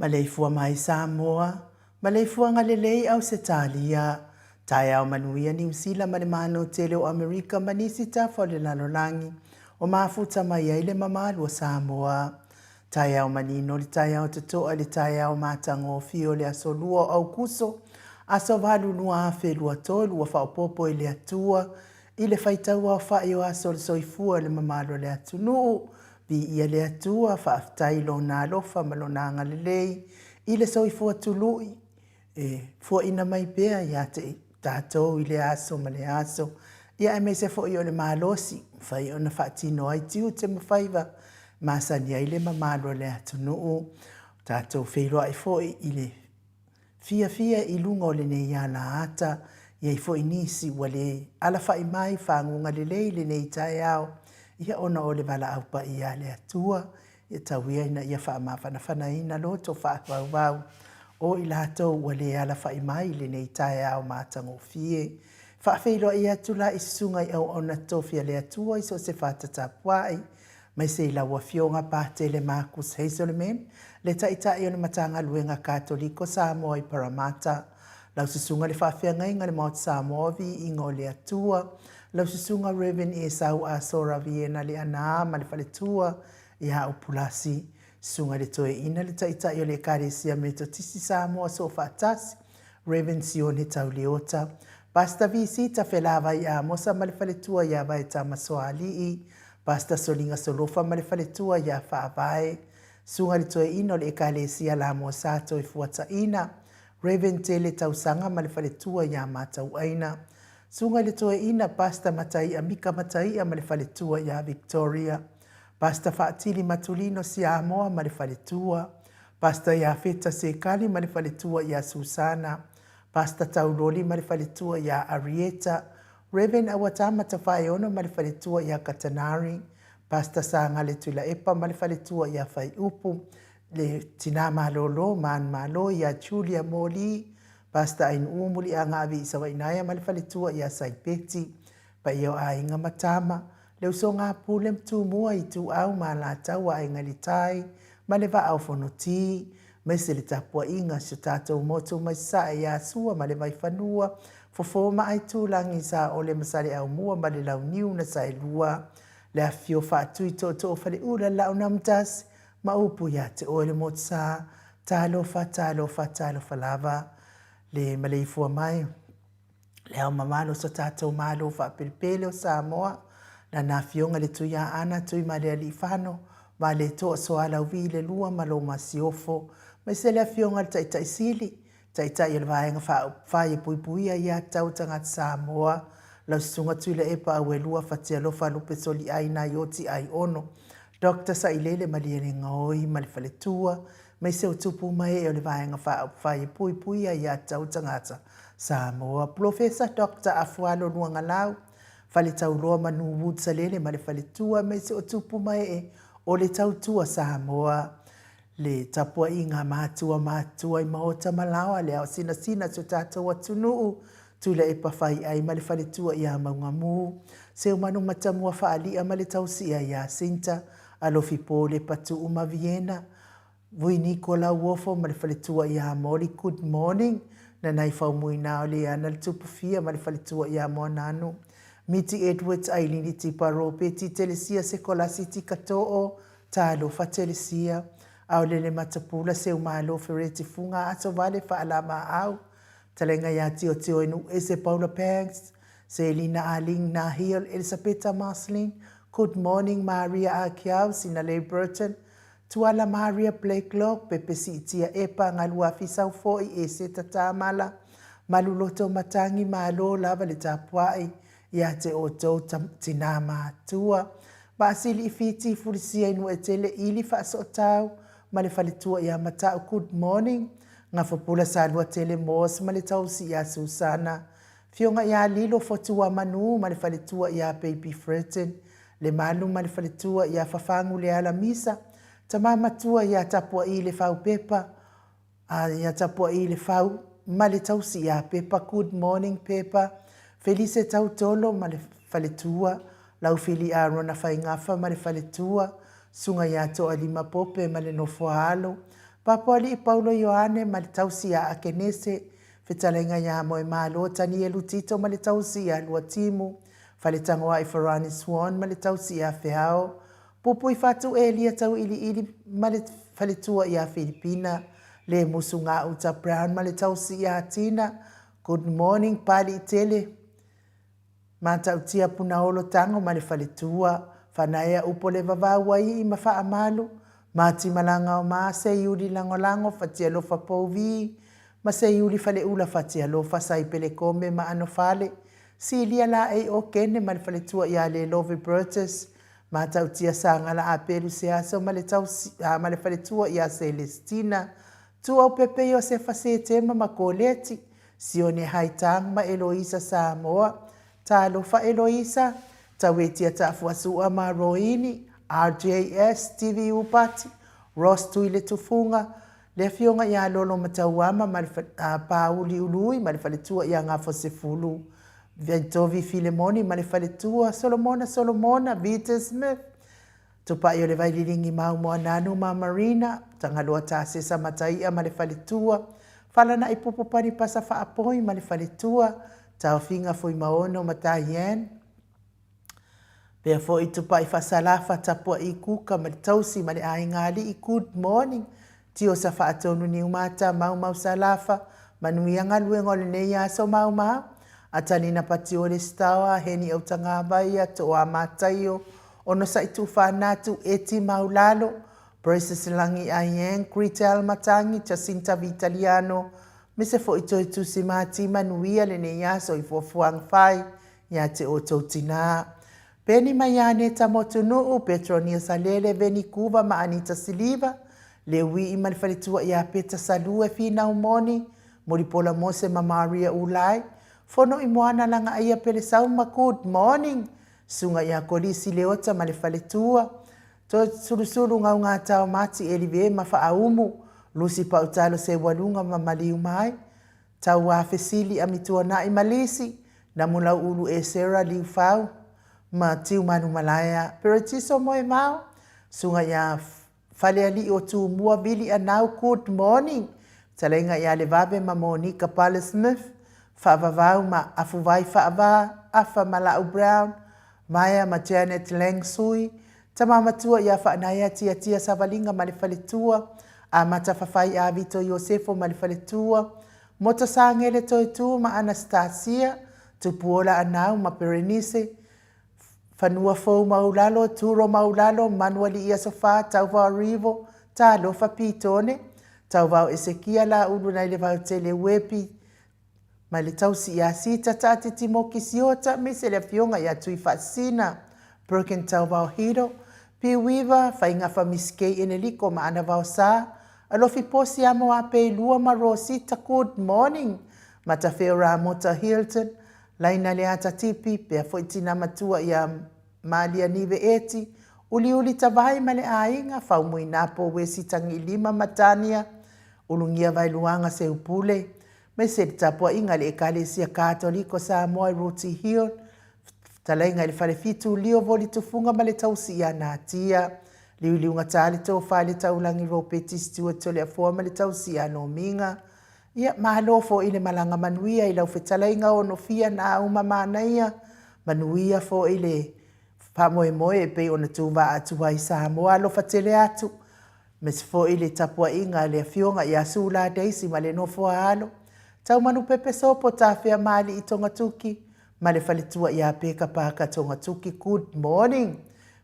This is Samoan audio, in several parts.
Maleifua mai Samoa, maleifuaga lelei Ausetalia, taeao manuia Niu Sila ma le Malo tele o Amerika ma nisi tafa o le lalolagi o mafuta mai ai le mamalu o Samoa. Taeao manino le taeao totoa le taeao matagofie o le aso 2 o Aukuso, aso 8 2023 ua faaopoopo e le Atua i le faitau aofai o aso o le soifua i le mamalu o le atunuu. Viia le Atua, faafetai i Lona alofa ma Lona agalelei i le soifua tului e fuaina mai pea ia te tatou i lea aso ma lea aso, ia aemaise foi o le malosi mafai ona faatino ai tiute ma faiva e masani ai le mamalu o le atunuu. Tatou feiloai foi i le fiafia i luga o lenei alaata, i ai foi nisi ua le alafai mai faguga lelei lenei taeao, ia ona o le valaau paia a le Atua, ia tau ia ina ia faamafanafanaina loto faavauvau o i latou ua le alafai mai i lenei taeao matagofie. Faafeiloai atu la i susuga i auauna tofi a le Atua i so o se fata tapuai, aemaise i lau Afioga Patele Marcus Hazelman, le Taitai o le Matagaluega Katoliko Samoa i Parramatta, lau Susuga i le Faafeagaiga i le Maota Samoa o Viiga o le Atua, lau Susuga Rev. Esau Asora Viena Leanaa ma le faletua ia Upulasi, Susuga i le Toeaina le Taitai o le Ekalesia Metotisi Samoa Soofaatasi, Rev. Sione Tauleota, Pastor Visita Felavai Amosa ma le faletua ia Vaetama Soalii, Pastor Soliga Solofa ma le faletua ia Faavae, Susuga i le Toeaina o le Ekalesia Lamua Sa Toefuataina, Rev. Tele Tausaga ma le faletua ia Matauaina, Susuga i le Toeaina Pastor Mataia Mika Mataia ma le faletua ia Victoria, Pastor Faatili Matulino Siamoa ma le faletua, Pastor Iafeta Sekali ma le faletua ia Susana, Pastor Tauloli ma le faletua ia Arieta, Rev. Auatama Tafaeono ma le faletua ia Katanari, Pastor Sagale Tuilaepa ma le faletua ia Faiupu, le Tina Malolo Manumalo ia Julia Moli, Pastor Ainuu Muliaga Avi i Savainaea ma le faletua ia Saipeti. Paia o aiga ma tama, le usoga a Pule ma Tumua, Ituau ma Alataua, Aiga i le Tai ma le Vaa o Fonoti, aemaise le tapuaiga a si o tatou motu mai Sasae ia Sua ma le Vaifanua, Fofo ma Aitulagi, Saole ma Saleaaumua ma le Launiu na Saelua, le afifio Faatui Tootoo o Faleula, le Laaunamutasi ma upu ia te oe le Motusa. Talofa, talofa, talofa lava le maleifua mai. Le Ao Mamalu o so tatou Malo faapelepele o Samoa, Lana Afioga i le Tuiaana Tuimalealiifano Vaaletoa Sualauvi le Lua ma lou Masiofo, aemaise le Afioga i le Taitai Sili, Taitai o le Vaega Faaupufai e Puipuia Aia Tatau a Tagata Samoa, lau Susuga Tuilaepa Auelua Fatialofa Lupe Soliai Naioti Aiono, Doctor Sailele Malielegaoi ma le faletua, aemaise o tupu ma ee o le Vaega Faaupufai e Puipuia Aia Tatau a Tagata Samoa, Polofesa Doctor Afualo Luagalau, Faletauloa Manu Wood Salele ma le faletua, aemaise o tupu ma ee o le Tautua Samoa. Le tapuaiga a matua matutua i maota ma laoa, le ao sinasina si o tatou atunuu, Tuilaepa Faiai ma le faletua ia Maugamu, Seumanu Matamua Faali'a ma le tausia ia Sinta, Alofi Pole Patuu ma Viena, Vui Niko Lauofo ma le faletua ia Moli Good morning, Nanai Faumuina o Leana le Tupufia ma le faletua ia Moananu, Miti Edwards Ailini Tipa Ropeti Telesia Sekolasi Tikatoo Talofa Telesia, Aolele Matapula Seumalo Fereti Fuga Aso Vale Faalamaau Talenga ia Tiotio Ese Paula Banks Selina Aling Nahiel Elisapeta Marceline Good morning Maria Akiau Sinalei Burton Tuala Maria Blakelock Pepe Siitia Epa Galuafi Saufoi Eseta Tamala Maluloto Matangi Malo lava le tapuai ia te outou tinā matua. Vaasili i Fiti Fulisia i Nuuetele Ili Faasootau ma le faletua ia Matau Good morning Gafapula Saluatele Moss ma le tausi ia Susana Fioga ia Lilo Fotuamanu ma le faletua ia Baby Fredden Lemalu ma le faletua ia Fafagu Leala Misa Tama matua ia Tapua'i le Faupepa A ia tapua'i le fau ma le tausi ia Pepa Good morning Pepa Felise Tautolo ma le faletua Laufili Arona Faigafa ma le faletua Susuga ia Toalima Pope ma le nofoaalo Papoalii Paulo Ioane ma le tausi ia Akenese Fetalaiga ia Moemalo Tanielu Tito ma le tausi ia Luatimu Faletagoai Farani Swan ma le tausi ia Feao Pupui Fatu Elia Tauiliili ma le faletua ia Filipina, Le Musu Gauta Brown ma le tausi ia Tina, Good morning Paliitele, Matautia Punaolo Tago ma le faletua, Fanaea Upo Le Vavau Aii ma Faamalu, Mati Malaga o Ma, Seiuli Lagolago, Fatialofa Pouvi ma Seiuli Faleula Fatialofa, Saipele Kome ma Anofale, Silia Laei Okene ma le faletua ia Lelovi Burgess, Matautia Sagala Apelu Seaso ma le tausi, a, ma le faletua ia Celestina, Tuaupepe Iosefa Setema ma Koleti, Sione Haitang ma Eloisa Samoa, Talofa Eloisa, Tauetia Taafuasua ma Roini, RJS, Stevie Upati, Ross Tuiletufuga, le afioga ia Lolo Matauama ma le, a, Pauli Ului ma le faletua ia Gafosefulu, Vaitovi Filemoni ma le faletua, Solomona Solomona, Vita Smith, Tupai o le Vaililigi Mau Moananu ma Marina, Tagaloa Tasesa Mataia ma le faletua, Falana'i Pupu Panipasa Faapoi ma le faletua, Taofiga Fuimaono ma Diane, Pea foi Tupai Faasalafa Tapua'i Kuka ma le tausi ma le aiga alii Good morning Tiosa Faatonu Niumata Maumau Salafa Manuia galuega o lenei aso Maumau Atalina Patiole Stawa Heni Autagavaia Toa Mataio Onosai Tufanatu Eti Maulalo Precious Lagi Aieng Gretel Matangi Jacinta Vitaliano Mise foi Toe Tusi Mati Manuia lenei aso i fuafuaga fai Ia te outou tinā. Peni mai ia Aneta Motunuu, Petronia Salele, Veni Kuva ma Anita Siliva, Le Uii ma le faletua ia Peta Salue, Finau Moni, Mulipola Mose ma Maria Ulai, Fono i Moana Lagaaia Pelesauma, Good morning, Susuga ia Kolisi Leota ma le faletua, Toe Sulusulu Gaugatao Mati Elive ma Faaumu, Lusi Pautalo Seualuga ma Maliu Mai, Tauafesili Amituanai ma Lisi, Namulauulu Esera Liufau ma Tiumanumalaea Peretiso Moemao, Susuga ia Falealii o Tumua Vili Anau Good morning, Fetalaiga ia Levave ma Monika Pale Smith, Faavavau ma Afuvai Faava, Afa ma Lau Brown, Maea ma Janet Lang Sui, Tama matua ia Faanaea Tiatia Savaliga ma le faletua, Amata Fafai Avito Iosefo ma le faletua, Mota Sagele Toetu ma Anastasia, Tupuola Anau ma Perenise, Fanua Fou Maulalo, Turo Maulalo, Manualii Asofa, Tauvao Rivo, Talofa Pitone, Tauvao Esekia Laulu Nailevaotele Uepi, Mai le tausi ia Sita Taatiti Moki Siota aemaise le afioga ia Tuifaasisina Broken Tauvao Hiro, P Weaver, Faigafa Miss Kay Eneliko ma Ana Vaosa, Alofi Posi Amo Apei Lua ma Rosita Good morning Matafeo Ramota Hilton, Laina Leata Tipi, pea foi tina matua ia Malia Nive Eti, Uliuli Tavai ma le aiga, Faumuinapo Wesi Tagilima ma Tania, Ulugia Vaeluaga Seupule, Aemaise le tapuaiga a le Ekalesia Katoliko Samoa i Roti Hill, fetalaiga i le Falefitu Lio Voli Tufuga ma le Tausi ia Natia, Liuliuga le Tofa i le Taulagi Ropeti Stewart Toleafoa ma le Tausi ia Nomiga. Ia, malo foi le malaga manuia i lau fetalaiga Onofia Naauma Manaia, manuia foi le faamoemoe e pei ona tuvaa atu ai Samoa alofa tele atu. Aemaise foi le tapuaiga a le Afioga ia Sula Daisy ma le nofo a alo, Taumanupepe Sopo Tafea Maalii Togatuki ma le faletua ia Peka Parker Togatuki Good morning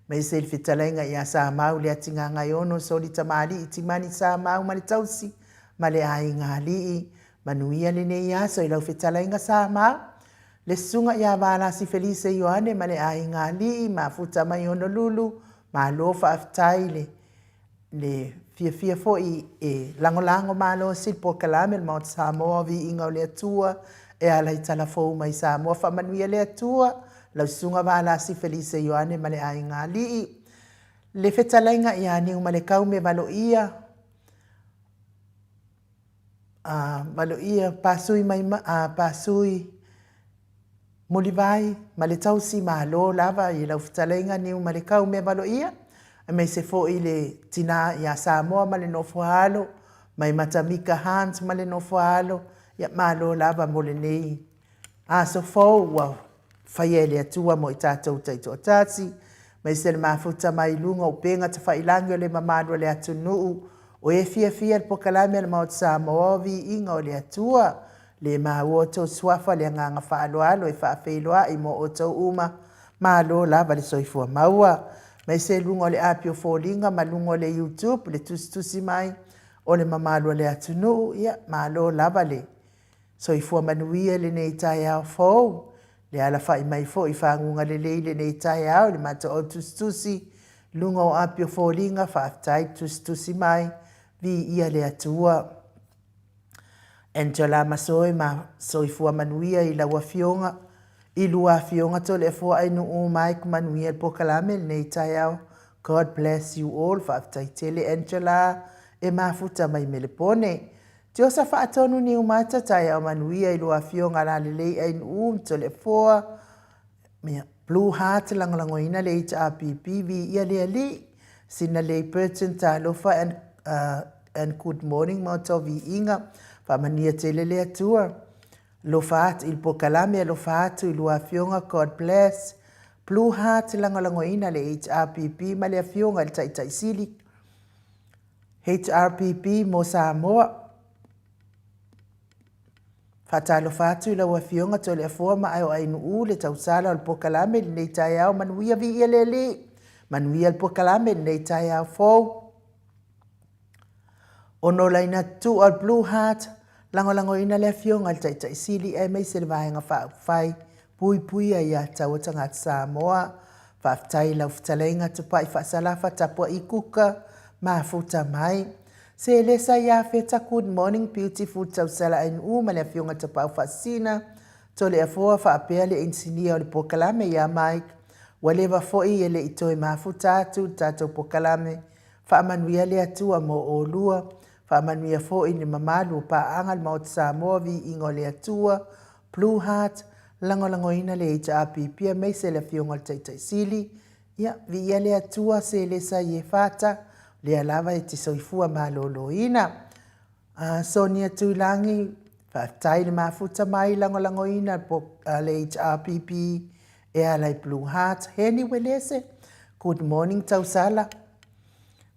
Aemaise le fetalaiga ia Samau Leatigagaiono Soli Tamalii Timani Samau ma le tausi ma le aiga alii. Manuia lenei aso i lau fetalaiga Samau. Le susuga ia Valasi Felise Ioane ma le aiga alii, mafuta mai Honolulu, malo faafetai le le fiafia foi e lagolago malosi le polokalame o le Maota Samoa o Viiga o le Atua e ala i tala fou mai Samoa. Faamanuia le Atua, lau Susuga Valasi Felise Ioane ma le aiga alii. Le fetalaiga ia Niumalekaume Valoia, Valoia Pasui mai, Pasui Mulivai ma le tausi malo lava i lau fetalaiga Niumalekau Meavaloia, aemaise foi le tina ia Samoa ma le nofo a alo, mai Matamika Hunt ma le nofo a alo, ia malo lava mo lenei aso fou ua faia e le Atua mo i tatou taitoatasi, aemaise le mafuta mai luga o upega tafailagi o le mamalu o le atunuu, o e fiafia i le polokalame a le Maota Samoa o Viiga o le Atua. Le maua outou suafa le agaga faaaloalo e faafeiloai mo outou uma. Malo lava le soifua maua. Aemaise luga o le api o foliga ma luga o le YouTube le tusitusi mai o le mamalu o le atunuu. Ia, malo lava le soifua manuia i lenei taeao fou. Le alafai mai foi i faguga lelei i lenei taeao i le matou au tusitusi luga o api o foliga. Faafetai le tusitusi mai. Viia le Atua. Angela Masoe ma soifua manuia i lau afioga i lua afioga Toleafoa Ainuu Mike manuia le polokalame lenei taeao God bless you all faafetai tele Angela e mafuta mai Melepone Tiosa Faatonu Niumata taeao manuia i lua afioga Lalelei Ainuu ma Toleafoa Blue Heart lagolagoina le HRPP viia le Alii Sina Lei Burton talofa and and good morning Maota o Viiga faamanuia tele le Atua alofa atu i le polokalame alofa atu i lua afioga God bless Blue Heart lagolagoina le HRPP ma le afioga i le Taitai Sili HRPP mo Samoa. Faatalofa atu i lau Afioga Toleafoa ma Aeoainuu le tausala o le polokalame i lenei taeao manuia viia le Alii. Manuia le polokalame i lenei taeao fou. Ono laina tuua o le Blue Heart, lagolagoina le Afioga i le Taitai Sili aemaise le Vaega Faaupufai Puipuia ia Taua Tagata Samoa. Faafetai i lau fetalaiga Tupai Faasalafa Tapuai Kuka mafuta mai. Selesa Iafeta Good morning beautiful Tausala Ainuu ma le Afioga Tapaau Faasisina Toleafoa faapea le inisinia o le polokalame ia Mike ua leva foi e le i toe mafuta atu i le tatou polokalame Faamanuia le Atua mo olua. Faamanuia foi i le mamalu o paaga a le Maota Samoa, Viiga o le Atua, Blue Heart, lagolagoina le HRPP aemaise le Afioga i le Taitai Sili. Ia, viia le Atua, se le sa i e fata, lea lava e te soifua maloloina. Sonia Tuilagi, faafetai le mafuta mai, lagolagoina le HRPP e ala i Blue Heart. Heni Welese, good morning Tausala.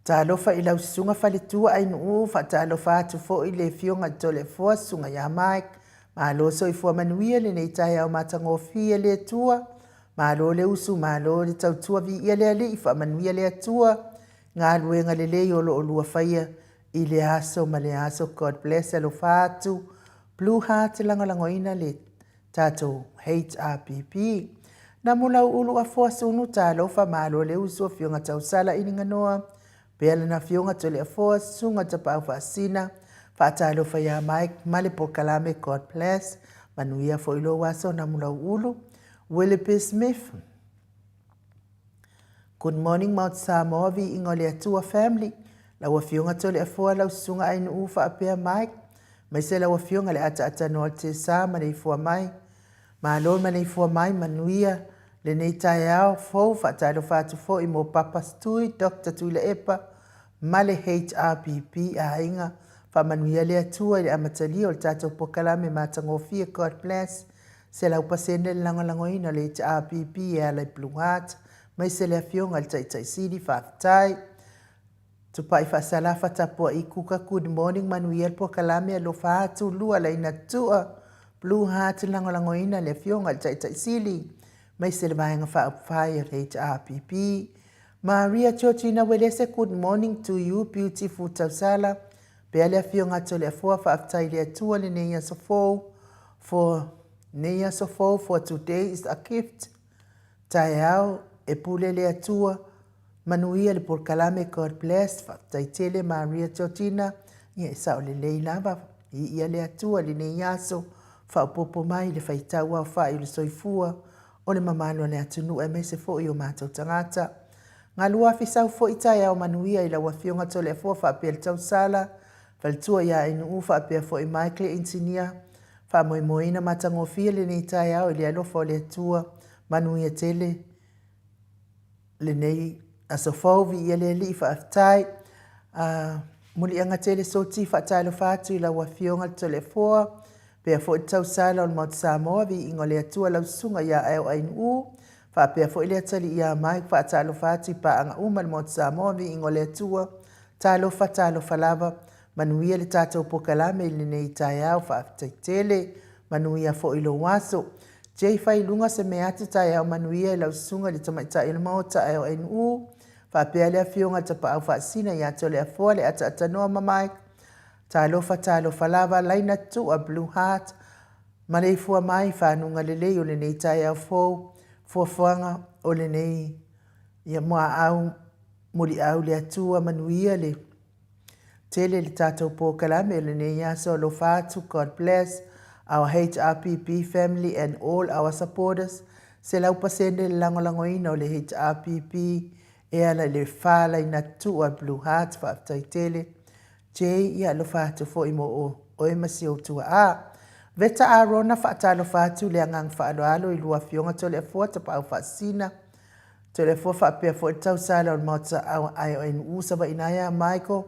Talofa i lau susuga faletua Ainuu, faatalofa atu foi i le Afioga i Toleafoa, susuga ia Mike. Malo soifua manuia lenei taeao matagofie le Atua. Malo le usu, malo le tautua, viia le Alii, faamanuia le Atua. Galuega lelei o lo o lua faia i le aso ma le aso. God bless, alofa atu. Blue Heart, lagolagoina le tatou HRPP. Namulau Ulu Afoa Sunu, talofa, malo le usu, Afioga Tausala Iliganoa, pea lana Afioga Toleafoa, Susuga Tapaau Faasisina, faatalofa ia Mike ma le polokalame, God bless, manuia foi lou aso Namulau Ulu. Willoughby Smith, good morning Mount Samoa, viiga o le Atua family, lau Afioga Toleafoa, lau Susuga Ainuu faapea Mike, maise lau Afioga le Ataatanoa o le Tesa ma le ifua mai. Malo ma le ifua mai, manuia lenei taeao fou, faatalofa atu foi mo Papa Stui, Dr. Tuilaepa ma le HRPP aiga. Faamanuia le Atua i le amatalia o le tatou polokalame matagofie, God bless. 100% le lagolagoina o le HRPP e ala i Blue Heart, maise le Afioga i le Taitai Sili, faafetai. Tupai faasalafa tapuai kuka, good morning, manuia le polokalame, alofa atu, lua laina tua, Blue Heart, lagolagoina le Afioga i le Taitai Sili, maise le Vaega Faaupufai o le HRPP. Maria Georgina Welese, good morning to you, beautiful Tausala, pea le Afioga Toleafoa, faafetai i le Atua lenei aso fou, for nei aso fou, for today is a gift. Taeao e pule le Atua, manuia le polokalame, God bless, faafetai tele Maria Georgina, ia e sao lelei lava, viia le Atua lenei aso, faaopoopo mai le faitau aofai o le soifua o le mamalu o le atunuu aemaise foi o matou tagata. Galua afisau foi taeao manuia i lau Afioga Toleafoa faapea le Tausala, faletua ia Ainuu faapea foi Michael Engineer, faamoemoeina matagofie lenei taeao i le alofa o le Atua, manuia tele lenei aso fou, viia le Alii, faafetai. Muliaga tele soti, faatalofa atu i lau Afioga le Toleafoa, pea foi le Tausala o le Maota Samoa, viiga o le Atua lau Susuga ia Aeoainuu, faapea foi le atalii ia Mike, faatalofa atu i paaga uma le Maota Samoa, viiga o le Atua, talofa, talofa lava, manuia le tatou polokalame i lenei taeao, faafetai tele, manuia foi lou aso. J Failuga se mea atu taeao manuia i lau Susuga i le Tamaitai o le Maota Aeoainuu, faapea le Afioga Tapaau Faasisina ia Toleafoa le Ataatanoa ma Mike, talofa, talofa lava, laina tua, Blue Heart, maleifua mai fanuga lelei o lenei taeao fou, fuafuaga o lenei ia muaau muliau le Atua, manuia le tele le tatou polokalame o lenei aso, alofa atu, God bless our HRPP family and all our supporters. 100% le lagolagoina o le HRPP e ala i le fa laina tua, Blue Heart, faafetai tele. J, ia alofa atu foi mo oe ma si ou tuaa. Veta Arona, faatalofa atu le agaga faaaloalo i lua Afioga Toleafoa Tapaau Faasisina, Toleafoa faapea foi le Tausala o le Maota IONU Savaina ia Michael,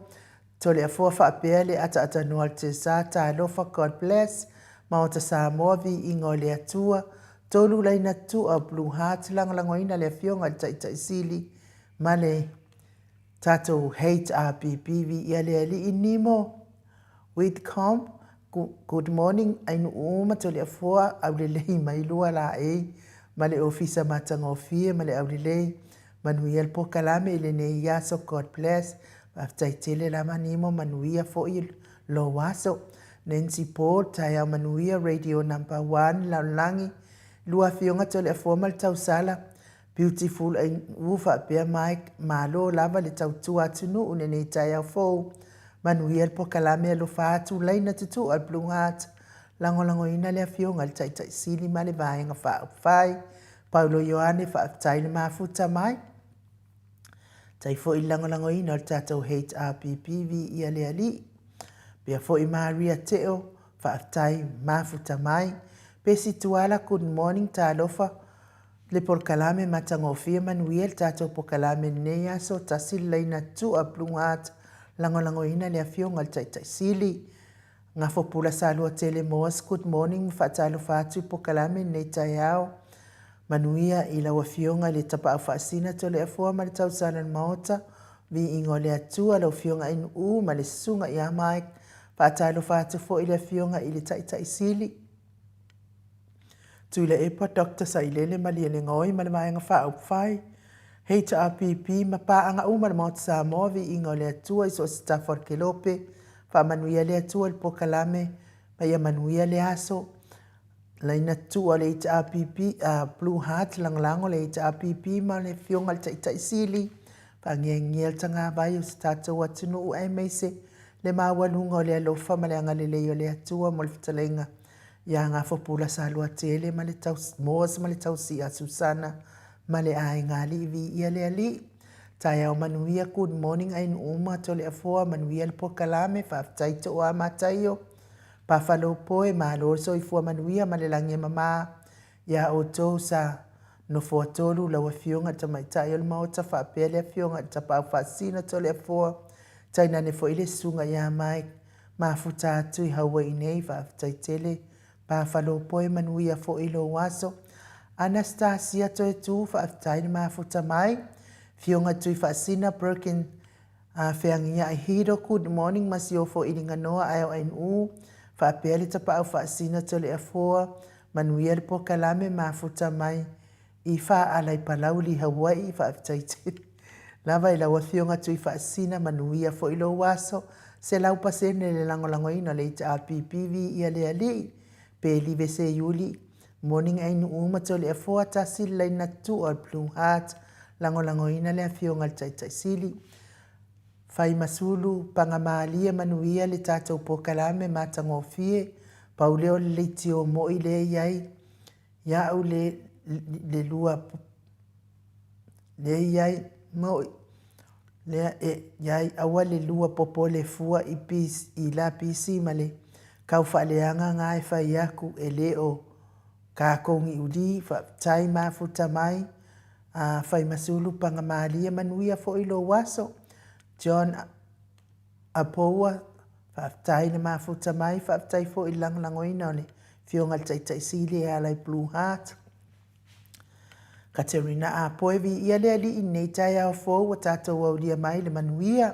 Toleafoa faapea le Ataatanoa o le Tesa, talofa, God bless, Maota Samoa, viiga o le Atua, tolu laina tua, Blue Heart, lagolagoina le Afioga i le Taitai Sili ma le tatou HRPP, viia le Alii, Nimo Whitcomb, good morning, Ainuu ma Toleafoa, aulelei mai lua laei ma le ofisa matagofie ma le aulelei, manuia le polokalame i lenei aso, God bless, faafetai tele lava Nimo, manuia foi lou aso. Nancy Paul, taeao manuia, Radio Number 1, lalolagi, lua Afioga Toleafoa ma le Tausala, beautiful Ainuu faapea Mike, malo lava le tautua atunuu lenei taeao fou, manuia le polokalame, alofa atu, laina tutua, Blue Heart, lagolagoina le Afioga i le Taitai Sili ma le Vaega Faaupufai, Paulo Ioane, faafetai le mafuta mai. Tai foi le lagolagoina o le tatou HRPP, viia le Alii. Pea foi Maria Teo, faafetai mafuta mai. Pesi Tuala, good morning, talofa le polokalame matagofie manuia le tatou pokalame lenei aso tasi le laina tua Blue Heart lagolagoina le afioga i le Taitai Sili. Gafopula Saluatele Moas, good morning ma faatalofa atu i pokalame lenei taeao. Manuia i lau Afioga i le Tapaau Faasina Toleafoa ma le Tausala o le Maota, Viiga o le Atua, lau Afioga Ainu'u ma le Susuga ia Mike. Faatalofa atu foi i le Afioga i le Taitai Sili, Tuilaepa Doctor Sailele Malielegaoi ma le Vaega Faaupufai, HRPP ma paaga uma a le Maota Samoa, Viiga o le Atua i so o se tafa o le kelope. Faamanuia le Atua i le polokalame ma ia manuia le aso. Laina tua le HRPP, Blue Heart lagolago le HRPP ma le Afioga i le Taitai Sili, faagiagia le tagavai o si tatou atunuu aemaise le maualuga o le alofa ma le agalelei o le Atua mo le fetalaiga ia Gafopula Saluatele ma le Moas ma le tausi a Susana ma le aiga alii. Viia le Alii. Taeao manuia, good morning Ainuuma, Toleafoa, manuia le polokalame, faafetai Tooa Mataio. Pafalopoe, malo le soifua manuia ma le lagi e mama iā outou sa Nofoatolu, lau Afioga i le Tamaitai o le Maota faapea le Afioga i le Tapaau Faasisina Toleafoa, tainane foi le Susuga ia Mike Mafuta atu i Hawaii nei, faafetai tele Pafalopoe, manuia foi lou aso. Anastasia Toetu, faafetai le mafuta mai. Afioga Tuifaasisina Broken A feagiai Hiro good morning ma si ofo iliganoa ae o Ainuu faapea le tapaau faasina Toleafoa manuia le pokalame mafuta mai i Faalai Palauli Hawaii faafetai tele lava i lau afioga Tuifaasisina manuia foi lou aso 100% le lagolagoina o le HRPP viia le Alii pe live seiuli Morning Ainuu ma Toleafoa tasi le laina tua Blue Heart lagolagoina le afioga i le Taitai Sili Faimasulu Pagamalie manuia le tatou pokalame matagofie pau lea o le leitio moi lea iai ia'u le le lua lea iai moi lea e iai aua le lua popole fua i i la pisi ma le Kau faaleaga ga e fai aku e le o kakou niuli faafetai mafuta mai a Faimasulu Pagamalie manuia foi lou aso John Apoua faafetai le mafuta mai faafetai foi i le lagolagoina o le Afioga i le Taitai Sili e ala i Blue Heart. Katerina Apoe, Viia le Alii i lenei taeao fou ua tatou aulia mai le manuia.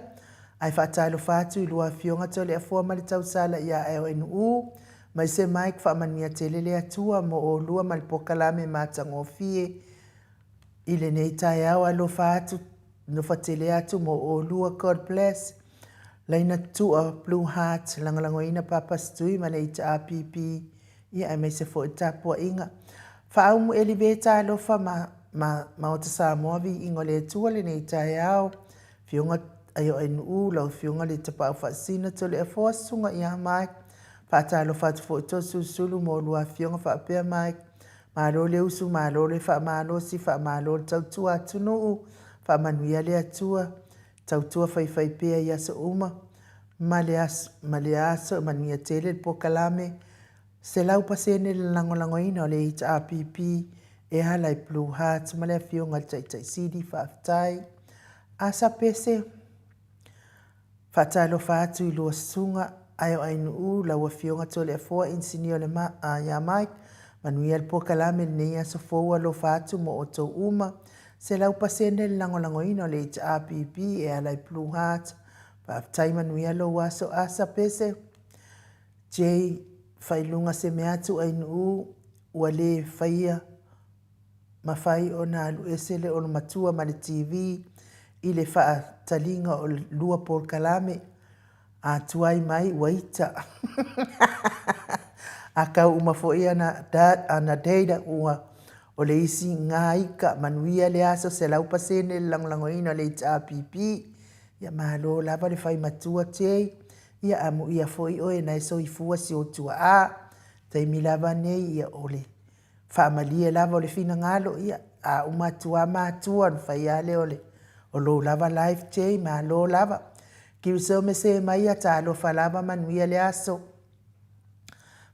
Ae faatalofa atu i lua afioga Toleafoa ma le tausala ia LNU, maise Mike faamanuia tele le Atua mo olua ma le pokalame matagofie i lenei taeao. Alofa atu, alofa tele atu mo olua. God bless. Laina Tua, Blue Heart, lagolagoina Papa Stui ma le HRPP. Ia, aemaise foi le tapuaiga. Faaumu Eliveta alofa ma, ma Maota Samoa viiga o le Atua lenei taeao. Afioga Aioainuu, lau Afioga le Tapaau Faasisina Toleafoa, Susuga ia Mike. Faatalofa atu foi Toesulusulu mo lua afioga faapea Mike. Malo le usu, malo le faamalosi, faamalo le tautua atunuu, faamanuia le Atua. Tautua faifaipea i aso uma ma le aso, ma le aso e manuia tele le polokalame 100% le lagolagoina o le HRPP e ala i Blue Hearts ma le Afioga i le Taitai Sili. Faafetai. Asa Pese, Faatalofa atu i lua susuga ae o Ainuu, lau Afioga Toleafoa Inisinia o le ma, a, ia Mike, manuia le polokalame i lenei aso fou alofa atu mo outou uma. 100% le lagolagoina o le HRPP e ala i Blue Heart. Faafetai manuia lou aso Asa Pese. J Failuga Semeatu Ainuu ua le faia mafai ona alu ese le olomatua ma le TV i le faataliga o le lua polokalame. A tuai mai ua ita. A kau uma foi ana ana data ua o le isi nga ika manuia le aso 100% le lagolagoina o le HRPP. Ia malo lava le fai matua Jay. Ia amuia foi oe na e soifua si ou tuaa. Taimi lava nei ia o le Faamalie lava o le finagalo, ia, a uma atu lava matua ona fai lava lea o le, o lou lava life Jay, malo lava. Kirisome se mai ia talofa lava manuia le aso.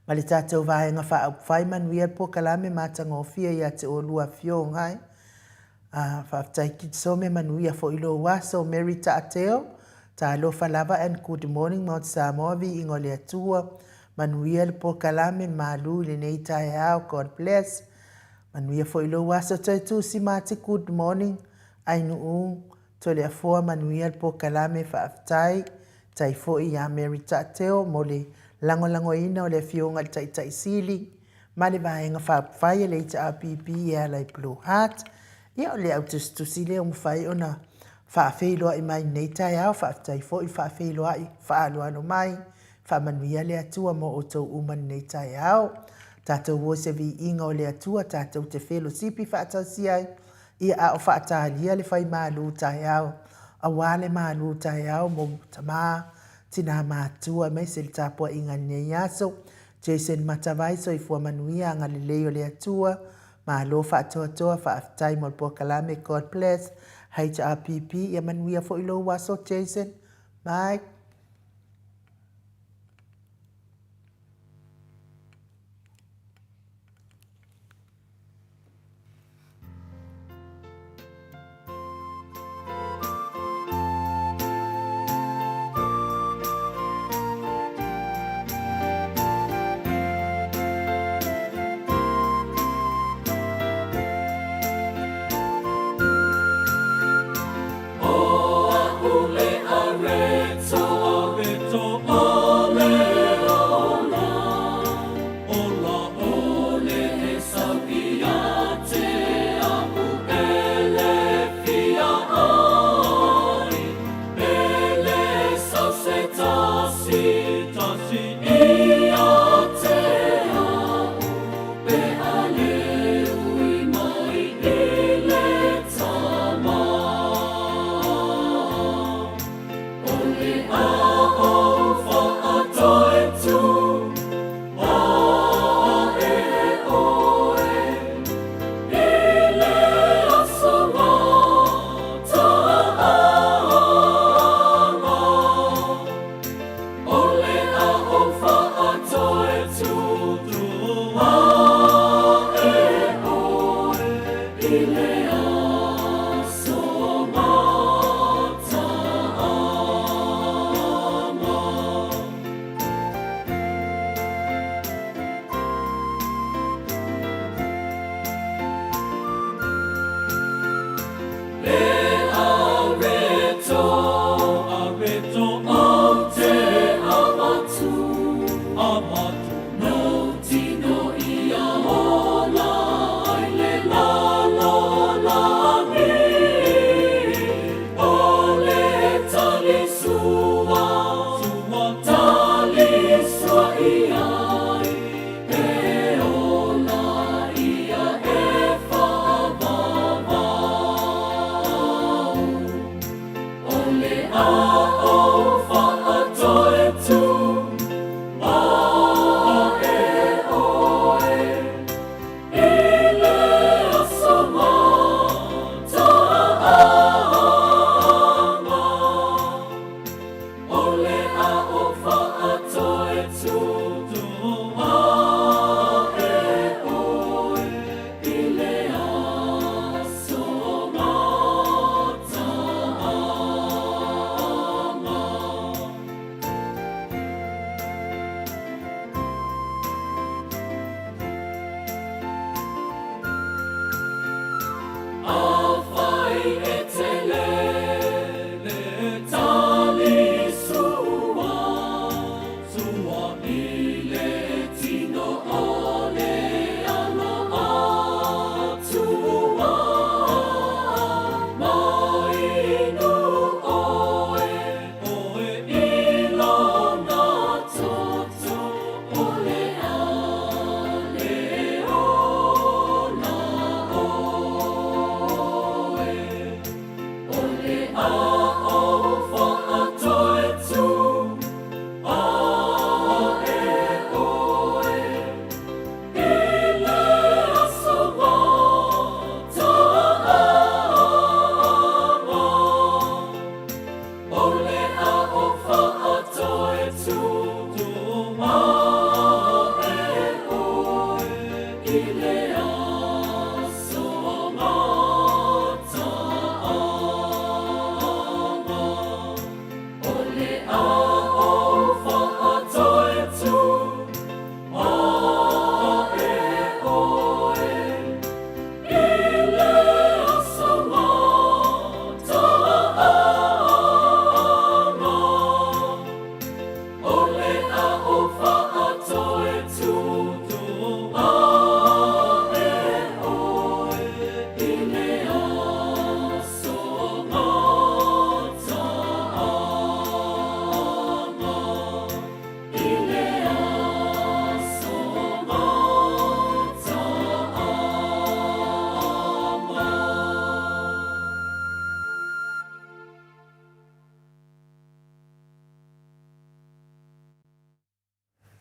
Ma le tatou Vaega Faaupufai manuia le polokalame matagofie ia te oulua afioga e. Faafetai Kirisome manuia foi lou aso. Mary Taateo, talofa lava and good morning Mount Samoa viiga o le Atua. Manuia le polokalame malu i lenei taeao. God bless. Manuia foi lou aso. Toe tusi mati good morning. Ainuu Toleafoa manuia le polokalame faafetai tai foi ia Mary Taateo mo le lagolagoina o le afioga i le Taitai Sili ma le Vaega Faaupufai a le HRPP e ala i Blue Heart. Ia o le au tusitusi lea ua mafai ona faafeiloai mai i lenei taeao, faafetai foi faafeiloai faaaloalo mai, faamanuia le Atua mo outou uma i lenei taeao. Tatou o i se viiga o le Atua tatou te felosipi faatasi ai, Ia a o faatalia le fai malu taeao, aua le malu taeao mo tama, tina matua aemaise le tapuaiga i lenei aso. Jason Matavai soifua manuia agalelei o le Atua, malo faatoatoa faafetai mo le polokalame God bless HRPP ia manuia foi lou aso Jason. Bye.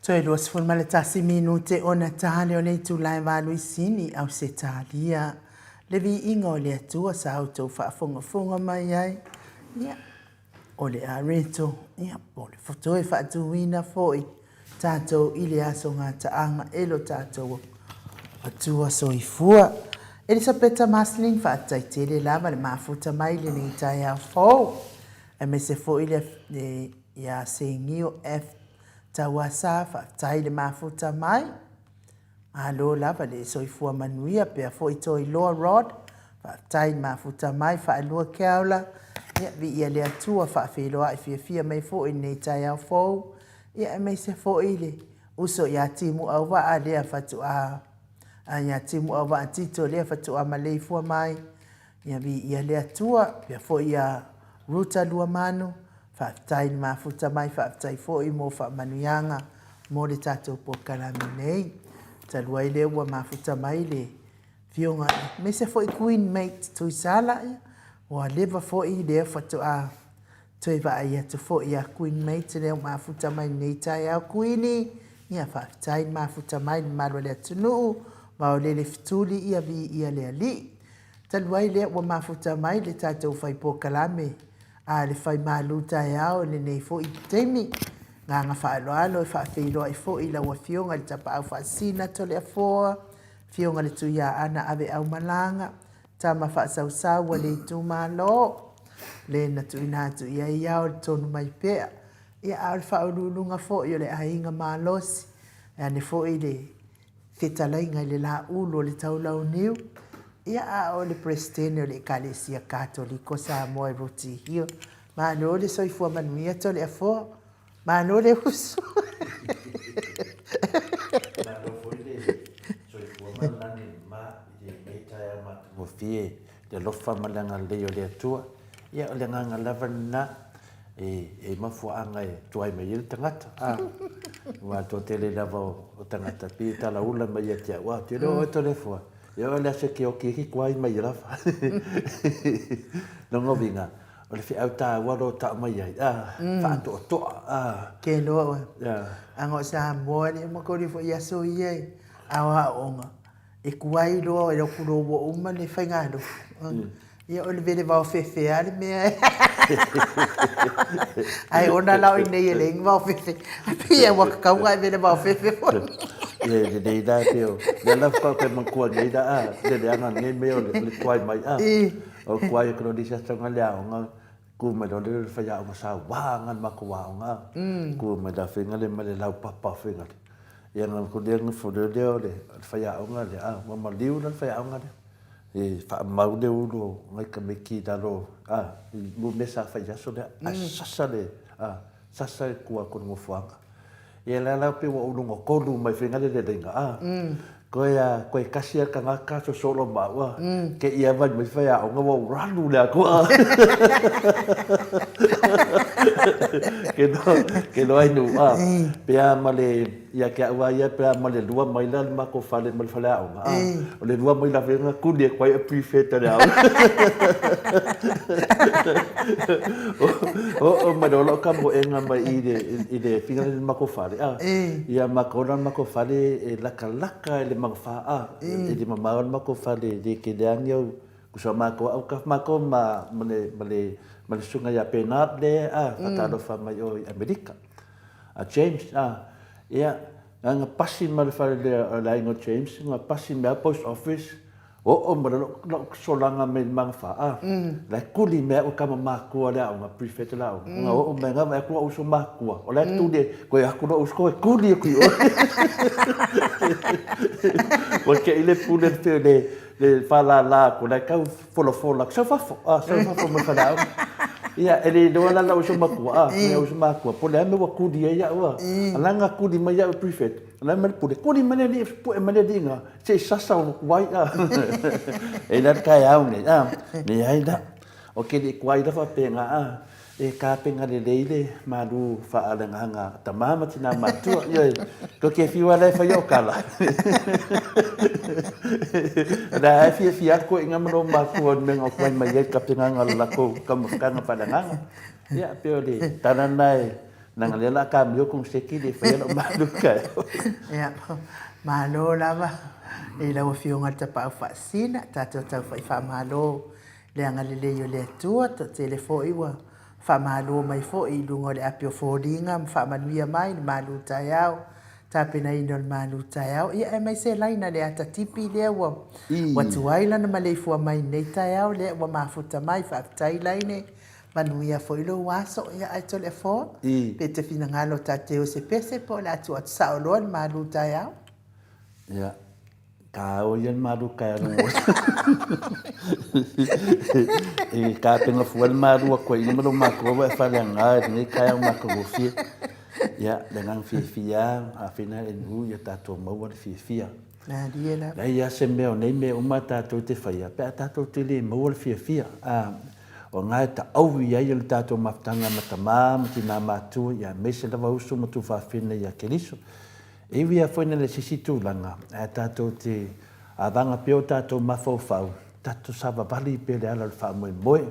Toe 21 minute ona ta lea o le itula e 8 i Sini, Ausetalia. Le viiga o le Atua sa outou faafogafoga mai ai. Ia, o le areto, ia, po o le toe faatuina foi tatou i le aso gataaga e lo tatou Atua soifua. Elisapeta Maslin, faafetai tele lava le mafuta mai i lenei taeao fou, aemaise foi le, le ia Seigio F. Tauasa, faafetai le mafuta mai. Malo lava le soifua manuia pea foi Toiloa Rod, faafetai le mafuta mai, Faalua Keaula, ia viia le Atua, faafeiloai fiafia mai foi i lenei taeao fou, ia aemaise foi le uso ia Timu Auvaa lea faatoa ia Timu Auvaa Tito lea faatoa maleifua mai, Ia viia le Atua, pea foi ia Ruta Luamanu, faafetai le mafuta mai, faafetai foi mo faamanuiaga mo le tatou polokalame nei. Talu ai lea ua mafuta mai le Afioga aemaise foi Queen Mate Tuisala, ia, ua leva foi lea faatoa toe vaai atu foi ia Queen Mate lea ua mafuta mai lenei taeao. Kuini, ia faafetai le mafuta mai le mamalu o le atunuu, vaolele fetuli, ia viia le Alii. Talu ai lea ua mafuta mai le tatou fai polokalame a le fai malu taeao i lenei foi taimi. Agaga faaaloalo e faafeiloai foi i lau Afioga i le Tapaau Faasisina Toleafoa, Afioga i le Tuiaana Aveaumalaga, Tama Faasausau a le itumalo, le na tuuina atu i ai ao le tonu mai pea, ia a o le faauluuluga foi o le aiga malosi, e ane foi le fetalaiga i le Laulu o le Taulauniu, ia a o le Peresetene o le Ekalesia Katoliko Samoa i Roti Hill. Malo le soifua manuia Toleafoa, malo le uso. Malo foi le soifua ma le lagi e mama i lenei taeao matagofie i le alofa ma le agalelei o le Atua. Ia o le agaga lava lena e mafuaaga e tuai mai ai le tagata. A, aua toatele lava o tagata pei e talaula mai ia te au, a, ou te iloa oe Toleafoa, ia oe le aso e te oki ai ke tuai mai lava. Lona uiga, o le feau taua lo tau mai ai, a, faatoatoa, a. Ke loa oe. Aga o Samoa le makori foi i aso ia e aoaoga. E kuai loa e loku loa ua uma le faigalofu. Ia o le vele vaofefe lava le mea e. Ae ona la o inei e leai ni vaofefe. Pei ua tatau ona e vele vaofefe foi. Ia e lelei la pei o lea la faatoa toe manatua nei la a, le leaga o lenei mea o le tuai mai a. O le tuai atu loa le isi aso le aoga, tu mai loa le faiaoga saua le matou aoga a. Tu mai la faiga ma le laupapa faiga. Ia na ko lea nofo lea lea o le faiaoga lea, a, ua maliu la le faiaoga lea. E faamau le ulu o ngai tamaiti i lalo, a, i mo mea sa fai i aso lea, ae sasa le, a, sasa le tua atu o le nofoaga. Ia la la pei ua ou logo mai faiga le leleiga, a, Koe a, koe kasi a tagata sosolo ma au a, ke ia vai mai faiaoga ua ou ralu le atu a. Ke no, ke no ai nu a, pe a ma le, ia ke au a ia pe a ma le lua maila le matou fale ma le faleaoga a, o le lua maila fenga kuni e koe e prefect a le aoga. O, o mai le ola o ka moenga mai i le, i le finga le matou fale a, ia matou la matou fale e lakalaka i le magafa a, e le mamao le matou fale e le tele lava ni au uso a matou autafa matou ma ma le ma le ma le susuga ia Bernard lea a faatalofa mai o i Amerika a James a ia. Na pasi ma le fale lea o le aiga o James, na pasi mea post office, oo ma le lou solaga mai le magafa, a, la e kuli mea au e kama makua le aoga, prefect o le aoga, na oo mai na vaai atu lou uso makua, o la e tuli, koe atu lou uso koe kuli atu i o. Ua te i le pule le, le, le whālālā atu, la e tau folafola atu, sau fafo, a, sau fafo ma le faleaoga. Ia, e le iloa la lou uso matua, a, me uso makua, po o le a mea ua kuli ai au, a. A la na kuli mai au e prefect, o la e mai le pule, kuli mai le alii, pue mai le alii ina, se i sasa o wai, a. E la le taeao nei, a, leai la, o ke le i kuai la faapena, a, E tapena lelei le malu faaleagaga a tama ma tina matua. Ioe, ko ke fiu ala e whai o kala. Na e fia fia koe i ngā mano mākua ni menga o kuai mai ai kapena ngā lako kamafukanga faaleagaga. Ia, pe o le tana na e nanga lea la ka mio kong seki le whai ala o malu kai. Ia, malo lava i lau afioga i le Tapaau Faasina, tatou tau whai whaamalo Le agalelei o le Atua, toatele foi ua faamalo mai foi i luga o le api o foliga ma faamanuia mai le malu taeao, tapenaina o le malu taeao, ia aemaise laina le ata tipi lea ua ua tuai lana maleifua mai i lenei taeao lea ua mafuta mai, faafetai Laine, manuia foi lou aso, ia ae Toleafoa, pe te finagalo ta te o se pese po o le a tuu atu sao loa le malu taeao. Ia, Ka o ia le malu kai alu o. E ka penga fua le malu a koe ina malo matua wa e whale anga e nei kai au makagofie. Ia, le ngang fiafia, a whina e nu ia tātou maua le fiafia. Nā rie la. Nei ia se mea o nei mea uma tātou te whaia, pe a tātou te le maua le fiafia. A, o ngā e ta au i ai o le tātou mafutanga ma tamā, ma tinā mātua, ia meise lava uso ma tūwhawhina ia Keriso. E iwi a whaina le sisi tūlanga, ae tātou te avanga pea o tātou mawhauwhau, tātou savavali pea le ala o le whaamoemoe.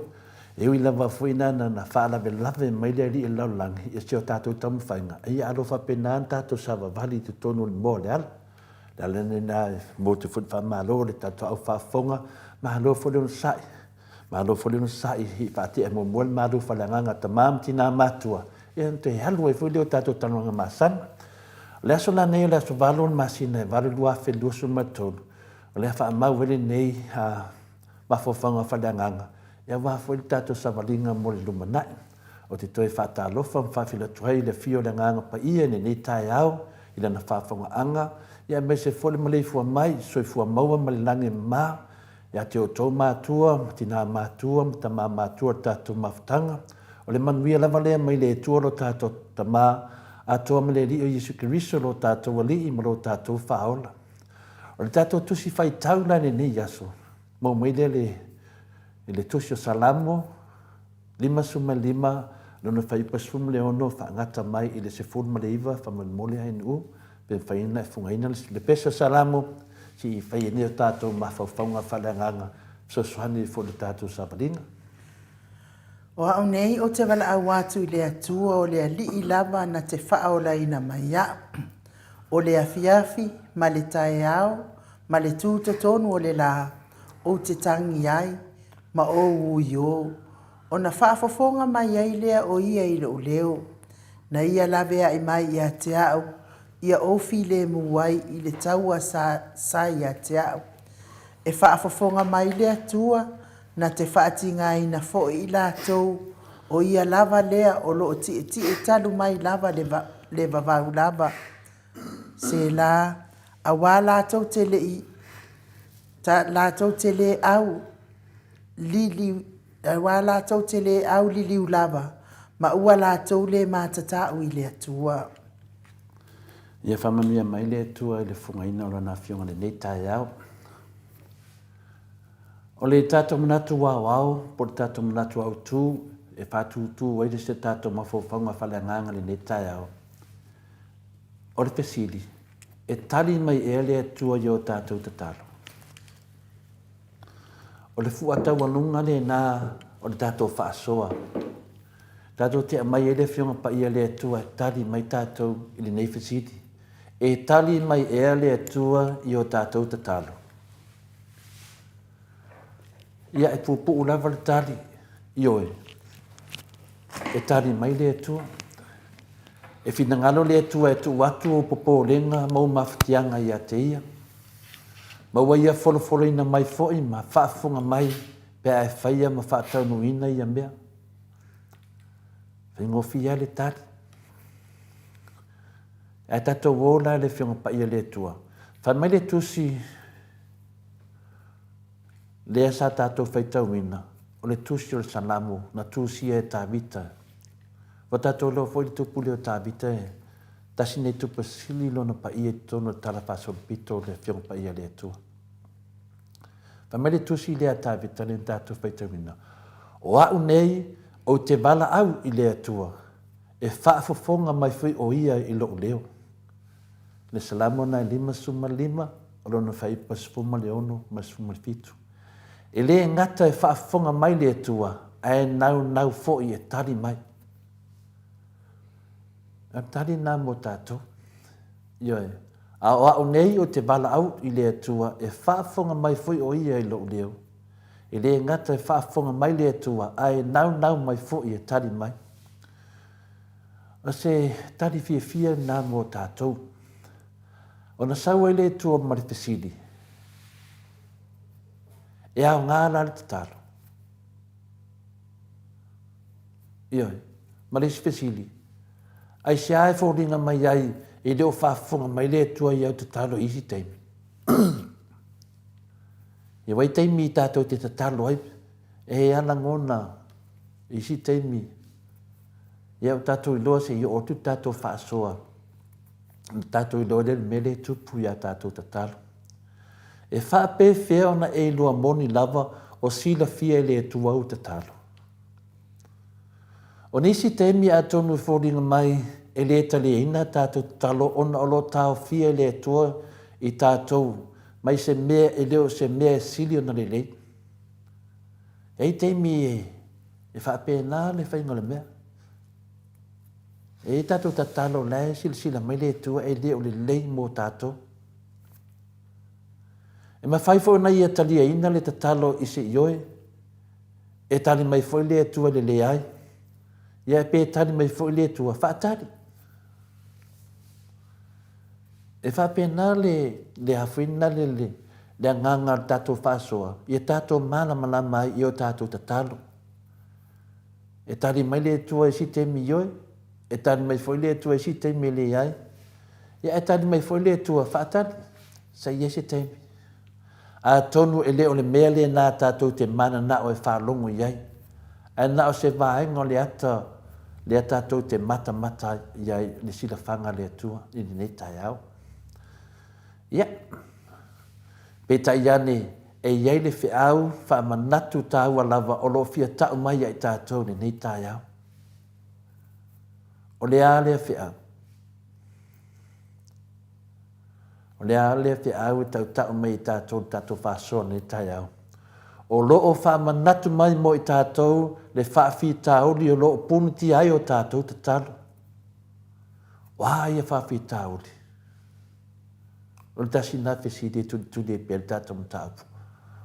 E ui lava whaina na na whaalavelave mai le alii e lalolagi i se o tātou taumawhainga, e ia alofa pena ana tātou savavali i totonu o le moa o le ala. Le ala nei nā e mō te whai whamalo le tātou au whaafonga, malo fo le ono sa'i. Malo fo le ono sa'i i whaatea muamua le malo whaleagaga tamā ma tinā mātua. Ia na toe alu ai foi lea o tatou talanoaga masani. O le aso lanei o le aso valo o le masina e 8 2023, o le a faamau ai lenei mafaufauga faaleagaga e aua foi le tatou savaliga mo le lumanai. Ou te toe faatalofa ma faafeiloai atu ai i le afio o le Agaga Paia i lenei taeao i lana faafogaaga, ia aemaise foi le maleifua mai, soifua maua ma le lagi e mama, Ia te outou matua, ma tinā matua, ma tamā matua o le tatou mafutaga, o le manuia lava lea mai le Atua lo tatou Tamā, atoa ma le Alii o Iesu Keriso lo tatou Alii ma lo tatou Faaola. O le tatou tusi faitau la lenei aso, mau mai lea le, i le tusi o Salamo, 55, lona fuaiupu 16, faagata mai i le 19, faamolemole ai nuu, pe mafai ona e fugaina le pese o Salamo, se i fai ai nei o tatou mafaufauga faaleagaga fesoasoani ai foi i le tatou savaliga. O au nei ou te valaau atu i le Atua o le Alii lava na te faaolaina mai au. O le afiafi ma le taeao ma le tū totonu o le lā ou te tangi ai ma ou ui ō, ona faafofoga mai ai lea o ia i lou leo. Na ia laveai mai ia te au ia ou filemu ai i le taua sa, sa ia te au. E faafofoga mai le Atua, na te faatigaina foi i latou, o ia lava lea o lo o tietie talu mai lava le, le vavau lava. Selah, Auā latou te le i, ta, latou te le au liliu, auā latou te le au liliu lava, ma ua latou le mātatau i le Atua. Ia faamanuia mai le Atua i le fofogaina o Lana Afioga i lenei taeao. O le tatou manatu aoao po o le tatou manatu autu e faatūtū ai le se tatou mafaufauga faaleagaga i lenei taeao, o le fesili, e tali mai ea le Atua i o tatou tatalo? O le fua taualuga lena o le tatou faasoa. Tatou te aumai ai le Afioga Paia le Atua e tali mai tatou i lenei fesili. E tali mai ea le Atua i o tatou tatalo? Ia, e puupuu lava le tali, ioe, e tali mai le Atua. E finagalo le Atua e tuu atu ou popolega ma ou mafatiaga ia te Ia, ma ua Ia folofoloina mai foi ma faafofoga mai pe a e faia ma faataunuuina ia mea. Faigofie lava le tali. Ae tatou o la i le Afioga Paia a le Atua. Fai mai le Tusi lea sa tatou faitauina, o le Tusi o le Salamo na tusia e Tavita. Ua tatou iloa foi le tupu lea o Tavita e tasi lenei tupu e sili lona paia i totonu o le Tala Faasolopito o le Afioga Paia a le Atua. Fai mai le tusi lea a Tavita lea na tatou faitauina, O au nei ou te valaau i le Atua, e faafofoga mai foi o Ia i lou leo. Le Salamo lena e 55, o lona fuaiupu 16 ma le 17. E le gata e faafofoga mai le Atua, ae naunau foi e tali mai. O le tali lena mo tatou. Ioe. A o au nei ou te valaau i le Atua, e faafofoga mai foi o Ia i lou leo. E le gata e faafofoga mai le Atua, ae naunau mai foi e tali mai. O se tali fiafia lena mo tatou. Ona sau ai le Atua ma le fesili, E aoga la le tatalo? Ioe. Ma le isi fesili, Aisea e foliga mai ai e le o faafofoga mai le Atua i au tatalo i isi taimi? E wai taimi i tātou te tatalo ai, e a lagona i isi taimi, ia o tātou iloa se i oo atu tātou faasoa, na tātou iloa lea le mea lea e tupu i a tātou tatalo. E faapefea ona e iloa moni lava o silafia e le Atua au tatalo? O nisi taimi atonu e foliga mai e le taliaina a tatou tatalo ona o lo o taofia e le Atua i tatou mai se mea e le o se mea e sili ona lelei. E i ai taimi e faapena le faiga o le mea. E i ai tatou tatalo o la e silasila mai le Atua e le o lelei mo tatou. E mafai foi ona ia taliaina le tatalo i se ioe, E tali mai foi le Atua i le leai. Ia pe tali mai foi le Atua, faatali. E faapena le, le a foi na le, le, le agaga o le tatou faasoa, ia tatou malamalama ai i o tatou tatalo. E tali mai le Atua i si taimi ioe, e tali mai foi le Atua i si taimi e leai. Ia e tali mai foi le Atua, faatali, sa i ai se taimi. Atonu e le o le mea lena tatou te mananao e faalogo i ai, ae na o se vaega o le ata lea tatou te matamata i ai i le silafaga a le Atua i lenei taeao. Ia, peitai ane, e i ai le feau faamanatu taua lava o lo o fia tau mai ia i tatou i lenei taeao. O le a lea feau? O le a lea feau e tautau mai i tatou i le tatou faasoa i lenei taeao? O lo o faamanatu mai mo i tatou le faafitauli o lo o punitia ai o tatou tatalo. O a ia faafitauli? O le tasi lena fesili e tulituli ai pea le tatou mataupu.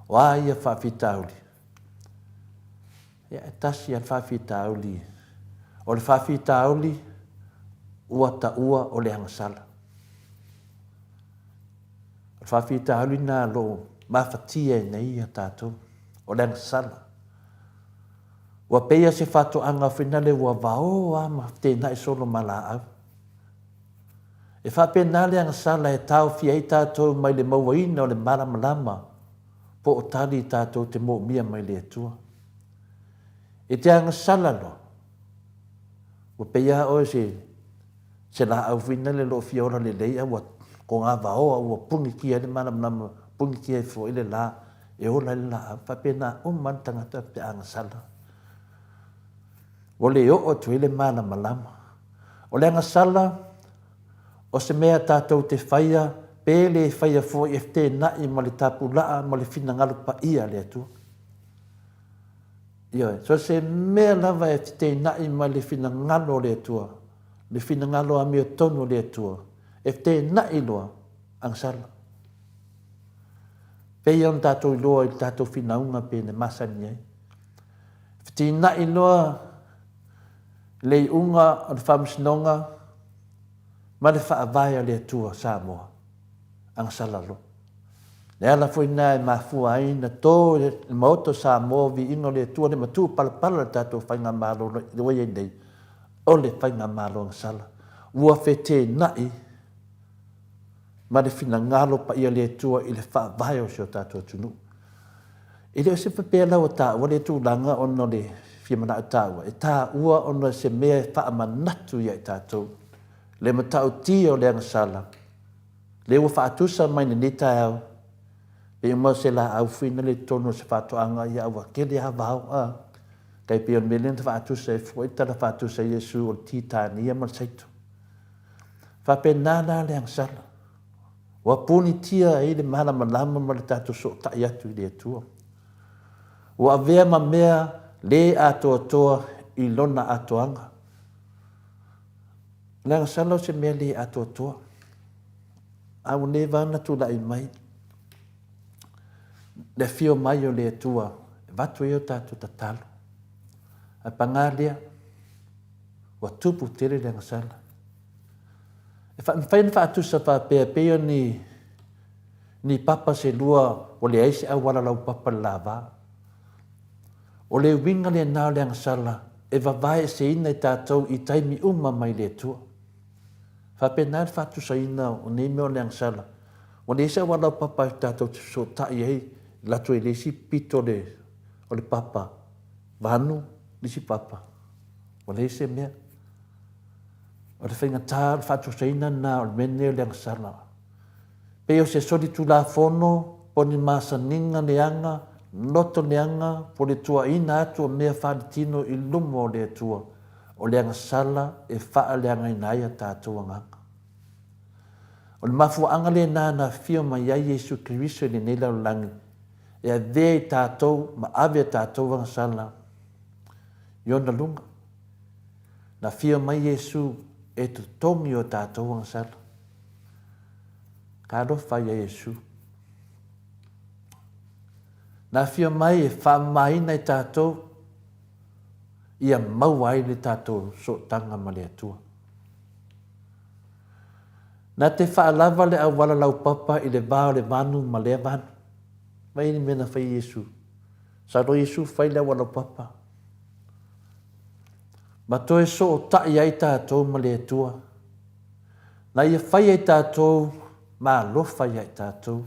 O a ia faafitauli? Ia, e tasi lava le faafitauli. O le faafitauli ua taua o le agasala. O le faafitauli lena o lo o mafatia ai nei ia tatou, o le agasala. Ua pei se faatoaga foi lea ua vao lava ma feteenai solo ma laau. E faapena le agasala e taofia ai tatou mai le mauaina o le malamalama po o tali tatou te moomia mai le Atua. E te agasala loa, ua pei lava oe se se laau foi lea o lo o fia ola lelei a ua kogavaoa ua punitia ai le malamalama, punitia ai foi le la e ola ai le laau. E faapena uma lava le tagata pe a agasala. Ua le oo atu ai le malamalama. O le agasala, o se mea tatou te faia pe le faia foi e feteenai ma le tapulaa ma le finagalo paia a le Atua. Ioe, so se mea lava e feteenai ma le finagalo o le Atua, le finagalo amiotonu o le Atua, e feteenai loa, agasala. Pei ona tatou iloa i le tatou finauga pei ona masani ai. Fetinai loa le iuga o le faamasinoga. ma le Faavae a le Atua Samoa, agasala loa. Le ala foi lena e mafua ai na to i le Maota o Samoa viiga o le Atua le matua palapala le tatou Faigamalo ua i ai nei, o le Faigamalo agasala. Ua feteenai ma le finagalo paia o le Atua i le Faavae o si o tatou atunuu. E le o se pepea la ua taua lea tulaga ona o le fia manao e taua, e taua ona o se mea e faamanatu ia i tatou le matautia o le agasala, lea ua faatusa mai lenei taeao, pei uma se laau fuina lea i totonu o se faatoaga, ia ua tele lava vao, a. Tai pei o le mea lea na faatusa ai foi le tala faatusa a Iesu o le titania ma le saito. Faapena la le agasala. Ua punitia ai le malamalama ma le tatou sootai atu i le Atua. Ua avea ma mea le atoatoa i lona atoaga. O le agasala o se mea le atoatoa. A ua neva ona tulai mai le afio mai o le Atua e avatu ai o tatou tatalo. Ae paga lea, ua tupu tele le agasala. E mafai ona faatusa faapea e pei o ni, ni papa se lua ua leai se auala laupapa i le lava. O le uiga lena o le agasala e vavaeeseina i tatou i taimi uma mai le Atua. Faapena le faatusaina o nei mea o le agasala. Ua leai se auala laupapa e tatou te fesootai ai alu atu ai i le isi pito o le papa vanu, le isi papa. Ua leai se mea. O le faigata o le faatusaina lena o le mea lenei o le agasala. Pei o se solitulafono po o ni masaniga leaga, loto leaga, po o le tuuaiina atu o mea faaletino i luma o le Atua, o le agasala e faaleagaina ai a tatou agaga. O le mafuaaga lena na afio mai ai Iesu Keriso i lenei lalolagi e avea i tatou ma ave a tatou agasala i ona luga. Na afio mai Iesu e totogi o tatou agasala. Talofa ia Iesu. Na afio mai e faamamaina i tatou ia maua ai le tatou sootaga ma le Atua. Na te faalava le auala laupapa i le va o le vanu ma lea vanu. Vaai le mea na fai e Iesu. Sau loa Iesu fai le auala laupapa. Ma toe sootai ai tatou ma le Atua. Na ia faia i tatou ma alofa ia i tatou.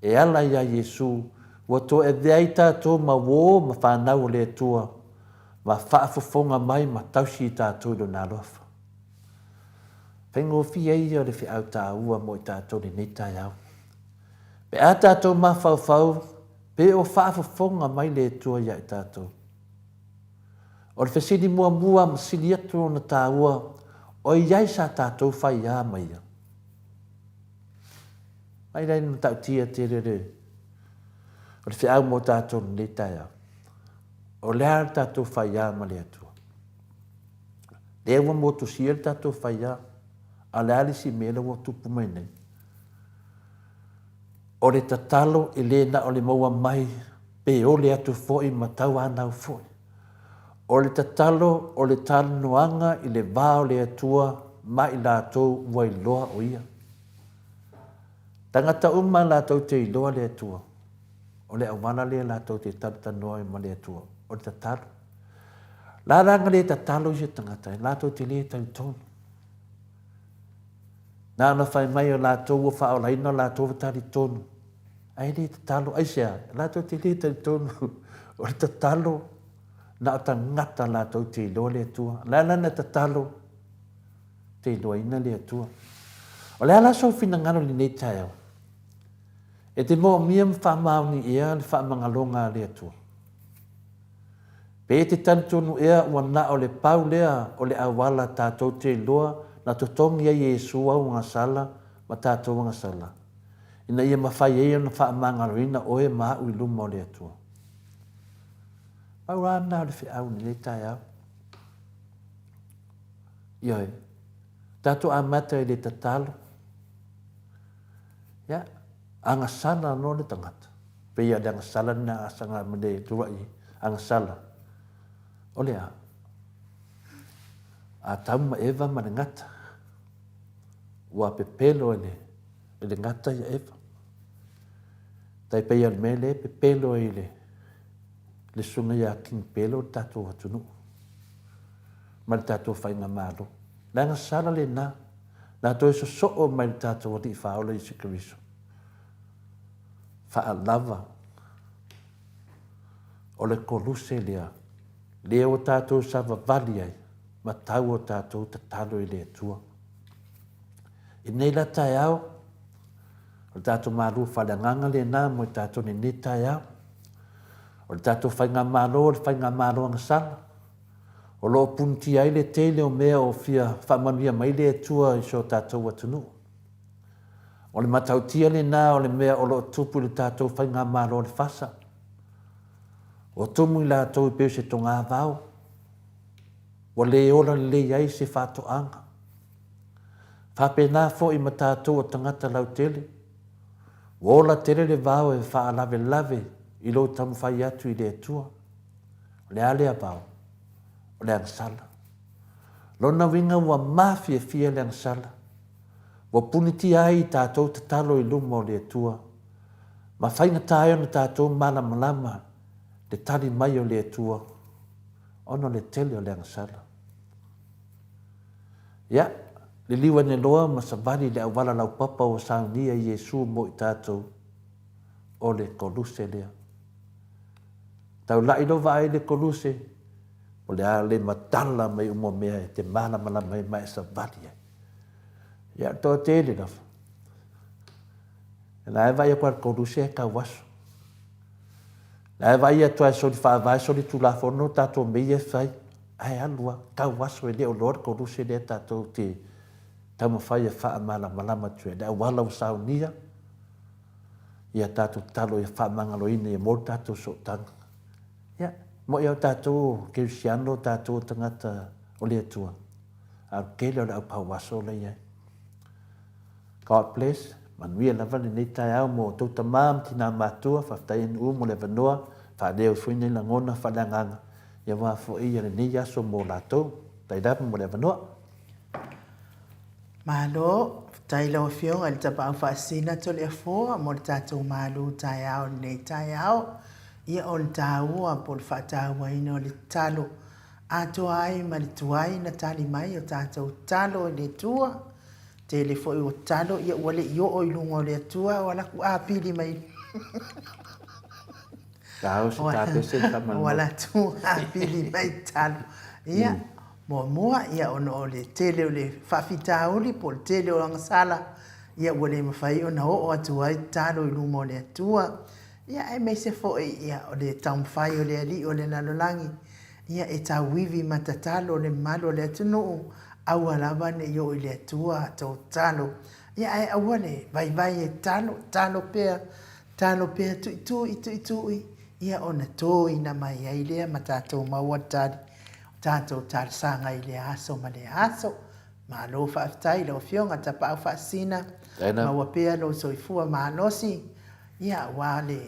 E ala iā Iesu, ua toe avea ai tatou ma uō ma fanau o le Atua, ma faafofoga mai ma tausi i tatou i Lona alofa. Faigofie ia o le feau taua mo i tatou i lenei taeao. Pe a tatou mafaufau, pe o faafofoga mai le Atua ia i tatou. O le fesili muamua ma sili atu ona taua, o i ai sa tatou faiā ma ia? Mai la i le matautia tele le, o le feau mo tatou i lenei taeao. O le a le tatou faiā ma le Atua? Lea ua motusia le tatou faiā, a o le a le isi mea lea ua tupu mai nei? O le tatalo e le na o le maua mai pe ole atu foi ma tauanau foi. O le tatalo o le talanoaga i le va o le Atua ma i latou ua iloa o Ia. Tagata uma latou te iloa le Atua, o le auala lea latou te talatalanoa ai ma le Atua, o le tatalo. La la na le tatalo i se tagata, latou te le talitonu. Na ona fai mai o latou ua faaolaina o latou ua talitonu. Ae le tatalo, aisea? Latou te le talitonu o le tatalo na o tagata latou te iloa le Atua. O le a la na tatalo te iloaina le Atua. O le a la sou finagalo i lenei taeao? E te moomia ma faamaoni ea le faamagaloga a le Atua? Pe e te talitonu ea ua na o le pau lea o le auala tatou te iloa na totogi ai e Iesu au agasala ma tatou agasala, ina ia mafai ai ona faamagaloina oe ma a'u i luma o le Atua? Pau lava lena o le feau i lenei taeao. Ioe. Tatou amata i le tatalo. Ia, agasala loa le tagata. Pei a le agasala lena asaga ma le lua'i agasala. O le a? Atamu ma Eva ma le gata. Ua pepelo e le, e le gata ia Eva. Tai pei o le mea lea e pepelo ai le, le susuga ia King Pelo le tatou atunuu ma le tatou faigamalo. Le agasala lena, na toe sosoo mai le tatou Alii Faaola Iesu Keriso. Faalava o le koluse lea, lea ua tatou savavali ai ma tau o tatou tatalo i le Atua. I lenei la taeao, o le tatou malu faaleagaga lena mo i tatou i lenei taeao. O le tatou faigamalo o le faigamalo agasala, o lo o punitia ai le tele o mea o fia faamanuia mai le Atua i si o tatou atunuu. O le matautia lena o le mea o lo o tupu i le tatou faigamalo o le fasa. Ua tumu i latou e pei o se togavao, ua le ola lelei ai se faatoaga. Faapena foi ma tatou o tagata lautele, ua ola tele le vao e faalavelave i lou taumafai atu i le Atua. O le a lea vao? O le agasala. Lona uiga ua mafiafia le agasala. Ua punitia ai i tatou tatalo i luma o le Atua, ma faigata ai ona tatou malamalama le tali mai o le Atua ona o le tele o le agasala. Ia, liliu ane loa ma savali i le auala laupapa ua saunia e Iesu mo i tatou, o le koluse lea. Taulai lou vaai i le koluse, o le a le matala mai uma mea e te malamalama ai ma e savali ai. Ia, o le toatele lava, o la e vaai atu lava i le koluse ae tau aso. O la e vaai atu lava e soli faavae, soli tulafono tatou mea ia e fai, ae alu lava, tau aso e le o iloa le koluse lea tatou te taumafai e faamalamalama atu ai. Le auala ua saunia, ia tatou tatalo ia faamagaloina ia maua le tatou sootaga. Ia, mo'i lava o tatou o kerisiano, o tatou o tagata o le Atua, a o le tele o le aupauaso la e i ai. God bless, manuia lava lenei taeao mo outou tama ma tina matua, faafetai NU mo le avanoa, faaleo ai foi nei lagona faaleagaga, ia aua foi ia lenei aso mo latou. Faafetai lava mo le avanoa. Malo, faafetai lau Afioga i le Tapaau Faasisina Toleafoa mo le tatou malu taeao i lenei taeao. Ia o le taua po o le faatauaina o le tatalo atoa ai ma le tuai na tali mai o tatou tatalo i le Atua. Tele foi o tatalo ia ua le i oo i luga o le Atua o ala atu apili mai Tau se tapese i O ala atu apili mai tatalo. Ia, muamua, ia ona o le tele o le faafitauli po o le tele o agasala, ia ua le mafai ona oo atu ai tatalo i luma o le Atua. Ia aemaise foi ia o le taumafai o le Alii o le lalolagi, ia e tauivi ma tatalo le mamalu o le atunuu, aua lava ne i oo i le Atua tou tatalo. Ia ae aua le vaivai e tatalo, tatalo pea, tatalo pea tuitui, tuitui, ia ona toina mai ai lea ma tatou maua le tali o tatou talosaga i lea aso ma lea aso. Malo faafetai i lau Afioga Tapaau Faasisina, maua pea lou soifua malosi, ia aua le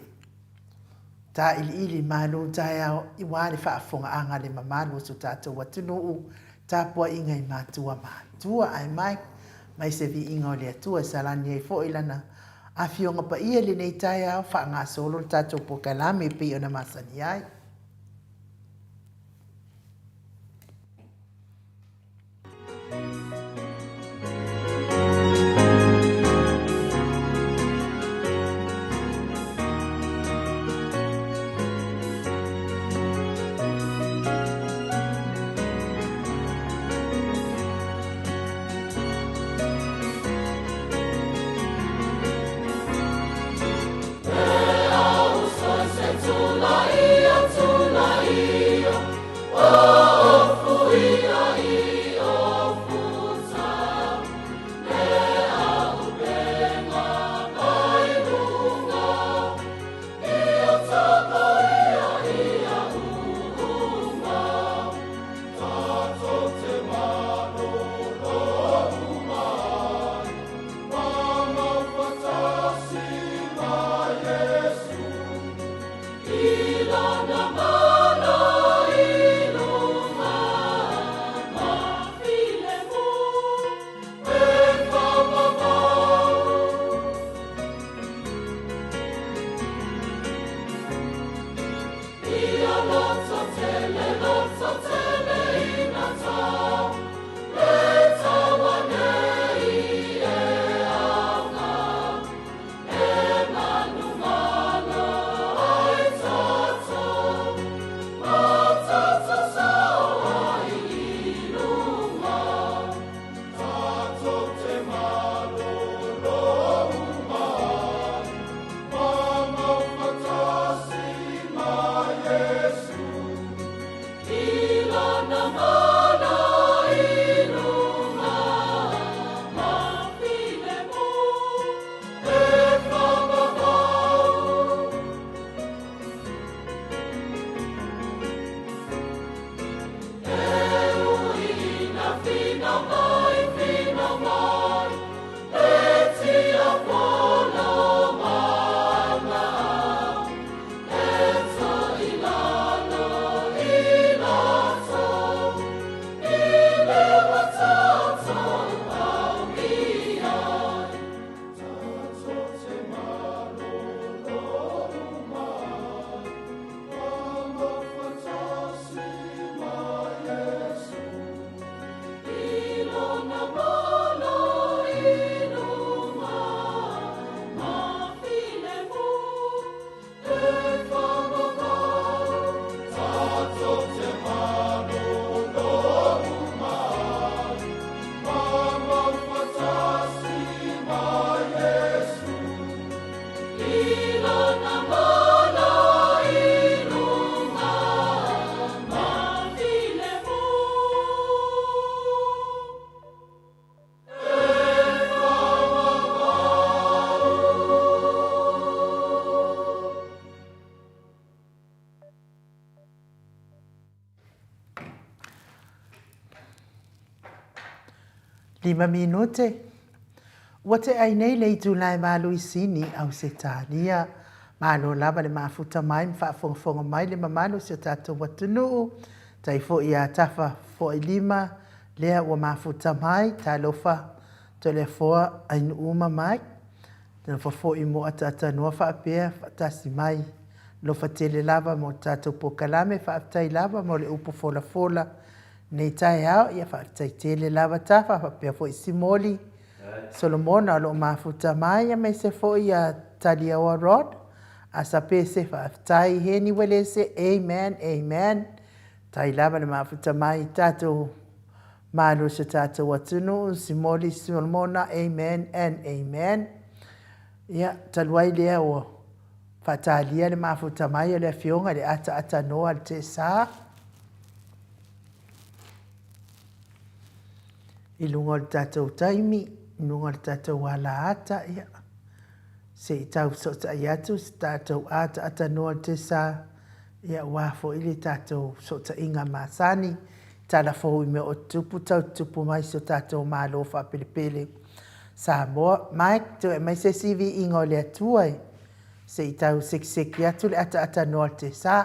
Tāiliili malu taeao aua le faafofogaaga a le mamalu o so tatou atunuu, tapuaiga i matua matua ae mai mai se viiga o le Atua e salani ai foi Lana Afioga Paia i lenei taeao, faagasolo le tatou polokalame e pei ona masani ai. Lima minute. Ua tea ai nei le itula e valu i Sini, Ausetalia. Malo lava le mafuta mai ma faafogafoga mai le mamalu o si o tatou atunuu. Tai foi ia tafa foi lima lea ua mafuta mai. Talofa Toleafoa Ainuuma Mike. Talofa foi mo ataatanoa faapea faatasi mai. Alofa tele lava mo tatou polokalame. Faafetai lava mo le upu folafola nei taeao. Ia faafetai tele lava Tafa faapea foi Simoli Solomona o lo o mafuta mai aemaise foi ia Taliaoa Rod Asapese. Faafetai Heni Welese. Amen, amen. Tai lava le mafuta mai tatou malo se tatou atunuu. Simoli Solomona. Amen and amen. Ia talu ai lea ua faatalia le mafuta mai o le afioga i le ataatanoa a le Tesa i luga o le tatou taimi, i luga o le tatou alaata, ia, se i tau fesootai atu se tatou ataatanoa o le Tesa, ia, aua foi le tatou fesootaiga masani, tala fou i mea o tutupu, tau tutupu mai si o tatou Malo faapelepele Samoa. Mike, toe aumai se isi viiga o le Atua e se i tau sekiseki atu le ataatanoa o le Tesa.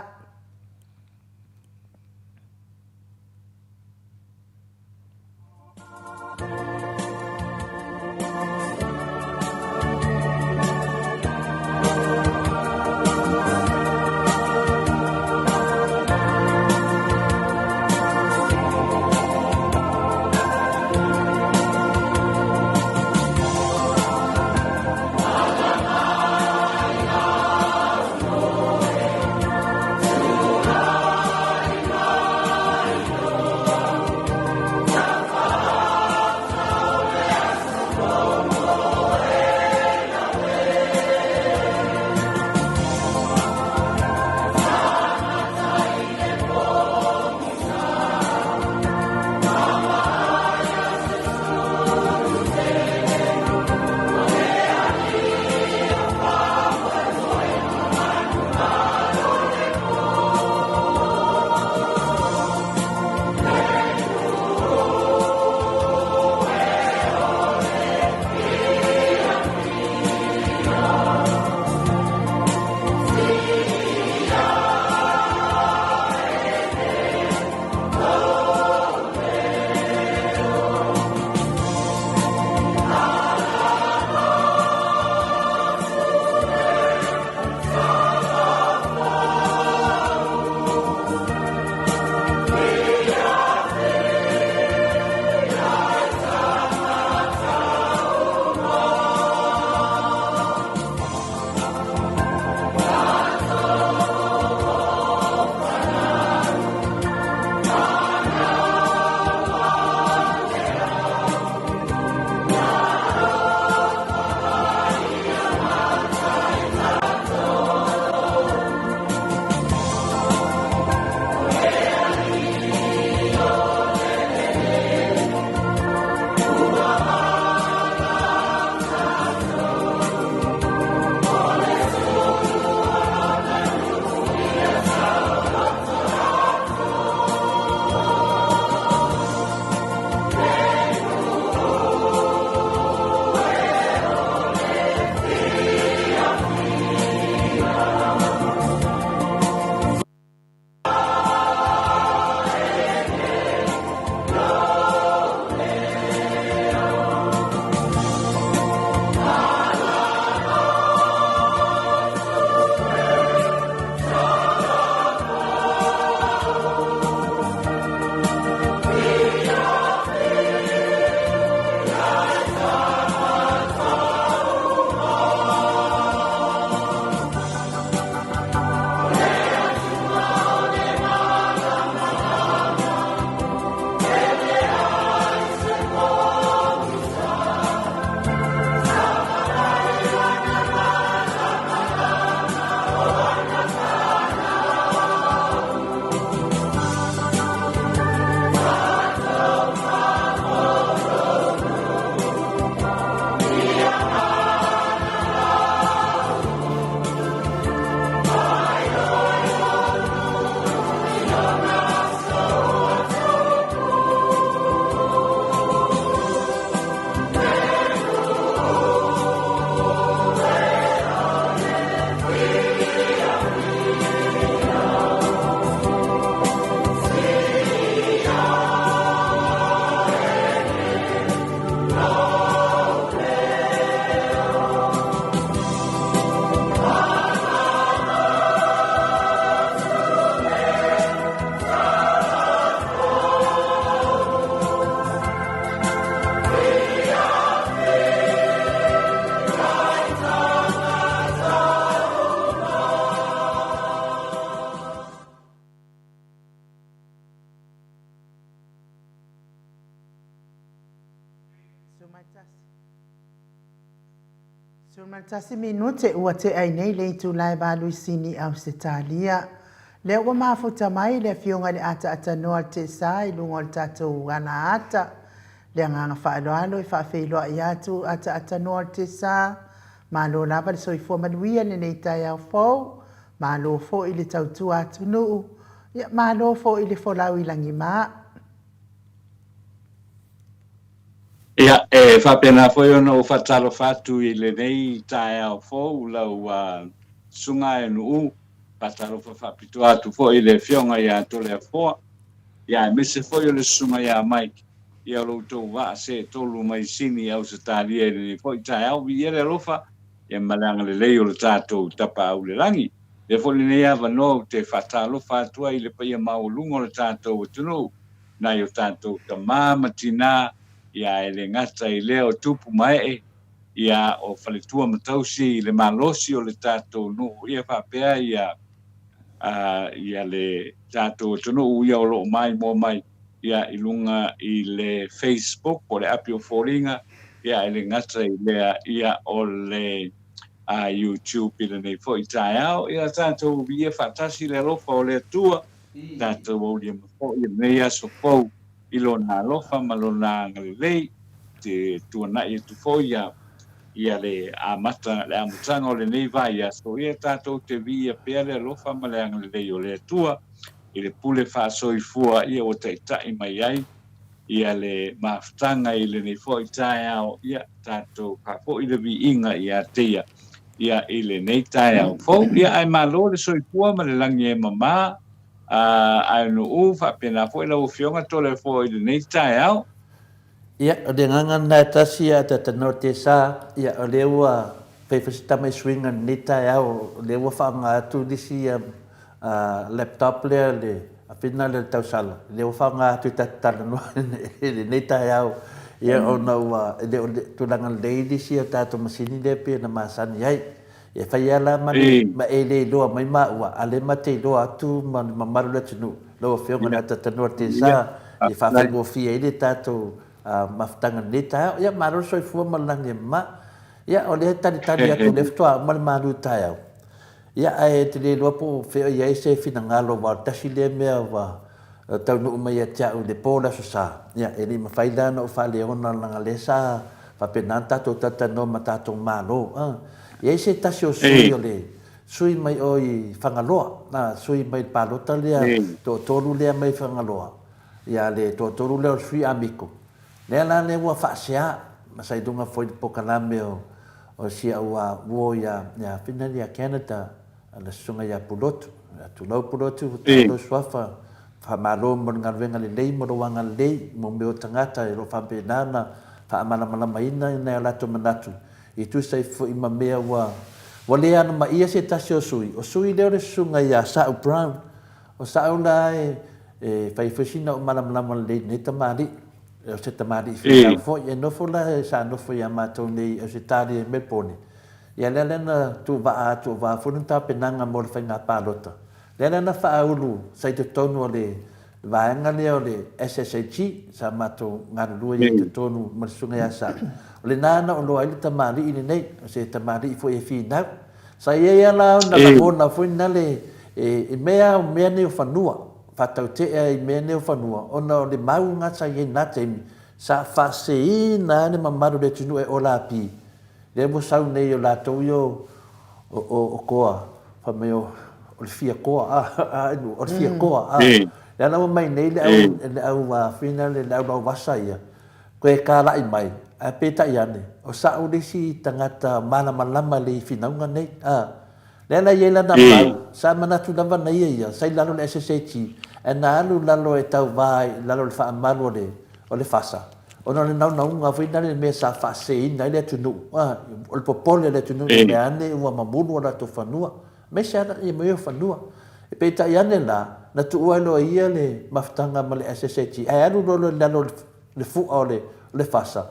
11 minute ua tea ai nei le itula e valu i Sini, Ausetalia. Lea ua mafuta mai le afioga i le ataatanoa o le Tesa i luga o le tatou alaata. Le agaga faaaloalo e faafeiloai atu ataatanoa o le Tesa. Malo lava le soifua manuia i lenei taeao fou. Malo foi le tautua atunuu. Ia, malo foi le folau i lagima. Ia, e faapena foi ona ou faatalofa atu i lenei taeao fou lau Susuga e Nuu. Faatalofa faapitoa atu foi i le Afioga ia Toleafoa, ia aemaise foi o le Susuga ia Mike, ia o lo outou vaa seetolu mai Sini, Ausetalia i lenei foi taeao. Viia le alofa, ia ma le agalelei o le tatou Tapaau i le Lagi. Avea foi lenei avanoa ou te faatalofa atu ai i le paia maualuga o le tatou atunuu, nai o tatou tama ma tina, ia e le gata i lea o tupu ma ee, ia o faletua ma tausi i le malosi o le tatou nuu, ia faapea ia ia le tatou atunuu ia o lo o maimoa mai ia i luga i le Facebook po o le api o foliga, ia e le gata i lea ia o le YouTube i lenei foi taeao. Ia tatou viia faatasi le alofa o le Atua, tatou aulia mai foi i lenei aso fou i Lona alofa ma Lona agalelei, te tuanai atu foi ia ia le amata le amataga o lenei vaiaso, ia tatou te viia pea le alofa ma le agalelei o le Atua i le pule faasoifua ia ua taitai mai ai ia le mafutaga i lenei foi taeao, ia tatou faafoi le viiga ia te ia, ia i lenei taeao fou. Ia ae malo le soifua ma le lagi e mama, a Nuu, faapena foi lau Afioga Toleafoa i lenei taeao. Ia, o le agaga lena e tasi a Tatanoa Tesa, ia, o lea ua fai foi si tama i suiga i lenei taeao, o lea ua faaaoga atu nisi laptop lea le afina lea le tausala, lea ua faaaoga atu i tatou talanoa i lenei taeao, ia ona ua e le o tulaga lelei nisi o tatou masini lea pei ona masani ai. E fai lava la ma le ma e le iloa mai maua, a o lea ma te iloa atu ma le mamalu o le atunuu, lau Afioga i le Atatanoa Tesa, e faafaigofie ai le tatou mafutaga i lenei taeao. Ia malo le soifua ma le lagi e mama. Ia o lea e talitali atu o lea faatoa uma le malu taeao. Ia ae te le iloa po o fea o i ai se finagalo aua o le tasi lea mea ua taunuu mai ia te au i le po o le Aso Sa, ia e le i mafai la ona ou faaleona leaga lea sa faapena ona tatou talatalanoa ma tatou Malo. A i ai se tasi o sui o le sui mai o i Fagaloa, a sui mai le palota lea toatolu lea mai Fagaloa, ia le toatolu lea o le sui Amiko, Lea la lea ua faasea ma sa i luga foi i le polokalame o o si au uo ia ia Finland ia Canada le susuga ia Pulotu. Tulou Pulotu, ua tau lou suafa, faamalo mo le galuega lelei ma lou agalelei mo mea o tagata e lo o faapena ona faamalamalamaina nai o latou manatu e tusa ai foi ma mea ua ua le anomaia se tasi o sui. O sui lea o le susuga ia Sa'u Brown. O Sa'u la e E fai foi sina ou malamalama lelei i lenei tamalii. O se tamalii finau foi. E nofo la, sa nofo ia matou nei i Ausetalia i Melbourne. Ia lea la na tuuvaa atu o vaa foi lona tapenaga mo le faiga palota. Lea la na faaulu sa i totonu o le vaega lea o le SSAG sa matou galulue ai i totonu ma le Susuga ia Sa'u. O lena na oloa ai le tamalii lenei, o se tamalii foi e finau. Sa i ai lava la ona lagona foi nale i mea o mea nei o fanua, faatautea i mea nei o fanua, ona o le mau na sa i ai i na taimi, sa faaseina lava le mamalu o le atunuu e ola api, lea ua sau nei o latou ia o koa, fai mai o le fia koa, a, o le fia koa, a. Lea la ua mai nei le au, le au foi lea le au lauvasa ia, Koe kālaʻi mai, ae peitai ane, o saʻu le isi tagata malamalama lei i finauga nei. A. Lea la i ai lana mau, sa manatu lava na ia ia, sa i lalo o le SSAG, ae na alu lalo e tauva i lalo o le faamalu o le, o le FASA, ona o le naunauga foi lea le mea sa faaseseina ai le atunuu, a, o le popole o le atunuu i mea ane ua mamulu o latou fanua, aemaise lava ia mea o fanua. Peitai ane la, na tuua ai loa e ia le mafutaga ma le SSAG, ae alu loa i lalo o le le fua o le le fasa,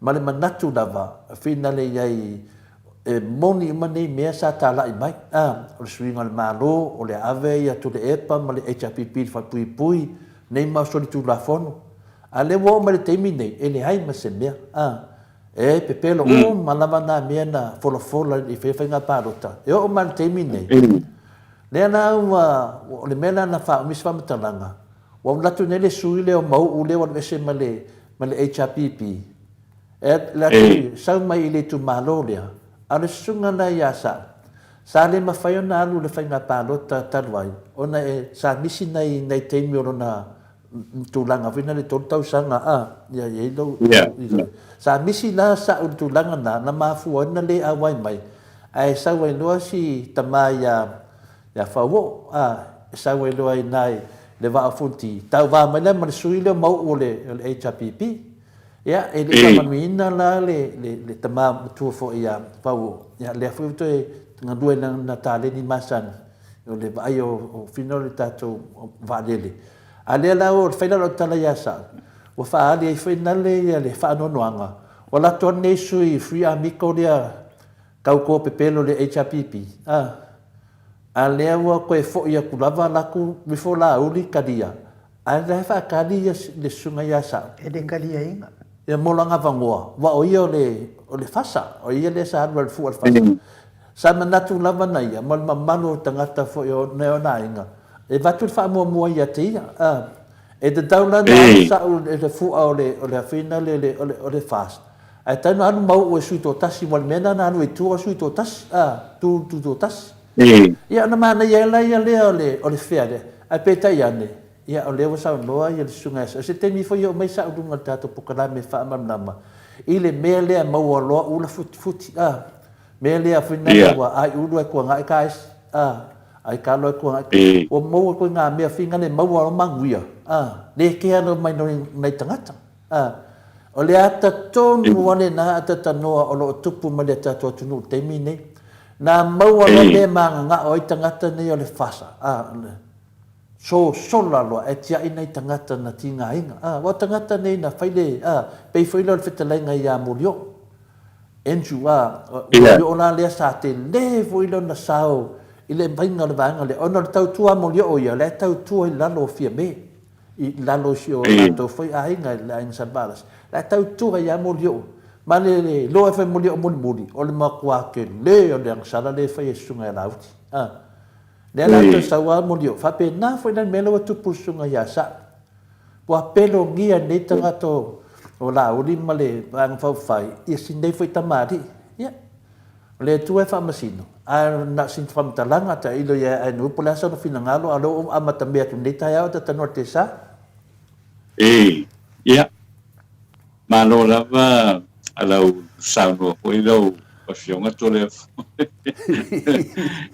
ma le manatu lava, finale i ai e moni uma nei mea sa talai mai, a, o le suiga o le Malo, o le ave ia Tuleepa ma le HRPP i le falepuipui, nei mau solitulafono. A lea ua oo mai le taimi nei, e leai ma se mea, a. E pepelo uma lava nā mea na folafola i faia faiga palota e oo mai i le taimi nei. Lea la ua, o le mea la na faaumi se faamatalaga, ua alu atu nei le sui lea o Mau'u lea ua alu ese ma le, ma le HRPP, e alu atu sau mai i le itumalo lea, a o le susuga la ia Sa'u, sa le mafai ona alu i le faiga palota talu ai, ona e, sa misi nai, nai taimi o lona tulaga foi lea 3 tausaga a, ia i ai lou, sa misi la sa'u i le tulaga lena, na mafua ai ona le auai mai, ae sau ai loa si tama ia, ia Fauo'o, a, e sau ai loa i ina i le Vaa o Fonoti, tauva mai la ma le sui lea o Mau'u o le, o le HRPP. Ia, e le i faamanuiaina la le, le, le tama matua foi ia Fauo'o, ia lea foi ua toe galue i lana taleni masani, o le vaai o, o fina o le tatou vaalele. A lea la ua fai la lau tala ia Sa'u, ua faaali ai foi nale ia le faanoanoaga, ua lato atu nei sui Free Amico lea tau ko pepelo le HRPP, a, a lea ua toe fo'i atu lava laku rifo lauli kalia, a la e faakali ia le susuga ia Sa'u. E le kaliaina. Ia mo lana avanoa, aua o ia o le, o le fasa, o ia lea sa alu ai le fua o le fasa. Sa manatu lava na ia, ma le mamalu o tagata foi o ona aiga, e avatu le faamuamua ia te ia. A, e tatau la ona alu sa'u i le fua o le, o le afina le, le, o le, o le FAST, ae tatau ona alu Mau'u e sui toatasi, aua o le mea lena na alu ai i tua o sui toatasi, a, tu, tu toatasi. Ia ona manaia ai la ia lea o le, o le fea lea. Ae peitai ane, ia o lea ua saunoa ia le susuga ia Sa'u, se taimi foi e oo mai Sa'u i luga o le tatou polokalame e faamalamalama i le mea lea e maua loa ula futifuti, a. Mea lea foi nana ua ai ulu ai kua ngae ka esi, a, ai ka loa kua ngae, ua maua koe ngā mea whinga le maua o manuia, a, le ke ano mai no nei tangata, a. O le ata tonu ale na ata tanoa o loo tupu mai le tatou atunuu i le taimi nei, na maua loa mea magagao ai tagata nei o le fasa, a, sosola loa e tiai nei tagata na tigaina, a, ua tagata nei na fai le, a, pei foi lea o le fetalaiga ia Molioo. Andrew, a, Molioo la lea sa tele foi lona sao i le vaiga o le vaega lea, ona o le tautua a Molioo ia, o la e tautua i lalo o Fiame, i lalo o si o latou foi aiga, le aiga Salivalasi, la e tautua ia Molioo. Ma le iloa e fai Molioo mulimuli, o le matua tele o le agasala lea e fai e Susuga ia Laauli. A, lea la toe sau a Molioo, faapena foi la le mea lea ua tupu i le Susuga ia Sa'u. Ua pelogia nei tagata o Laauli ma le Vaega Faaupufai ia si nei foi tamalii. Ia, o le Atua e faamasino, ae na o sina faamatalaga tailo ia ae nuu po o le a sona finagalo, a o lea ua ou amatamea atu i lenei taeao ta tanoa i le tesa. Ee, ia, Malo lava a lau saunoa foi lau Afioga Toleafoa.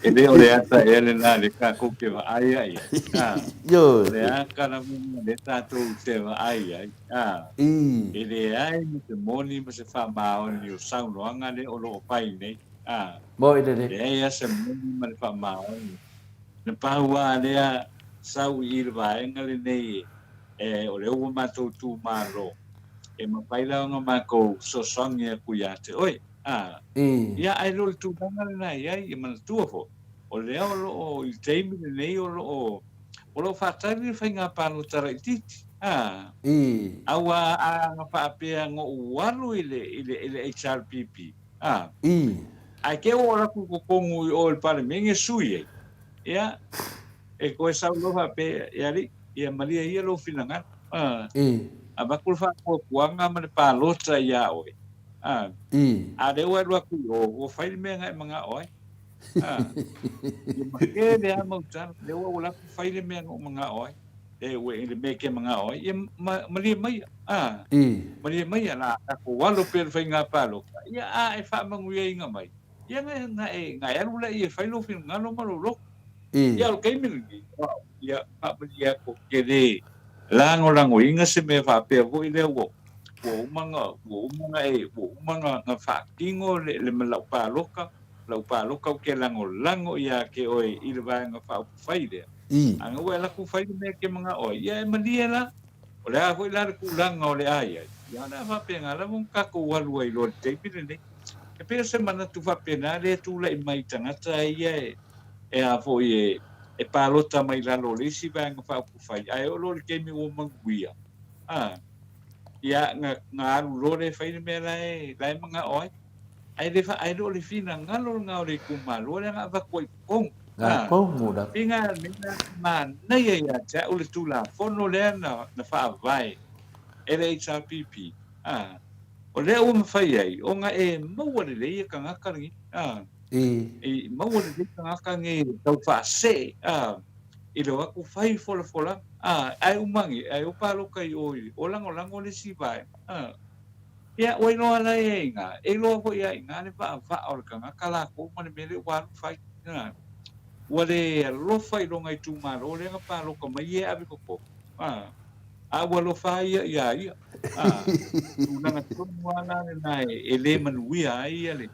E le o le ata ea lena lea tatou te vaai ai ai. A, Ioe. o le ata lava lena lea tatou te vaai ai. A, e leai ma se moni ma se faamaoni o saunoaga lea o lo o fai nei. A, Moi lelei. leai lava se moni ma le faamaoni. Na pau lava lea sau i i le vaega lenei e, o lea ua matou itumalo, e mafai la ona matou fesoasoani atu ia te oe. A, ia, ae le o le tulaga lena e i ai, e manatua foi, o lea o lo o, i le taimi lenei o lo o, o lo o faatali le faiga palota laitiiti. A, aua a na faapea na ou alu i le, i le, i le HRPP, a, ae te ua alu atu i totonu i o i le Palemene sui ai, ia, E toe sau loa faapea, E alii, ia malie ia lou finagalo. A, avatu le faatuatuaga ma le palota iā oe. A, a lea ua alu atu i o, ua fai le mea na e manao ai. A, ia make le a mau tala, lea ua ou alu atu fai le mea na ou manao ai. E, ua, i le mea e ke manao ai, ia ma, malie maia. A, malie maia, la tatou alo pea i le faiga palota, ia a e faamanuiaina mai, ia na, na e, na e alu laia e fai lou finagalo ma lou loto. Ia, o le taimi lenei, ia, faamalie atu ou te le lagolagoina se mea faapea foi lea ua, ua uma ona, ua uma ona e, ua uma ona, ona faatino le, le lau palota, lau palota ou te lagolago ia te oe i le Vaega Faaupufai lea. A na ua e alu atu fai le mea e te manao ai, ia e malie la. O le a foi la le tulaga o le a i ai, ia o le a faapena lava ona tatou alu ai loa i le taimi lenei. E pei o se manatu faapena lea e tulai mai i tagata ia e, e a foi e, e palota mai lalo o le isi Vaega Faaupufai, ae oo loa i le taimi ua manuia, a, Ia, na, na alu loa lea e fai le mea la e, la e manao ai. Ae le, ae le o le finagalo lena o le itumalo lea na avatu ai i totonu. Na tonu la. Pei na mea na manaia ia te au le Tulafono lea na, na faavae e le HRPP. A, o lea ua mafai ai ona e maua lelei e tagata lenei. A, e maua lelei tagata nei e tau faasee, a, i le o atu fai folafolaga. A, ae uma ane, ae o palota i o i o lagolago le isi vaega. A, ia, ua iloa la e ai ina, e iloa foi lava i ina le vaavaa o le tagata latou ma le mea lea ua alu fai. A, ua le alofa i lona itumalo lea na palota mai ia e ave i totonu. A, a ua alofa lava ia iā ia. A, tulaga tonu lava la lena e le manuia ai ia le,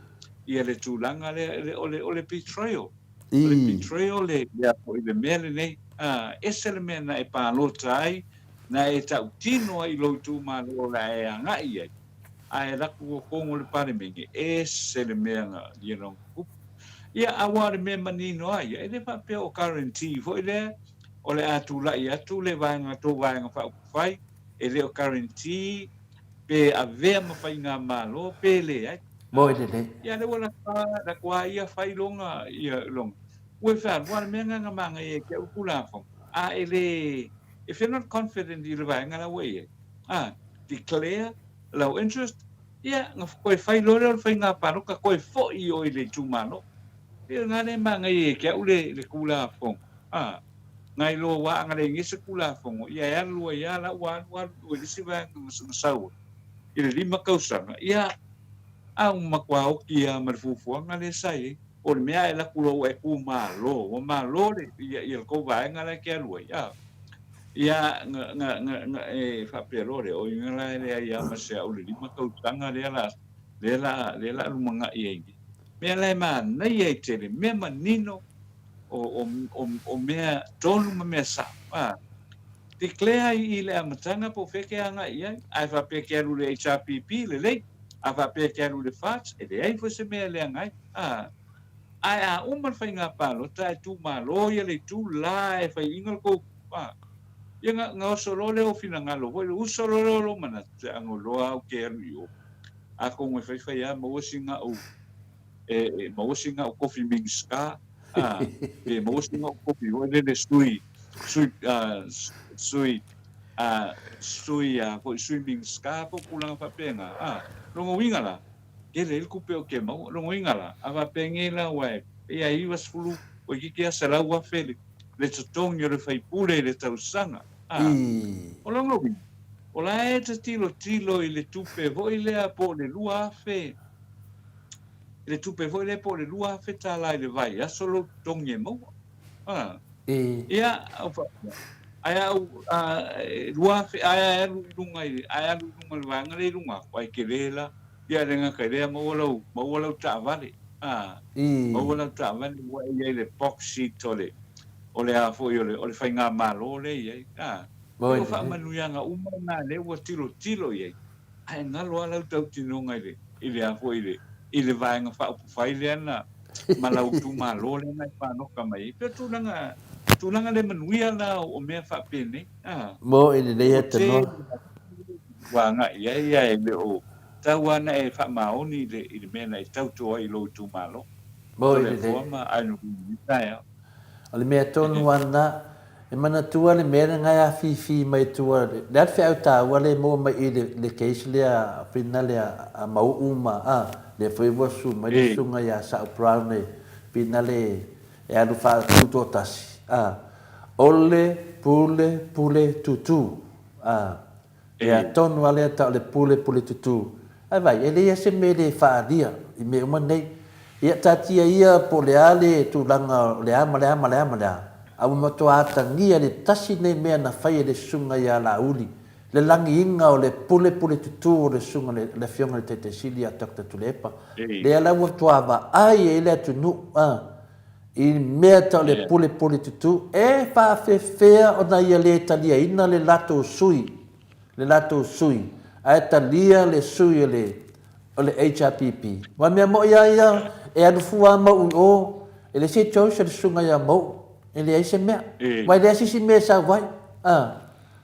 ia le tulaga lea, o le, o le betrayal. O le betrayal le, lea foi le mea lenei. A, ese le mea na e palota ai, na e tautino ai i lou itumalo o le a e agai i ai, ae alu atu i totonu o le Palemene, ese le mea na, you know, tupu. Ia, aua o le mea manino lava ia, e le faapea o guarantee foi lea o le a tulai atu le vaega, tou vaega faaupufai, e le o guarantee pe avea ma faigamalo pe leai. Moi lelei. Ia lea ua lata lata ia fai lona ia lona. Ua e fealu a le mea na manaia i te au Tulafono. A e le if you're not confident i le vaega la ua i ai, a declare lau interest, ia na toe fai loa lea o le faiga palota toe foi oe i le itumalo. Pei o lena lea e manaia i te au le le Tulafono. A nai loa ua ana leai nei se Tulafono, ia e alu ai lava la ua alu alu i le isi vaega na sau ai i le 5 tausaga, ia A ua matua oti lava ma le fuafuaga lea sa i ai. O le mea a e alu atu loa ua e tu malo, ua malo le, ia, ia le tou vaega la e te alu ai, a. Ia, na, na, na, na e faapea loa lea, oi na la e leai lava ma se au i le 5 tausaga lea la, lea la, lea la lumanai ai nei. Mea la e manaia ai tele, mea manino o, o, o, o mea tonu ma mea sao, a. Declare ai i le amataga po o fea e te agai i ai. A e faapea e te alu i le HRPP, lelei. A faapea e te alu i le FATS, e leai foi se mea e leaga ai. A, ae a uma le faiga palota ae tumalo ia le itu la e faiaina le tou, a, ia na, na oso loa lea o finagalo foi, uso loa lea o lou manatu, se ago loa au ke alu i o. Atonu e faifai lava maua sina au e, e maua sina au kofi Minisita, a, pe maua sina au kofi foi lele sui, sui, a, sui, a, sui, a, foi sui Minisita po o tulaga faapena, a. Lona uiga la, tele ai le tupe o ke maua. Lona uiga la, a faapea nei la ua e pei a 90, toeitiiti lava 100,000 le, le totogi o le faipule i le tausaga, a. O lona uiga, o la e te tilotilo i le tupe foi lea po o le 2,000, i le tupe foi lea po o le $2,000 i le vaiaso lou totogi e maua. A. Ia, au faapea, ae a ou, a, 2,000, ae a alu i luga i, ae alu i luga i le vaega lea i luga atu, ai tele la. Ia, le gata i lea, maua lau, maua lau taavale. A. Maua lau taavale ua e i ai i le box seat o le, o le a foi, o le, o le faigamalo lea e i ai. A. O faamanuiaga uma na lea ua tilotilo i ai. Ae galo lava lau tautinoga i le, i le a foi, i le, i le Vaega Faaupufai lea na, ma lau itumalo lea na e paloka mai ai. E pei o tulaga, tulaga le manuia la o mea faapenei, a. Mo i lelei e tanoa. Ua agai i ai, ae le o tau lava na e faamaoni i le, i le mea na e tauto ai i lou itumalo. Mo i lelei. Ma ai no taeao. O le mea tonu lava lena, e manatua le mea lena e afifi mai tua, le a le feau taua lea e maua mai i le case lea finale a Mau'u ma a, lea foi ua susu mai le susuga ia Sa'u Brown e finale e alu faatutoatasi, a, o le pule pule tutu, a. Ea tonu lava lea tau o le pule pule tutū. Ae vaai, e leai lava se mea e le faaalia i mea uma nei. Ia taatia ia po o le a le tulaga o le a ma le a ma le a ma le a, a ua matua atagia le tasi lenei mea na fai e le susuga ia Laauli, le lagiina o le pule pule tutū o le susuga le le Afioga i le Taitai Sili ia Doctor Tuilaepa. Lea la ua matua vaai ai le atunuu, a, i mea tau le pule pule tutū, e faafefea ona ia le taliaina le latou sui, le latou sui, ae talia le sui o le, o le HRPP. Aua mea moi lava ia, e alu fua lava Mauu i o, e leai se choice a le susuga ia Mauu, e leai se mea. Aua e leai se isi mea e sau ai. A.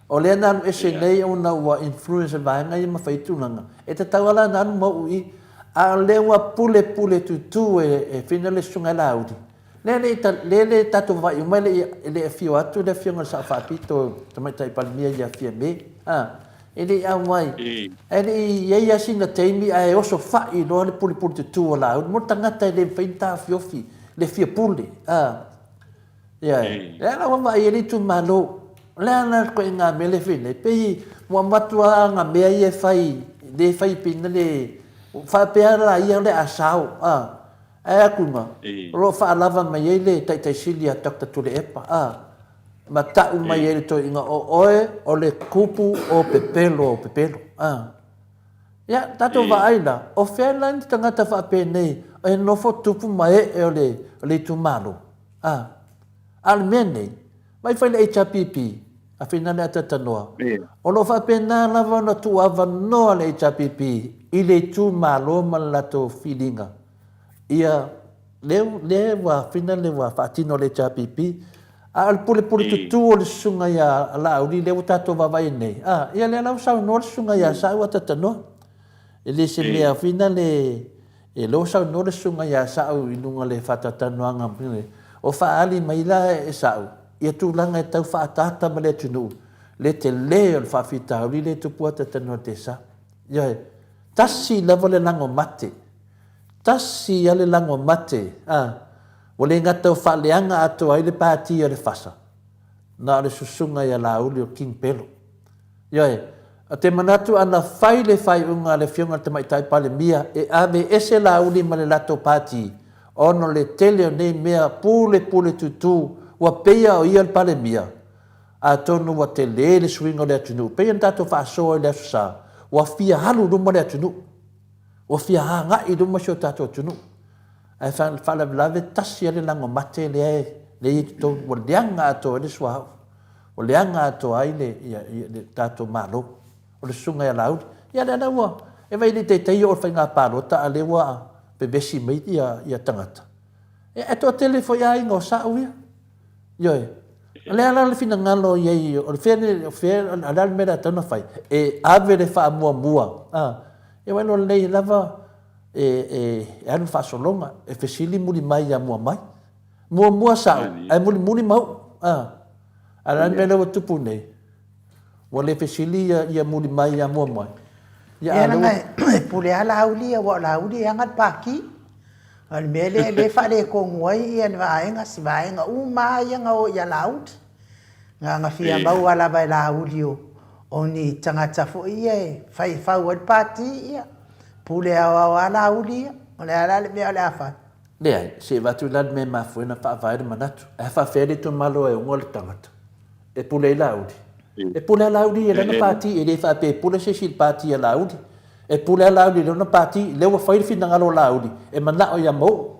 O lea na alu ese nei ona ua influence e vaega ia ma fai tulaga, e tatau lava la ona alu Mauu i i, a o lea ua pulepule tutū e Fina le Susuga ia Laauli, lea le i lea le tatou vaavaai uma e le i afio atu le Afioga i le Sao Faapito Tamaitai Palemia ia Fiame, a, e le i auai, ae le i i ai lava sina taimi ae oso fai loa le pulepule tutū a Laauli, mo le tagata e le mafai ona taofiofi le fia pule, a. Ioe. O lea la ua vaai ai le itumalo. O le a la le ituaiga mea lea e fai nei? Pei ua matua nga mea ia e fai, lea e fai pei na le faapea la ia o le a sao, a. Ae atu na, o lo o faalava mai ai le Taitai Sili a Doctor Tuilaepa, a, ma tau mai ai le toeaina o oe o le tupu o pepelo o pepelo, a. Ia, tatou vaai la, o fea la ni tagata faapenei e nofo tupu ma ee o le itumalo? A, a o le mea nei, mai fai le HRPP, a whina le atatanoa, o lo o faapena lava ona tuuavanoa le HRPP i le itumalo ma le latou filiga. Ia, le, le ua whina le ua faatino le HRPP, a o le pulepule tutū o le susuga ia Laauli lea ua tatou vaavaai ai nei, a, ia lea la ua saunoa le susuga ia Sa'u Atatanoa. E le se mea whina le, E leo saunoa le susuga ia Sa'u i luga o le faatalatalanoaga o faaali mai la e Sa'u ia tulaga e tau faaataata ma le atunuu le tele o le faafitauli lea e tupu atu talanoa te sa. Ioe, tasi lava le lago mate, tasi ia le lago mate, a, ua le gata ua faaleaga atoa ai le pati a le FASA, na o le susuga ia Laauli o King Pelo. Ioe, ou te manatu ana fai le faaiuga a le Afioga i le Tamaitai Palemia e ave ese Laauli ma le latou pati ona o le tele o nei mea pulepule tutū ua peia o ia le Palemia, atonu ua tele le suiga o le atunuu pei ona tatou faasoa i le Aso Sa, ua fia alu i luma le atunuu, ua fia agai i luma si o tatou atunuu. Ae faalavelave tasi lava le lago mate lea e i ai i totonu, ua leaga atoa ai le suauu. Ua leaga atoa ai le, ia, ia, le tatou Malo. O le susuga ia Laauli. Ia lea la ua, e vaai le taitai oo le faiga palota a lea ua vevesi mai ia, ia tagata. Ia, e toatele foi aiga o Sa'u ia. Ioe. O le a la le finagalo i ai, o le fea, o fea, o le a le mea le a tatau ona fai? E ave le faamuamua. A, ia vaai loa lelei lava e, e, e alu le faasologa, e fesili muli mai ia muamai. Muamua Sa'u, ae mulimuli Mau'u. A, a o le a le mea lea ua tupu nei? Ua le fesili ia, ia muli mai ia muamai. Ia, a o lea ua... E pule lava Laauli ia, aua o Laauli e ana le pati. O le mea lea lea e faaletonu ai ia le vaega, si vaega uma lava ia na o ia Laauli. Na na fia maua lava e Laauli o, o ni tagata foi ia e fai e fau ai le pati, ia pule aoao lava Laauli ia. O le a la le mea o le a fai? Leai, se i avatu la le mea e mafua ai ona faavae le manatu. Ae faafefea le itumalo e ogo le tagata? E pule ai Laauli? E pule a Laauli i lana pati, e le faapea e pule se isi i le pati a Laauli. E pule a Laauli i lona pati, lea ua fai le finagalo o Laauli, e manao ia Mauu.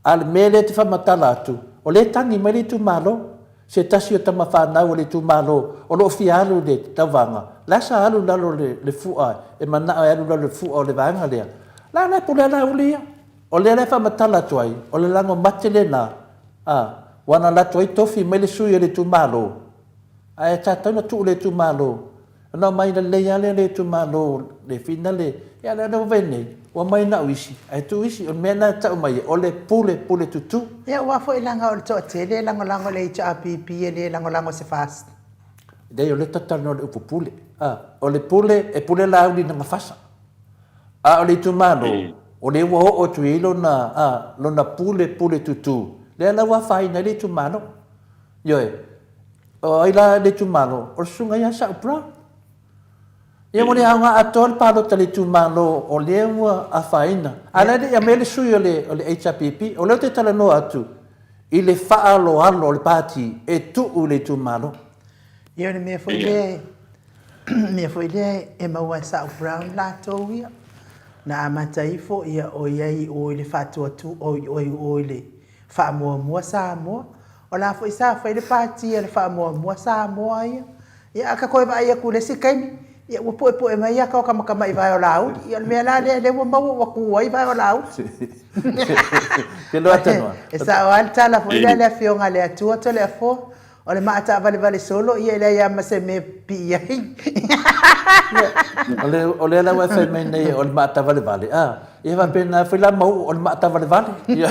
A o le mea lea e te faamatala atu, o lea e tagi mai le itumalo, se tasi o tama fanau a le itumalo o lo o fia alu i le tauvaga, la sa alu i lalo o le fua e manao e alu i lalo o le fua o le vaega lea, la la e pule a Laauli ia. O lea la e faamatala atu ai, o le lago mate lena, a, ua na latou ai tofi mai le sui o le itumalo, ae sa tatau ona tuu le itumalo, ona omai lelei lava lea o le itumalo le finale, ia lea ua fai nei, ua omai na o isi, ae tuu isi. O le mea lena e tau mai ai, o le pule, pule tutū. Ia aua foi leaga o le toatele e lagolago i le HRPP e le lagolago i se FAST. Leai, o lea tatou te talanoa i le upu pule. A, o le pule, e pule Laauli i lana fasa. A o le itumalo, o lea ua oo atu i ai lona, a, lona pule, pule tutū, lea la ua afaina ai le itumalo. Ioe. O ai la le itumalo? O le susuga ia Sa'u Brown. Ia ua le aoga atoa le palota i le itumalo o lea ua afaina. A o la e le i aumaia le sui o le, o le HRPP. O lea ou te talanoa atu i le faaaloalo o le pati e tuu i le itumalo. Ia o le mea foi lea mea foi lea e maua e Sa'u Brown latou ia, na amata ifo ia o i ai i o i le faatuatua, o i o i le faamuamua Samoa. O la foi sa fai le pati a le faamuamua Samoa ia. Ia a ka toe vaai atu i le isi taimi, ia ua puepue mai ata o tamatamai vae o Laauli. Ia o le mea la lea, lea ua maua ua tu ai vae o Laauli. Te loa tanoa. E sao lava le tala foi lea a le Afioga a le Atua Toleafoa. O le maa taavalevale solo ia e leai lava ma se mea e pipii ai. O le, o lea la ua e fai mai nei o le maa taavalevale, a, ia faapena foi la Mauu o le maa taavalevale. Ia.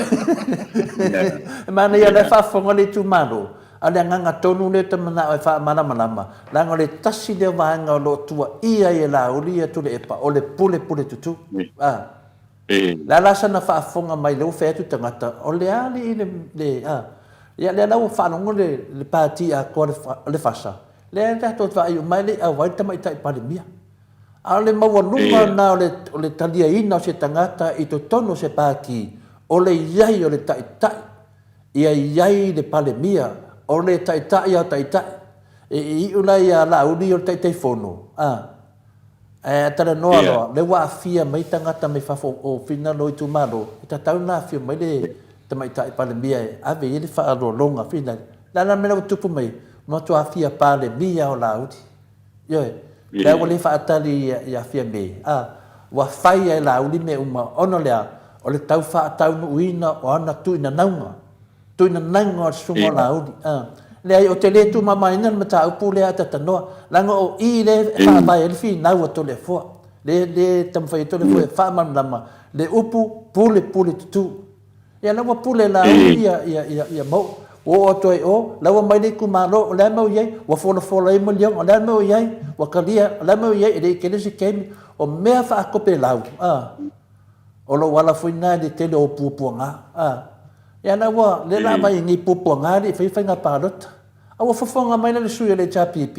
E manaia o la e faafofoga le itumalo, a o le agaga tonu lea ou te manao e faamalamalama, leaga o le tasi lea o vaega o lo o tuaia ai e Laauli ia Tuilaepa, o le pulepule tutū. A. Le a la sana faafofoga mai lea ua fai atu tagata, o le a alii le, le, a, ia lea la ua faalogo le, le pati atoa le, le fasa, lea tatou te vaai uma e le i auai le Tamaitai Palemia. A o le maualuga lena o le, o le taliaina o se tagata i totonu o se pati, o le i ai o le Taitai, ia i ai le Palemia, o le Taitai o Taitai. E, e iu la ia Laauli o le Taitaifono, a, Ae a talanoa loa, lea ua aafia mai tagata mai fafo o finagalo o itumalo, e tatau ona afio mai le Tamaitai Palemia e ave i ai le faaaloaloga finale. O le a la le mea la ua tupu mai? Ua matua aafia Palemia o Laauli. Ioe. Lea ua le faatali ia Fiame, a, ua fai lava e Laauli mea uma ona o le a? O le tau faataunuuina o ana tuinanauga. Tuinanaga o le susuga o Laauli. A. Leai, ou te le tumamaina le mataupu lea a Tatanoa, leaga o i lea e faavae ai le finau a Toleafoa. Le, le taumafai ai Toleafoa e faamalamalama le upu pule pule tutū. Ia la ua pule Laauli ia, ia, ia, ia Mauu. Ua oo atu ai i o, la ua mai le itumalo, o le a le mea ua i ai? Ua folafola ai Maliaga, o le a le mea ua i ai? Ua talia, o le a le mea ua i ai? E le i tele se taimi. O mea faakopelau, a. O lou ala foi lena i le tele o puapuaga. A. Ia la ua, lea la aumai nei puapuaga alii e fai faiga palota. A ua fofoga mai la le sui o le HRPP,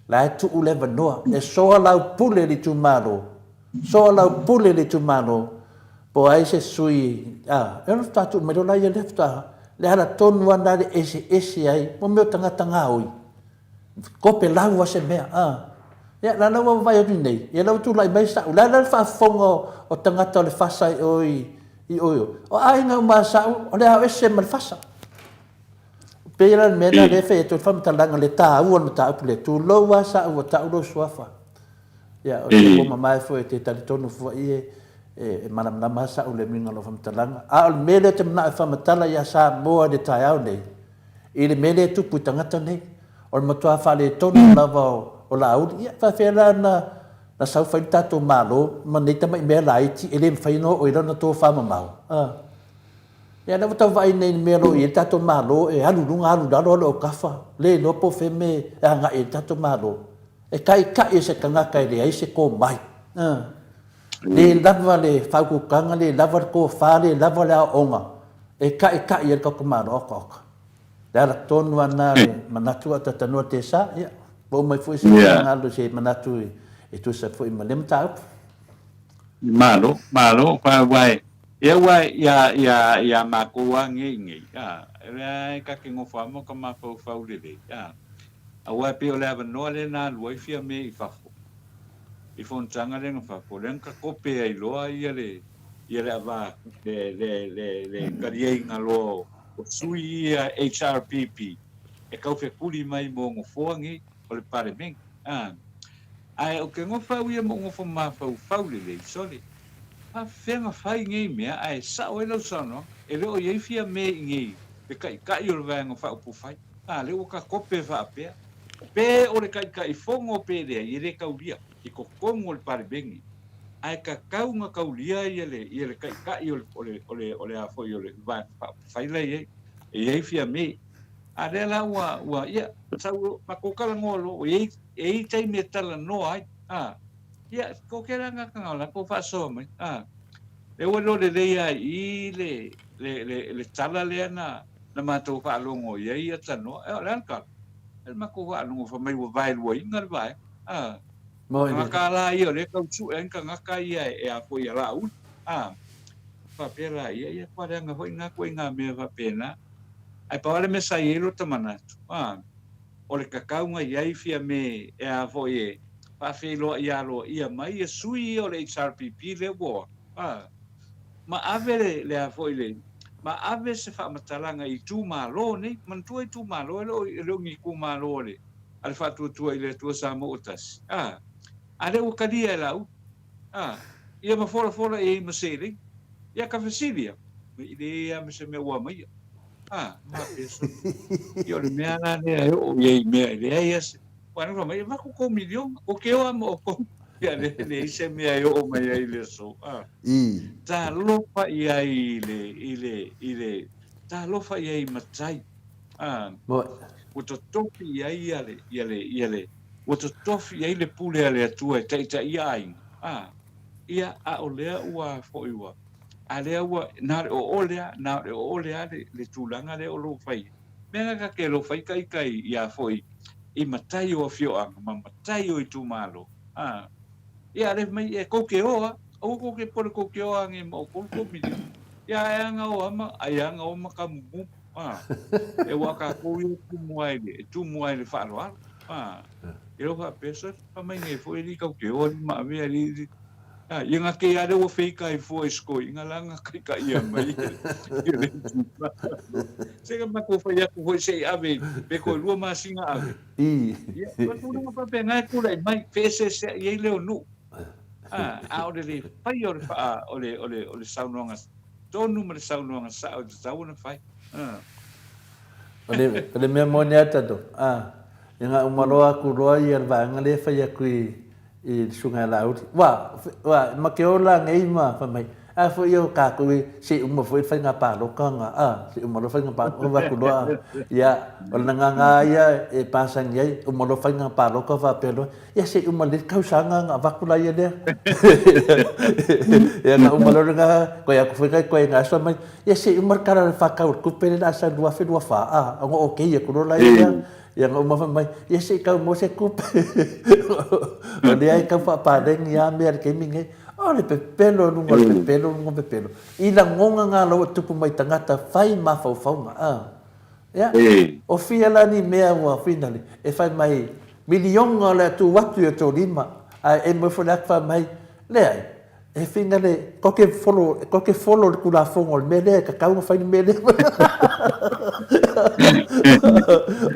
la e tuu le avanoa e soalaupule le itumalo, soalaupule le itumalo po o ai se sui, a, e ono faatoa tuu mai loa la ia lea faatoa, le ala tonu lava lena e eseese ai mo mea o tagata gaoi. Kope lau a se mea, a. Ia, la la ua vaai atu nei, ia la ua tulai mai sa'u, la la le faafofoga o tagata o le fasa i o i, i o i o. O aiga uma a sa'u, o le ao ese ma le fasa. Pei la le mea lena lea e fai atu ai le faamatalaga, le taua o le mataupu lea, tulou lava sa'u ua ta'u lou suafa. Ia, o se po mamae foi e te talitonu foi e, e malamalama lava sa'u i le uiga o lau faamatalaga. A o le mea lea ou te manao e faamatala ia Samoa i le taeao nei, I le mea lea e tupu i tagata nei, o le matua faaletonu lava o Laauli. Ia, faafefea la na, na sau fai le tatou Malo ma nei tamai mea laiti e le mafai ona oo i lana tofamamao? A. Ia, lea ua tau vaai nei i le mea o lo o i ai le tatou Malo e alu i luga alu i lalo alu autafa, le iloa po o fea mea e agai i ai le tatou Malo. E taitai e se tagata e leai se komai. A. Le lava le faautautaga, le lava le tofa, le lava le aoaoga e taita'i ai le tatou Malo otaota. Le ala tonu lava lena le manatu a Tatanua Tesa, ia, pau mai foi se finagalo i se manatu e tusa foi ma lea mataupu. Malo, malo, aua ia ua ia ia ia makou a ngei ngei, a, e lea e ka ke ngofo amo ka mafaufau lelei, a, aua e pei o le avanoa lea na alu ai Fiame i fafo. I fonotaga lea na fafo, lea na takope ai loa ia le ia le ava le le le le taliaiga loa o sui ia HRPP e tau fekuli mai mo nofoa nei o le Palemene. A ae ou te nofo au ia ma ou nofo mafaufau lelei, sole, faafefea na fai nei mea ae sao ai lau saunoaga, e le o i ai Fiame i nei le Taitai o le Vaega Faaupufai. A lea ua takope faapea. Pe o le Taitaifono pe leai, e le taulia i totonu o le Palemene, ae tatau ona taulia ia le, ia le Taitai o le, o le, o le, o le a foi o le Vaega Faaupufai la e i ai, e i ai Fiame. A lea la ua, ua, ia, sau, matou talanoa loa, e i ai, e i ai taimi e talanoa ai, a, ia, ko ke la gata o latou faasoa mai, a, lea ua iloa lelei lava i i le, le, le, le tala lea na, na matou faalogo i ai ia talanoa. E, o le a le tala? E le matou faalogo fai mai ua vaeluaina le vaega. A, tagata la ia o lea e tau sue ai ni tagata ia e a foi ia Laauli. A, faapea la ia, ia kua leaga foi na ituaiga mea faapena. Ae pau lava le mea sa i ai lota manatu, a, o le tatau na i ai Fiame e a foi e faafeiloai aloaia mai ia sui ia o le HRPP lea ua, a, ma ave le, le a foi le, ma ave se faamatalaga i itumalo nei. Manatua itumalo e le o, e le o ni itumalo a le, a le Faatuatua i le Atua Samoa ua tasi. A, a lea ua talia e Laauli. A, ia ma folafola i ai ma seleni. Ia ka fesili a, e leai lava ma se mea ua aumaia. A, faapea sole. Ia o le mea la lea e oo i ai i mea e leai lava se, aua na fai mai, avatu kou miliona, kou ke oa ma outou. Ia le leai se mea e oo mai ai i le aso. A, talofa i ai i le, i le, i le, talofa i ai i matai. A, ua totofi i ai ia le, ia le, ia le, ua totofi i ai le pule a le Atua e taitaia aiga. A, ia, a o lea ua foi ua, a lea ua, na o le oo lea, na o le oo lea le, le tulaga lea o lo o fai ai. Mea na ta te alofa ai ita ia foi i matai o afioaga ma matai o itumalo. A, ia ale mai e kou ke oa, aua kou ke pole kou ke oa ange ma oukou le kou miliona. Ia ae aga oa ma, ai aga oa ma kamumu. A, e ua kakou ia tumu ai le, e tumu ai le faaaloalo. A, e lo faapea so, fa mai nei foi li kau ke oa li ma avea li, li, a, ia nga ke ia le ua feika ai fua i skoi, nga la nga kai ka ia mai ia le itumalo. Se ka matou fai atu foi se i ave pe toe lua masina ave. Ia, o le tulaga faapena e tulai mai, feeseeseai ai leo nuu. A, a o le le faia o le faa, o le, o le, o le saunoaga tonu ma le saunoaga sao e tatau ona fai. A. O le, o le mea moni a tatou, a, ia ga uma loa aku loa ia le vaega lea e fai atu i, i le susuga ia Laauli. Ua, ua, ma ke ola nei ma fai mai, a foi o tatou e se i uma foi le faiga palota nga, a, se i uma loa faiga palota, ua atu loa, ia, o le nagana ia e pasani ai, uma loa faiga palota faapea loa, ia se i uma lelei tausaga ona avatu laia lea. Ia na uma loa lena, koe atu foi koe nga aso mai, ia se i uma le tala o le whakau o le tupe le la sa 2024, a, ona okay atu loa laia lea. Ia na uma fai mai, ia se i tau mo se tupe. O lea e tau faapaleni lava mea i le taimi nei. O le pepelo i luga o le pepelo i luga o le pepelo. I lagona ngā laua tupu mai tagata whai mafaufauga. A. Ia, o fia la ni mea ua finale, e whai mai miliona o le atu atu i o tō lima, ae e moe fole atu whai mai, leai, E finale, ko ke folo, ko ke folo le Tulafono o le mea lea, e tatau ona fai le mea lea.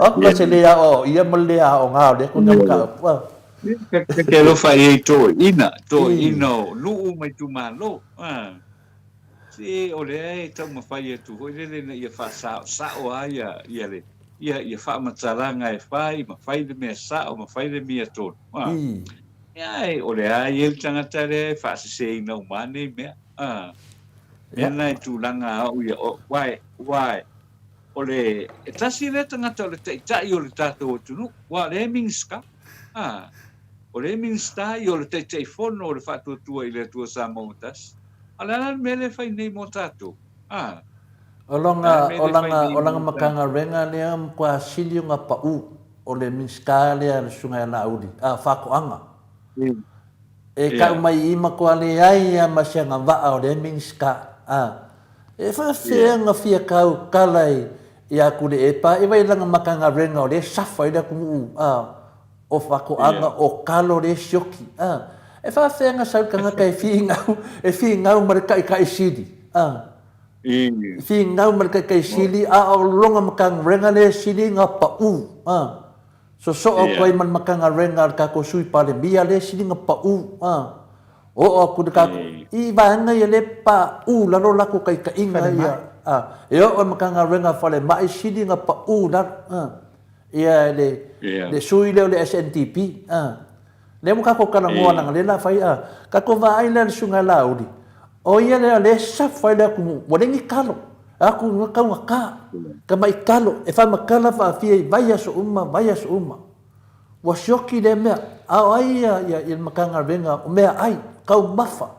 Aka se le aoaoia ma le le aoga o lea kona mataupu. Ah. Ke alofa i ai toeaiina, toeaiina o nuu ma itumalo. Ah. Se o lea e taumafai atu foi lele ina ia faasaosao lava ia, ia le, ia, ia faamatalaga e fai ma fai le mea sao ma fai le amiotonu. Ah. Ia, o le a i ai le tagata lea e faaseseina uma lava nei mea. A, mea na e tulaga au ia, o, uae, uae, o le, e tasi lea tagata o le taitai o le tatou atunuu, ua o lea e Minisita. A, o lea e Minisita ia o le Taitaifono o le Faatuatua i le Atua Samoa ua Tasi. A o le a la le mea lea e fai nei mo tatou? A, O lona, o lana, o lana Matagaluega lea matua sili ona pau. O le Minisita lea le Susuga ia Laauli, a, Faatoaga. E kau mai i matua leai a ma se agavaa o lea Minisita, a. E faafefea ona fia kau kala i, i Atule'epa e vai lana Matagaluega o lea e safa ai le atunuu, a, o Faatoaga, o kalo lea e sioki, a. E faafefea ona sau le tagata e finau, e finau ma le Taitai Sili, a. Finau ma le Taitai Sili, a o lona Matagaluega lea e sili ona pau, a. Sosoo atu ai ma le Matagaluega a le tatou Sui Palemia lea e sili ona pau, a. Oo atu i le tatou, i vaega ia lea e pauu i lalo latou taitaiga ia, a. E oo i le Matagaluega a Falemai sili ona pau i lalo, a. Ia le, le sui lea o le SNDP, a. Lea ua tatou talanoa leaga lea la fai a tatou vaai lea le susuga ia Laauli, o ia lea lea e safa ai le atunuu, ua leai ni talo, atu ua taugata, tamai talo e faamatala faafia i vaiaso uma, vaiaso uma. Ua sioki lea mea, a o ai ia ia le Matagaluega o meaai, taumafa,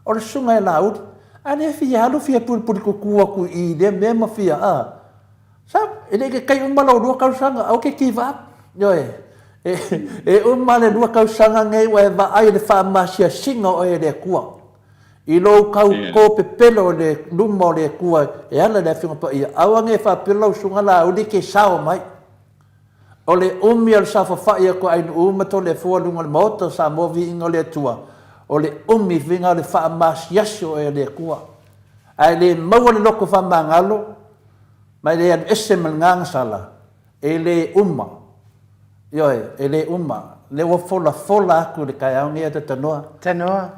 o le susuga ia Laauli, a lea fia alu fia pulipuli tutu atu i i lea mea ma fia a. Sa, e le i kekai uma lou lua tausaga, aua ke give up. Ioe. E, e uma le lua tausaga nei ua e vaai i le faamasiasiga o oe e le Atua. I lou tau kōpepelo i le luma o le Atua e ala i le Afioga Paia, aua ne i faapea lau susuga Laauli ke sao mai. O le umi o le saofafai a Toainuu ma Toleafoa i luga o le Maota o Samoa Viiga o le Atua, o le umi viga o le faamasiasi o oe e le Atua. Ae le maua le loto faamagalo, Ma e le alu ese ma le gagasala, e le uma. Ioe, e le uma. Lea ua folafola atu i le taeao nei a Tanoa. Tanoa,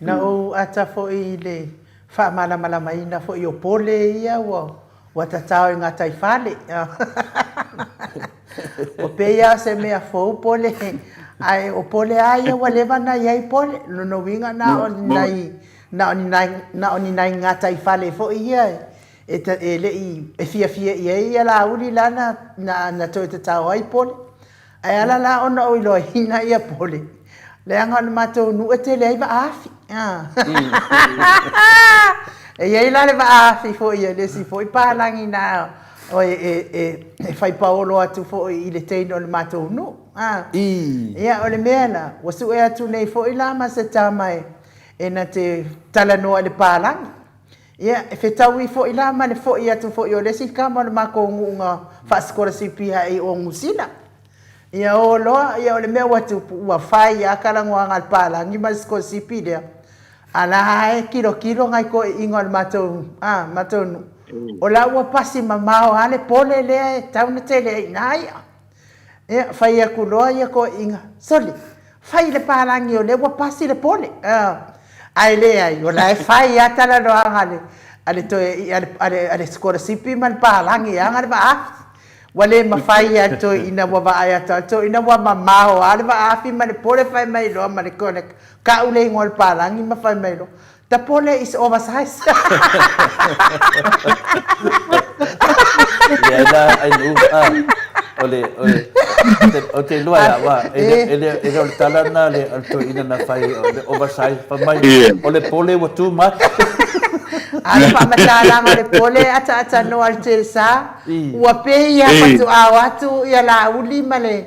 na ou ata foi i le faamalamalamaina foi o pole ia ua Ua tatao i gataifale. Ua pei lava o se mea fou Pole, ae o Pole lava ia ua leva ona i ai Pole. O lona uiga na o ni nai, na o ni nai, na o ni nai gataifale foi ia e, e le i, e fiafia i ai ia Laauli la na, na, na toe tatao ai Pole. Ae ala la ona ou iloaina ia Pole, leaga o le matou nuu e tele ai vaafi. E i ai la le vaafi foi a le isi foi palagi na o e, e, e, e fai paolo atu foi i le teine o le matou nuu. Ia, o le mea la, ua sue atu nei foi la ma se tama e, e na te talanoa i le palagi. Ia, e fetaui foi la ma le foi atu foi o le isi tama o le matou nuu na faasikolasipi ae i o Niu Sila. Ia o loa, ia o le mea ua tupu, ua fai lava talanoaga a le palagi ma le sikolasipi lea, a la e tilotilo nai toeaiina o le matou, a, matou nuu, o la ua pasi mamao lava le pole lea e tatau ona tele ai i ina i'a. Ia, fai atu loa ia toeaiina, sole, fai i le palagi o lea ua pasi le pole. Ae leai, o la e fai lava talanoaga a le, a le toe, a le, a le, a le sikolasipi ma le palagi e aga le vaafi. Ua le mafai lava le toeaina ua vaai atu lava le toeaina ua mamao lava le vaafi ma le pole fai mai loa ma le connect. Tau le igoa o le palagi ma fai mai loa, The pole is oversize. Leai la ai nu a o le o le o te lua ia wa e le e le e le o le tala na le o le toeaina na fai o le oversize fai mai o le pole ua too much. A le faamatalaga o le pole ataatanoa i le telesa ua pei lava faatoa o atu ia Laauli ma le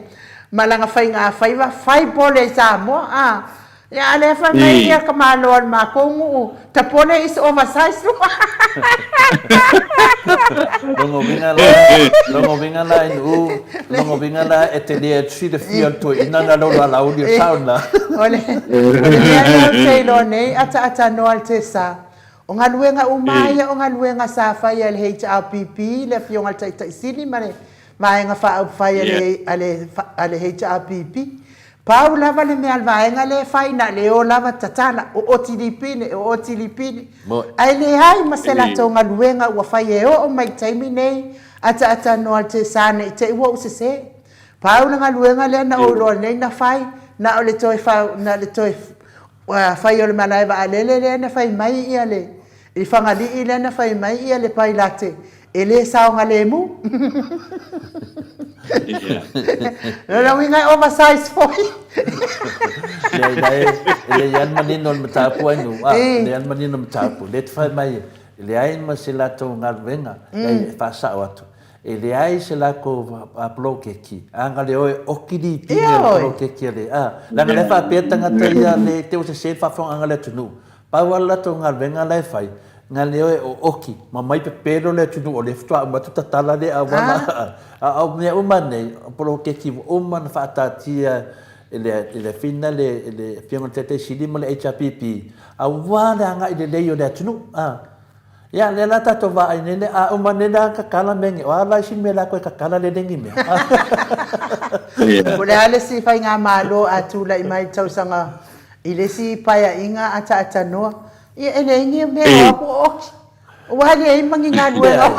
ma lana faigafaiva fai pole i Samoa a. Ia a lea fai mai ia ka malo a le makou nuu, the pole is oversize lua. Longa uiga la, longa uiga la i nuu, longa uiga la e te le silafia o le toeaina na lou lalauli o sao na. O le, o le mea lea ou te iloa nei, ataatanoa le tesa. O galuega uma ia o galuega sa faia e le HRPP, le Afioga i le Taitai Sili ma le Vaega Faaupufai a le, a le, a le HRPP. Pau lava le mea a le vaega lea e fai na o le o lava tatala, o oti lipine, o oti lipine. Ae leai ma se latou galuega ua fai e oo mai i le taimi nei, ataatanoa le tesa ne i te i ua ou sese. Pau le galuega lea na ou iloa nei na fai, na o le toe fau, na o le toe fai o le malae vaalele lea na fai mai ia le, i Fagalii lea na fai mai ia le pailate e le saogalemu. Lona uiga e oversize foi. Leai, leai, e leai lava le manino o le mataupu ai nuu, a, e leai lava le manino o le mataupu. Lea te fai mai, e leai ma se latou galuega, leai, e faasao atu. E leai se latou poloketi, a na le o e oki lipine o le poloketi a le, a, leaga o la e faapea tagata ia le te ua sese le faafofogaaga a le atunuu. Pau lava le latou galuega la e fai, na le o e oki ma mai pepelo le atunuu o lea faatoa uma atu tatala lea auala. A o mea uma nei, o poloketi ua uma ona faataatia e le, e le Afina le, le Afioga i le Taitai Sili ma le HRPP, aua le agai lelei o le atunuu. A. Ia, lea la tatou vaai nei, le a uma nei la tatala mea nei, o a la isi mea la toe tatala lelei mea. Po o le a le isi faigamalo a tulai mai i le tausaga i le isi paeaiga a taatanoa, ia e leai ni mea o aku o oki. Ua leai ma ni galuega.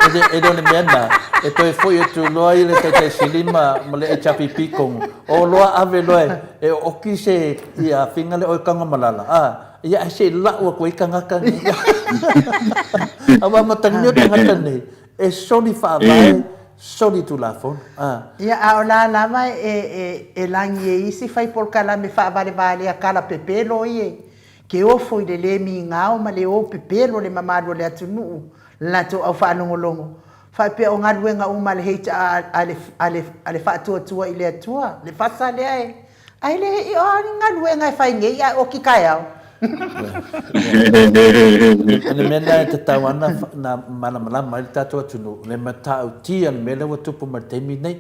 E le o le mea lena, e toe foi atu loa i le Taitai Sili ma le HRPP Kongo, o loa ave loa e oki se ia afiga lea o Tagomalala, a, ia ae se i lau atu ai tagata nei. Aua matangia tagata nei, e soli faavae, soli tulafono. A. Ia, a o la lava e, e, e lagi e isi fai polokalame faavalevalea kala pepelo ie, ke ofo i le le migao ma le o pepelo le mamalu o le atunuu le latou au faalogologo. Faapea o galuega uma a le HR, a le, a le, a le Faatuatua i le Atua, le fasa lea e, Ae le i o a ni galuega e fai nei ae oki taeao. O le mea lena e tatau lava ona malamalama ai le tatou atunuu, le matautia le mea lea ua tupu mai i le taimi lenei.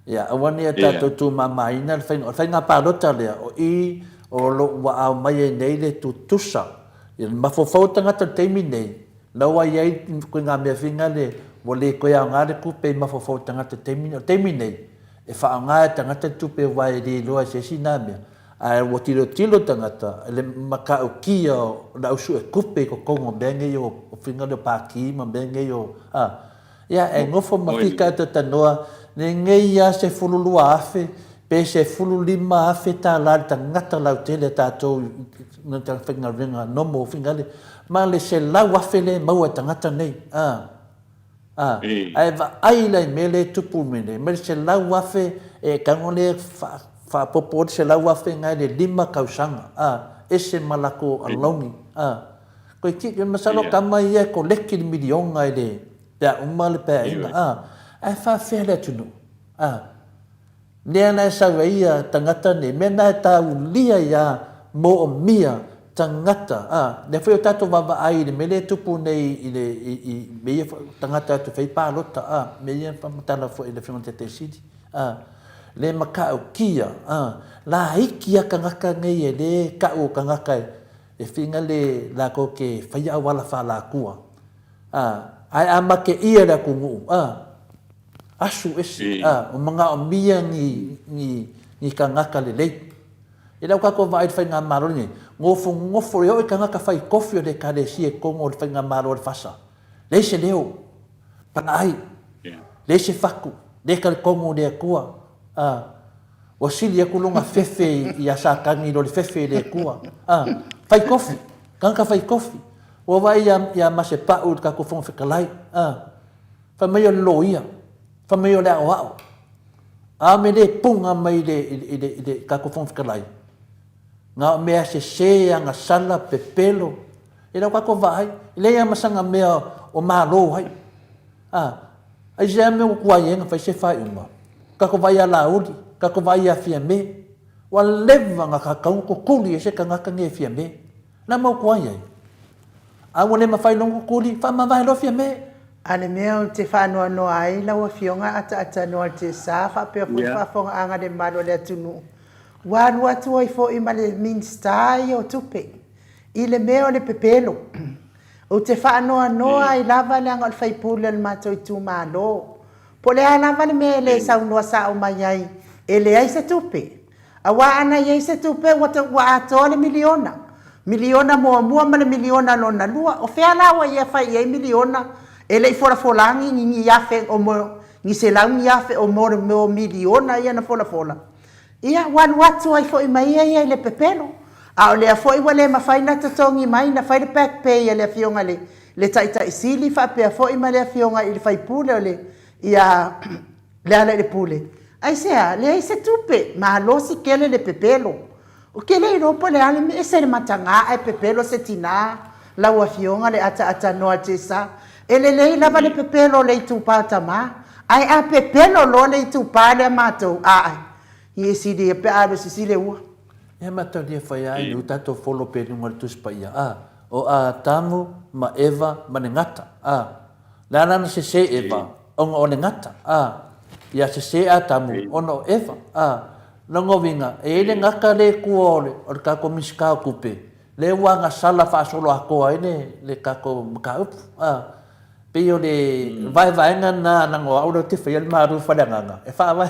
Ia aua ne i tatou tumamaina le faiga, o le faiga palota lea, o i o lo o ua aumai ai nei le tutusa, le mafaufau o tagata i le taimi lenei, la ua i ai ituaiga mea foi lea ua le toe aoga le tupe i mafaufau o tagata i le taimi lenei. O le taimi lenei, E faaaoga e tagata le tupe aua e le iloa e se isi na mea. Ae ua tilotilo tagata i le matautia o le au suetupe i totonu o mea nei o faiga lea o pati ma mea nei o, a, ia e nofo ma fika e talanoa lenei lava $12,000 pe $15,000 le tagata lautele a tatou i le faigaluega normal faiga lea ma le $100,000 lea e maua e tagata nei, a. A, ae vaai la i mea lea e tupu mai nei, mai le 100,000 e tago lea faaopoopo ai le 100,000 na i le 5 tausaga, a, ese ma latou alauni, a. Toeitiiti, masalo tama ia e koleki le miliona i le, pe a uma le paeaiga, a. Ae faafefea le atunuu, a. Lea la e sau ai ia tagata nei, mea na e taulia ia moomia tagata, a, lea foi o tatou vaavaai i le mea lea e tupu nei i le, i, i mea ia tagata atu e fai palota, a, mea ia na faamatala foi e le Afioga i le Taitai Sili, a, le matautia, a, laiti a tagata nei e le tau o tagata e, e finga le latou te faia auala faalatua, a, ae a mateia le atunuu, a. Asu ese, a, ua manaomia ni, ni, ni tagata lelei. E le o tatou vaai i le faigamalo lenei, nofonofo e oo i tagata fai tofi o le Ekalesia i totonu o le faigamalo a le FASA. Leai se leo, panaai, leai se fatu, le talitonu i le Atua, a, ua sili atu lona fefe ia Satani i lo le fefe i le Atua. A, fai tofi, tagata fai tofi. Ua vaai ia, ia Masepau i le tatou Fofoga Fetalai, a, Fai mai o le loia, fai mai o le aoao. A me le puna mai i le, i le, i le tatou Fofoga Fetalai, na o mea sese, agasala, pepelo, e lau tatou vaai, e leai lava ma sana mea o malo ai. A, aisea mea ua tuai ai ona fai se faaiuga? Tatou vaai ia Laauli, tatou vaai ia Fiame, ua leva ona tatau ona tutuli ai se tagata nei e Fiame. Na mau tuai ai. A ua le mafai loa ona tutuli, faamavae loa Fiame. A le mea ou te faanoanoa ai lau Afioga ataatanoa i le Tesa faapea foi le faafofogaaga a le mamalu o le atunuu, ua alu atu ai foi ma le Minisita ia o Tupe i le mea o le pepelo. Ou te faanoanoa ai lava leaga o le sui usufono o le matou itumalo. Po o le a lava le mea e le saunoa sao mai ai, e leai se tupe. Aua ana i ai se tupe ua ua atoa le miliona. Miliona muamua ma le miliona lona lua. O fea la ua ia fai i ai miliona e le i folafola ni ni ni afe o mo ni selau ni afe o mo mo miliona ia na folafola. Ia ua alu atu ai foi ma ia ia i le pepelo. A o lea foi ua le mafai na totogi mai na fai le back pay a le afioga i le le Taitai Sili faapea foi ma le afioga i le Faipule o le ia Lealailepule, Aisea, leai se tupe, malosi tele le pepelo. Ou te le iloa po o le a le mea, ese le mataga ae pepelo se tina, lau afioga le ataatanoa Jesa. E lelei lava le pepelo o le itupa o tama, ae a pepelo loa le itupa lea matou, aa, i e sili pe a alu e sisi le ua. Ia matalia fai a i tatou folo pe luga o le Tusi Paia, a, o Atamu ma Eva ma le gata, a. Le a la na sese Eva, ona o le gata, a. Ia sese Atamu, ona o Eva, a. Lona uiga, e i ai le gata lea i tua o le, o le tatou Minisita o Tupe, lea ua agasala faasoloatoa ai le, le tatou mataupu, a. Pei o le vaevaega lena leaga o au lea ou te faia le malu faaleagaga, e faavae,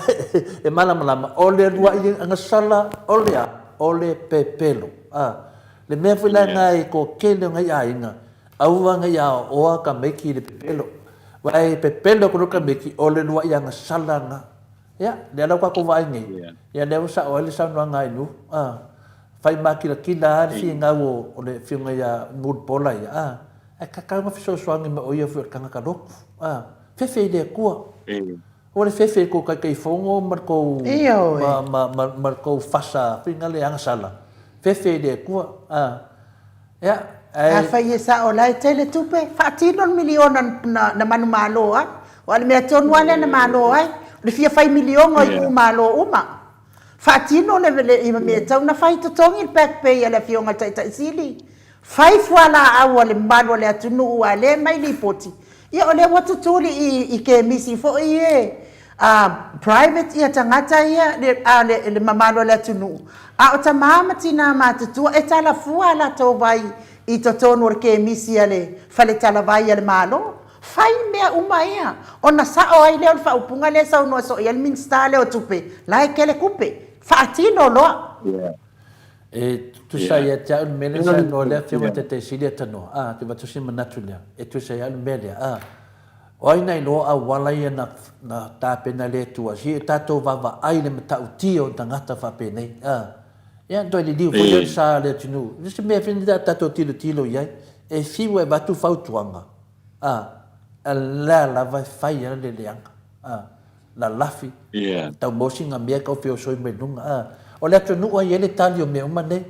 e malamalama, o le uluai agasala o le a? O le pepelo, a. Le mea foi la lena i toatele o nai aiga, Aua ne i aoaoa tamaiti i le pepelo. Aua e pepelo atu loa tamaiti, o le luaʻi agasala lena. Ia, lea la ua tatou vaai nei, ia lea ua sao ai le saunoaga a Inu, a, fai makilatila lava le finau o le afioga ia Mulipola ia, a, ae tatau ona fesoasoani mai o ia foi o le tagata lotu, a, fefe i le Atua. Aua le fefe i le tou Taitaifono ma le tou, ma, ma, ma, ma le tou fasa foi lena le agasala, fefe i le Atua, a. Ia, ae. Afai e sao o la e tele tupe, faatino le miliona na, na manumalo ai. Aua o le mea tonu lava lea na malo ai, o le fia fai miliona o itumalo uma. Faatino le, le, i mea e tatau ona fai, totogi le back pay a le Afioga i le Taitai Sili, fai fualaau a le mamalu o le atunuu aua o lea e aumai lipoti, ia o lea ua tutuli i, i kemisi foi e a private ia tagata ia le, a le, le mamalu o le atunuu, a o tama ma tina matutua e tala fua a latou vai i totonu o le kemisi a le fale talavai a le Malo. Fai mea uma ia, ona sao ai lea o le faaupuga lea e saunoa soo i ai le Minisita lea o Tupe, la e tele tupe. Faatino loa. Yeah. E tusa ia te au le mea lea sa noa lea Afioga Taitaisili a tanoa, a, te avatu se manatu lea, e tusa ia au le mea lea, a. O ai na iloa auala ia na, na tapena le Atua, si e tatou vaavaai i le matautia o tagata faapenei, a. Ia, toe liliu foi lea o le sa a le atunuu. Se mea foi lea tatou tilotilo i ai, e fiu e avatu fautuaga, a, a lea lava e fai a le leaga, a. Lalafi, tau maua sina mea tau feosoi mai luga. A, o le atunuu a i ai le tali o mea uma nei.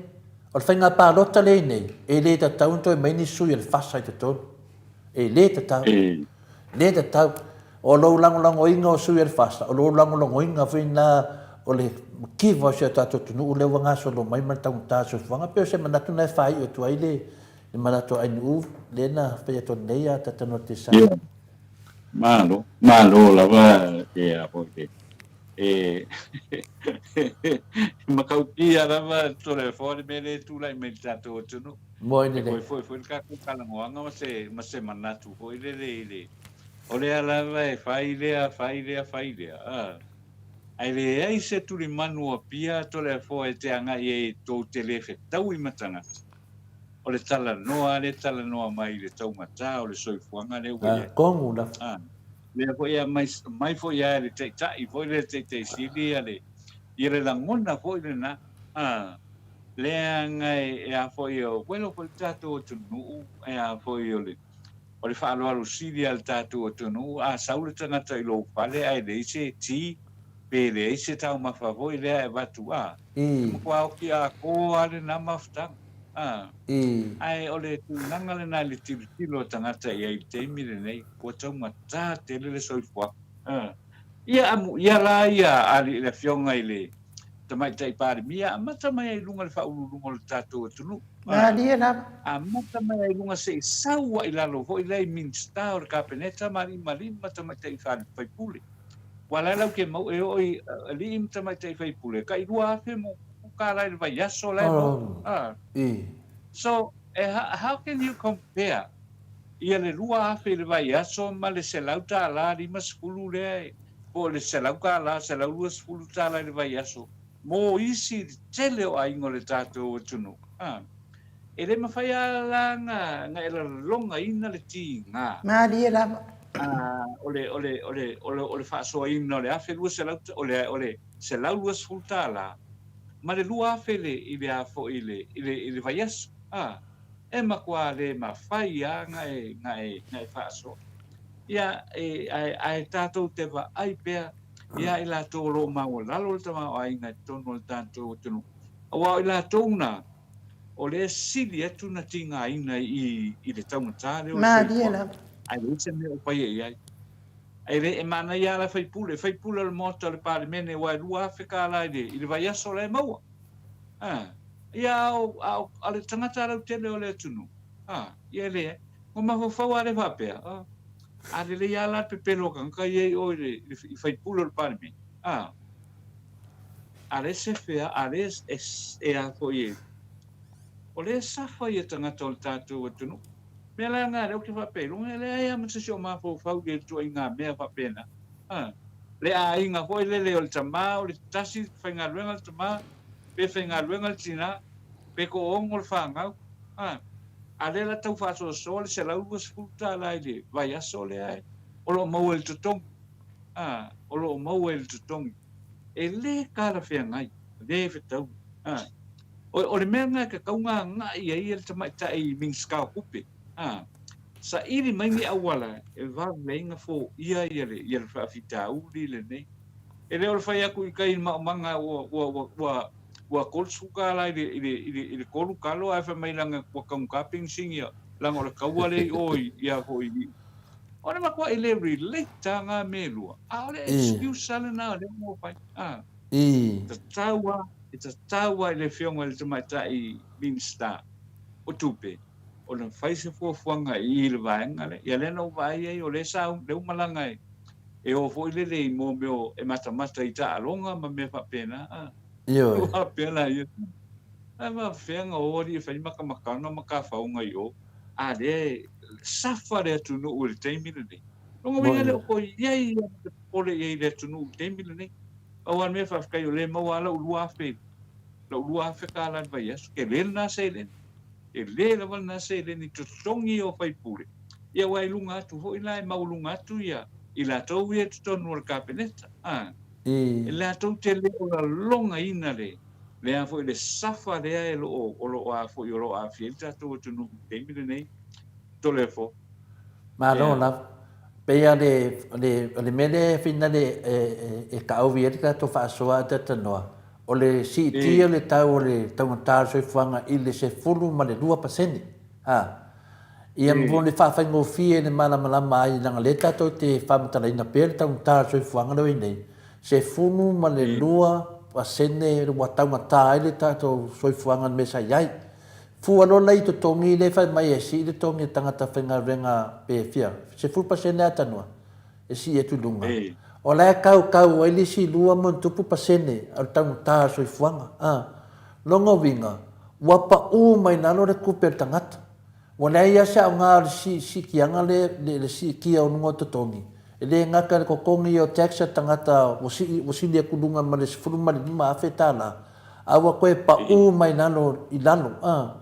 O le faiga palota lea i nei, e le tatau ona toe mai ni sui o le FASA i totonu. E le tatau. Le tatau. O lou lagolagoina o sui o le FASA, o lou lagolagoina foi lena o le mativa o si o tatou atunuu lea ua gasolo mai ma le taugata o le soifuaga. E pei o se manatu lena e faaiu atu ai le manatu o Ainuu lea na fai atu nei a Tatanoa Tesa. Malo, malo lava e a foi le e matautia lava Toleafoa le mea lea e tulai mai i le tatou atunuu. Moe lelei. E foi foi le tatou talanoaga ma se ma se manatu foi lele i le o lea lava e fai lea, fai lea, fai lea, a. Ae leai se tulimanu o Apia Toleafoa e te agai ai tou te le fetaui ma tagata. O le talanoa lea e talanoa mai i le taugata o le soifuaga lea ua i ai. Tonu lava. Lea foi e aumai mai foi lava e le Taitai foi lea, le Taitai Sili ia le, ia le lagona foi lena, leaga e a foi, ua iloa foi le tatou atunuu e a foi o le, o le faaaloalo sili a le tatou atunuu, a sau le tagata i lou fale ae leai se ti pe leai se taumafa foi lea e avatu, a, e matua oti atoa lava lena mafutaga. A, ae o le tulaga lena i le tilotilo a tagata i ai i le taimi lenei, ua taugata tele le soifuaga. A, ia amuia la ia alii le Afioga i le Tamaitai Palemia, amata mai ai i luga le faauluuluga o le tatou atunuu. Malie lava. Amata mai ai i luga se i sau ai i lalo foi lea i Minisita o le Kapeneta ma alii ma alii ma tamaitai faipule. Aua la e lau ke mau e oo i alii ma tamaitai faipule, tai 2000 ma ono tala i le vaiaso la e maua. Ah. So, e, how can you compare ia le 2000 i le vaiaso ma le $100 50 lea e, po o le $100, $120 i le vaiaso mo isi tele o aiga o le tatou atunuu. Ah. E le mafai lava la na e lalogaina le tiga. Malie lava. O le, o le, o le, o le, o le faasoaina o le 1200, o le, o le $120 ma le 2000 i le, i le a foi, i le, i le, i le vaiaso. A, e matua le mafai lava na e, na e, na e faasoa. Ia, e, ae, ae tatou te vaai pea ia i latou o lo o maualalo le tamaoaiga i totonu o le tatou atunuu. Aua o i latou na, o lea e sili atu na tigaina i, i le taugata lea o le soifuaga, ae leai se mea o faia i ai. E le, e manaia lava le faipule, faipule o le Maota o le Palemene aua e $2000 i le, i le vaiaso la e maua. A, ia a o, a o, a o le tagata lautele o le atunuu, a, ia e leai. Ua mafaufau lava lea faapea, a, a lelei lava la le pepelo o tagata ia i o i le, i le faipule o le Palemene, a. A lea e sefe a, a lea e, e a foi e, o lea e safa ia tagata o le tatou atunuu. Mea la na lea ou te faapea iloga e leai lava ma se isi o mafaufau i le ituaiga mea faapena. A, le aiga foi lele o le tama o le tasi faigaluega le tama, pe faigaluega le tina, pe toaono le fanau. A, a lea la tau faasoasoa le $120 i le vaiaso lea e, o lo o maua i le totogi. A, o lo o maua i le totogi. E le talafeagai, le fetaui. A, o, o le mea lena e tatau ona agai ai le tamaitai Minisita o Tupe. A, saili mai ni auala e vave ai ona foia ia le, ia le faafitauli lenei. E le o le fai atu i tai i le maomaga ua, ua, ua, ua, ua $30 i le, i le, i le, i le tolu talo ae fai mai leaga ua taugata penisini leaga o le taua lea i o i, ia foi i, O le matuai le relate a ngā mea e lua. A o le excuse a lena o lea ua fai. A. Tatau a, e tatau a i le Afioga i le Tamaitai Minisita o Tupe ona fai se fuafuaga i i le vaega lea. Ia lea na ou vaai ai o lea sa lea ua malaga e e o foi lele i mo mea o e matamata i taaloga ma mea faapena. A. Ioe. Ua faapea la ia. Ae faapefea ona o alii e fai makamakaga ma tafaoga i o. A lea e safa le atunuu i le taimi lenei. Lona uiga le o toe i ai lava se popole i ai i le atunuu i le taimi lenei. Pau lava le mea faafetai o lea e maua lava lau 2000. Lou $2,000 i le vaiaso, tele lena seleni. Tele lava lena seleni i totogi o faipule. Ia aua e luga atu foi la, e maualuga atu ia i latou ia i totonu o le Kapeneta. A, e latou te le o lalogaina le, le a foi, le safa lea e lo o, o lo o a foi, o lo o aafia ai le tatou atunuu i le taimi lenei. Toleafoa. Malo lava. Pei lava o le, o le mea lea e finale e taaovi ai le tatou faasoa a talanoa, o le siitia o le tau o le taugata o le soifuaga i le 12%. A. Ia mo le faafaigofie i le malamalama ai, leaga o lea tatou te faamatalaina pea le taugata o le soifuaga lea ua i ai nei, 12% ua taugata ai le tatou soifuaga i le mea sa i ai. Fua loa la i totogi lea e fai mai e sii le totogi o tagata faigaluega pe fia, 10% a tanoa e sii atu i luga. O la e kaukau ai le isi lua ma ona tupu pasene o le taugata o le soifuaga. A. Lona uiga, ua pau mai lalo le tupe a le tagata. Ua leai lava se aoga o le siitiaga lea, le siitia o luga o totogi. E le gata i le totogi o tax a le tagata ua sii, ua sili atu i luga ma le $15,000, a ua toe pau mai lalo i lalo, a.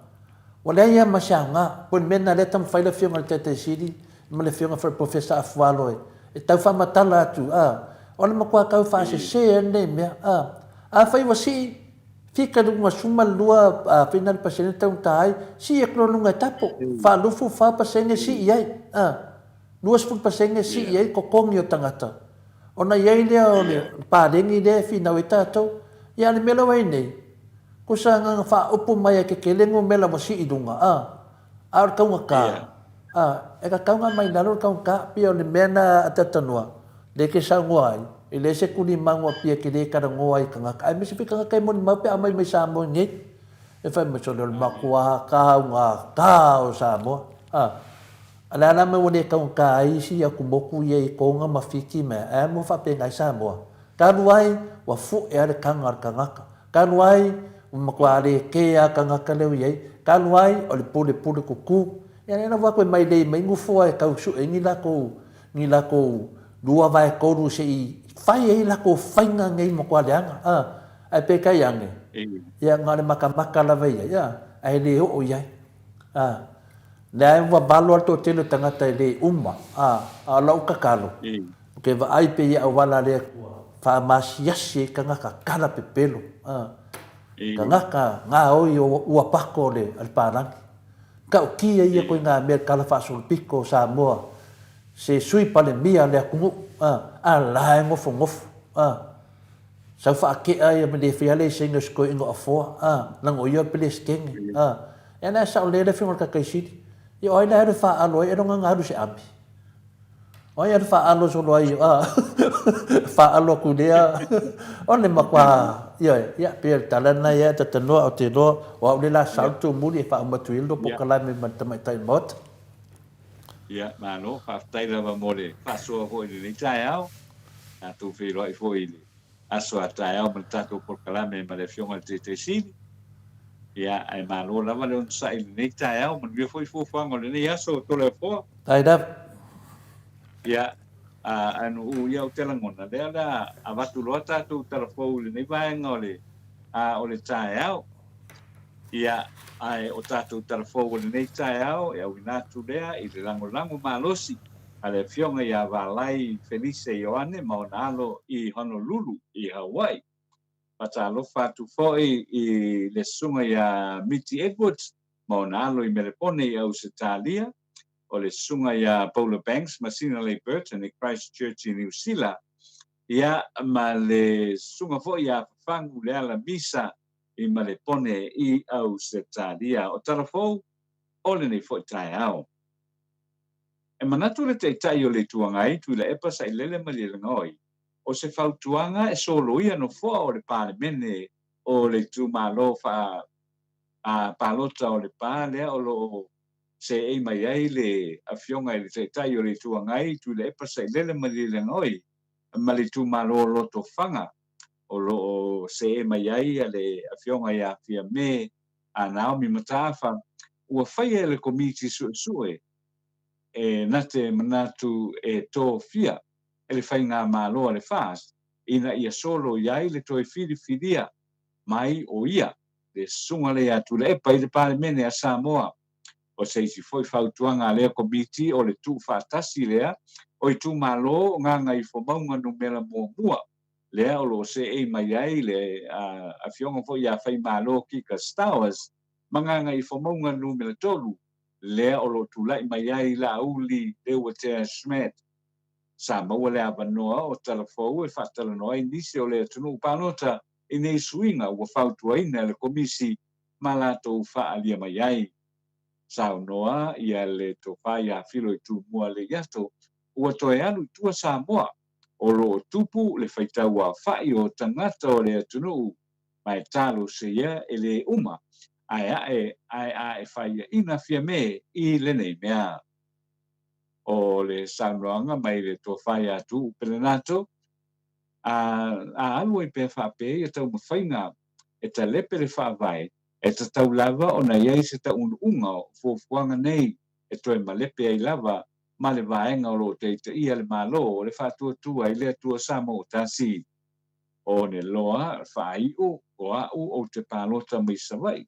Ua leai lava ma se aoga. Pei o le mea lena lea e taumafai le Afioga i le Taitai Sili ma le Afioga foi i le Professor Afualo e, e tau faamatala atu, a. O le matua tau faasese lava lenei mea, a. Afai ua sii, fika i luga 12 fina le pasene taugata ai, sii atu loa i luga e tapo, faalufu fa pasene sii i ai, a. 20% sii ai totogi o tagata, ona i ai lea o le paleni lea e finau ai tatou. Ia a o le mea la ua i ai nei, tusa na ona faaupu mai e tetele numera ua sii i luga, a, a o le taugata, a, e tatau ona aumai i lalo le taugata. Pei o le mea lena a Talanoa, lea e te saunoa ai, e leai se tulimanu a Apia e te le talanoa ai i tagata, aemaise foi tagata e molimau pe a aumai mai Samoa i nei. E fai mai, sole o le matua taugata o Samoa, a. A le a la mea ua le taugata ai isi atumotu ia i Tonga ma Fiti ma ea mea faapena i Samoa? Talu ai, ua fue lava le taga a le tagata. Talu ai, ua matua le kē lava tagata lea ua i ai. Talu ai, o le pulepule tutū. Ia lea lava ua toe mailei mai nofoa e tau sue ai ni latou, ni latou lua vaetolu se i fai ai latou faiga nei matua leaga. A, ae peitai ane, ia na o le matamata lava i ai, a, ae le oo i ai. A. Lea ua valo a le toatele o tagata e le uma, a, a o lau tatalo, ou te vaai pea i auala a le Atua, faamasiasi ai tagata tala pepelo, a, tagata gaoi o ua pako o le, a le palagi. Taotia ia koe ngā mea tala faasolopito o Samoa, se sui palemia a le atunuu, a, a la e nofonofo, a. Sau faakea ia ma le fai lava le saina o si toeaina o Afoa, a, leaga o ia o le Peresetene, a. Ia la e sao lelei le afioga i le Taitaisili. Ia o ai la e alu e faalo ai ailoga na alu i se ami? O ai e alu faalo solo ai, a, faalo atu i lea, o le matua, ioe, ia, pei o le tala lena ia e talanoa, ou te iloa, o au lea o le a sao le tumuli e faauma atu ai le polokalame ma le tamaitai o le Maota. Ia, malo, faafetai lava mo le faasoa foi i lenei taeao. Tatou feiloai foi i le aso a taeao ma le tatou polokalame ma le Afioga i le Taitai Sili. Ia, ae malo lava le onosai i lenei taeao, manuia foi fuafuaga o lenei aso o Toleafoa. Faafetai lava. Ia, a Nu'u, ia ou te lagona, lea o le a avatu loa tatou tala fou i lenei vaega o le, a, o le taeao. Ia, ae o tatou tala fou o lenei taeao e auina atu lea i le lagolago malosi a le Afioga ia Valai Felise Ioane ma ona alo i Honolulu i Hawaii. Faatalofa atu foi i le Susuga ia Miti Edwards ma ona alo i Melepone i Ausetalia, o le Susuga ia Paula Banks ma Sinalei Burton i Christchurch i Niu Sila, ia ma le Susuga foi ia Fafagu Leala Misa i Malepone i Ausetalia. O tala fou o lenei foi taeao. E manatu le Taitai o le Itu Agai, Tuilaepa Sailele Malielegaoi, o se fautuaga e soloia nofoa o le Palemene o le itumalo faa palota o Lepa lea o lo o seei mai ai le Afioga i le Taitai o le Itu Agai, Tuilaepa Sailele Malielegaoi ma le itumalo o Lotofaga o lo o see mai ai le Afioga ia Fiame a Naomi Mataafa, ua faia e le Komiti Suesue e na te manatu e tofia e le Faigamalo a le FAST ina ia solo i ai le toe filifilia mai o ia le susuga lea ia Tuilaepa i le Palemene a Samoa. O se isi foi fautuaga a lea Komiti o le tuufaatasi lea o itumalo o Gagaifomauga Numera Muamua lea o lo o seei mai ai le Afioga foi ia Faimalo Kika Stowers ma Gagaifomauga Numera 3 lea o lo o tulai mai ai Laauli Leuatea Schmidt. Sa maua le avanoa o Talafou e faatalanoa ai nisi o le atunuu palota i nei suiga ua fautuaina e le Komisi ma latou faaalia mai ai. Saunoa ia le Tofa ia Filo i Tumua Leiato ua toe alu i tua Samoa o lo o tupu le faitau aofai o tagata o le atunuu ma e talosia e le uma ae ae ae a e faiaina Fiame i lenei mea. O le saunoaga mai le Tofa ia Tuuu Pelenato, a a alu ai pea faapea ia taumafaiga e talepe le Faavae, e tatau lava ona i ai se taunuuga o fuafuaga nei e toe malepe ai lava ma le vaega o lo o taitaia le Malo o le Faatuatua i le Atua Samoa Tasi. O ne loa faaiu o a'u ou te palota mai Savaii,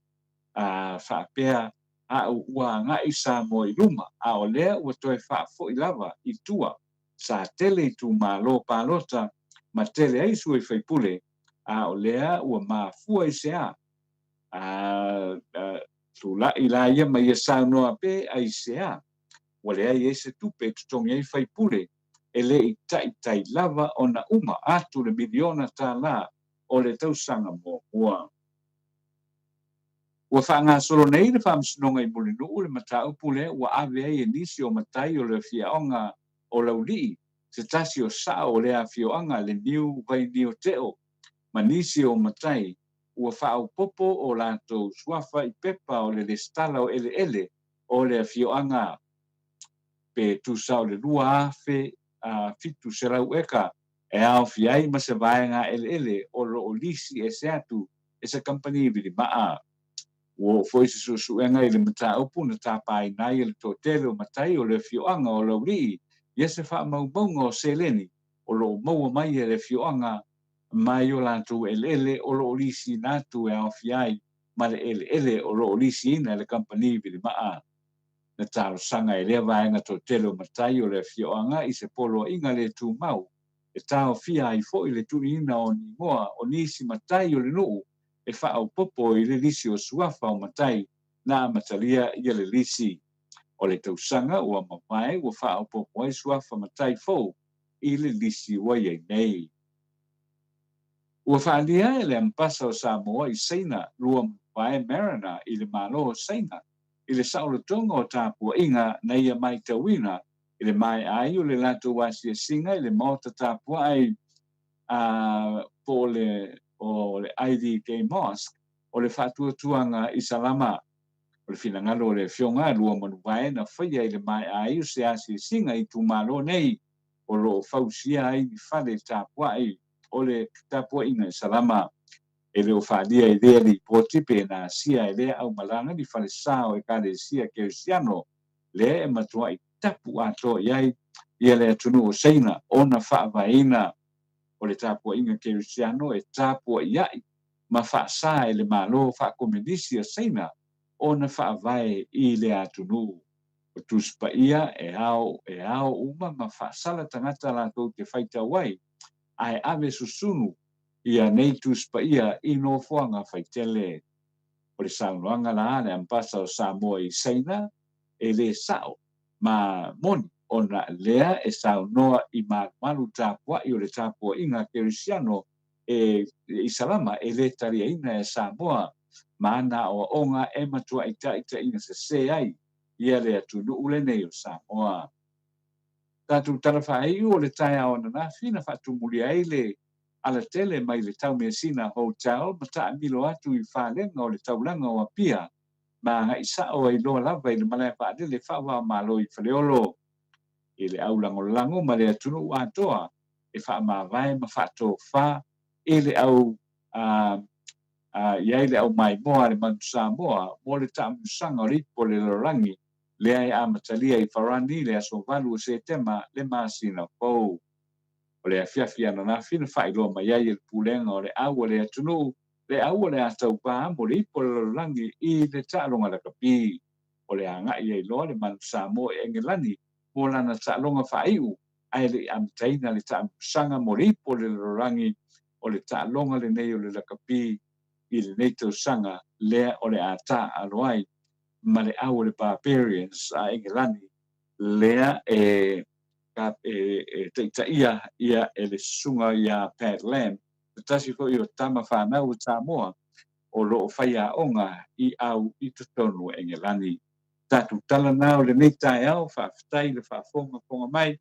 a faapea a'u ua agai Samoa i luma, a o lea ua toe faafoi lava i tua. Sa tele itumalo palota ma tele ai sui faipule, a o lea ua mafua i se a? A tulai la ia ma ia saunoa pe aisea ua leai ai se tupe e totogi ai faipule e le i taitai lava ona uma atu le miliona tālā o le tausaga muamua. Ua faagasolo nei le Faamasinoga i Mulinuu le mataupu lea ua ave ai e nisi o matai o le afioaga o Laulii se tasi o sao o lea afioaga Leniu Vainio Teo ma nisi o matai ua faaopoopo o latou suafa i pepa o le lesitala o eleele o le afioaga pe tusa o le 2,700 eka e aofia ai ma se vaega eleele o lo o lisi ese atu e se kamupani vilimaa. Ua oo foi se suesuega i le mataupu na tapaina ai e le toatele o matai o le afioaga o Laulii ia se faamaumauga o seleni o lo o maua mai e le afioaga mai o latou eleele o lo o lisiina atu e aofia ai ma le eleele o lo o lisiina e le kamupani vilimaa. Na talosaga e lea vaega toatele o matai o le afioaga i se poloaiga le tumau e taofia ai foi le tuuina o ni igoa o nisi matai o le nuu e faaopoopo i le lisi o suafa o matai na amatalia ia le lisi. O le tausaga ua mavae ua faaopoopo ai suafa matai fou i le lisi ua i ai nei. Ua faaalia e le Ambasa o Samoa i Saina Luamanuvae Mariner i le Malo o Saina i le saolotoga o tapuaiga na ia maitauina i le maea ai o le latou asiasiga i le maota tapuai a po o le o le IDK Mosque o le Faatuatuaga Isalama. O le finagalo o le Afioga a Luamanuvae na faia i le maea ai o se asiasiga i itumalo nei o lo o fausia ai ni fale tapuai o le tapuaiga Isalama. E le o faaalia i lea lipoti pe na asia e lea aumalaga ni falesa o Ekalesia Kerisiano lea e matuai tapu atoa i ai ia le atunuu o Saina ona faavaeina o le tapuaiga Kerisiano e tapuaia'i ma faasa e le Malo Faakomenisi a Saina ona faavae i le atunuu. O Tusi Paia e ao e ao uma ma faasala tagata latou te faitau ai ae ave susunu ia nei Tusi Paia i nofoaga faitele. O le saunoaga la a le Ambasa o Samoa i Saina e le sa'o ma moni ona lea e saunoa i malumalu tapua'i o le tapua'iga Kerisiano e Isalama e le taliaina e Samoa ma ana aoaoga e matua'i ta'ita'iga sesē ai ia le atunuu lenei o Samoa. Tatou tala faaiu o le taeao ananafi na faatumulia ai le alatele mai le Taumeasina Hotel ma taamilo atu i falega o le taulaga o Apia ma agai sa'o ai loa lava i le malae vaalele faava-o-Malo i Faleolo. I le aulagolago ma le atunuu atoa e faamavae ma faatofa i le au a i ai le aumaimoa a le Manu Samoa mo le taamusaga o le ipu o le lalolagi lea e amatalia i Farani i le aso 8 o Setema le masina fou. O le afiafi ananafi na faailoa mai ai e le Pulega o le Au a le Atunuu le au o le a taupā mo le ipu o le lalolagi i le taaloga lakapi. O le agai ai loa le Manu Samoa i Engelani mo lana taaloga faaiu ae le i amataina le taamilosaga mo le ipu o le lalolagi o le taaloga lenei o le lakapi i lenei tausaga lea o le a taaalo ai ma le au o le Barbarians a Engelani lea e e taitaia ia e le susuga ia Pat Lam, se tasi foi o tama fanau o Samoa o lo o faiaoga i au i totonu o Engelani. Tatou tala na o lenei taeao, faafetai le faafogafoga mai,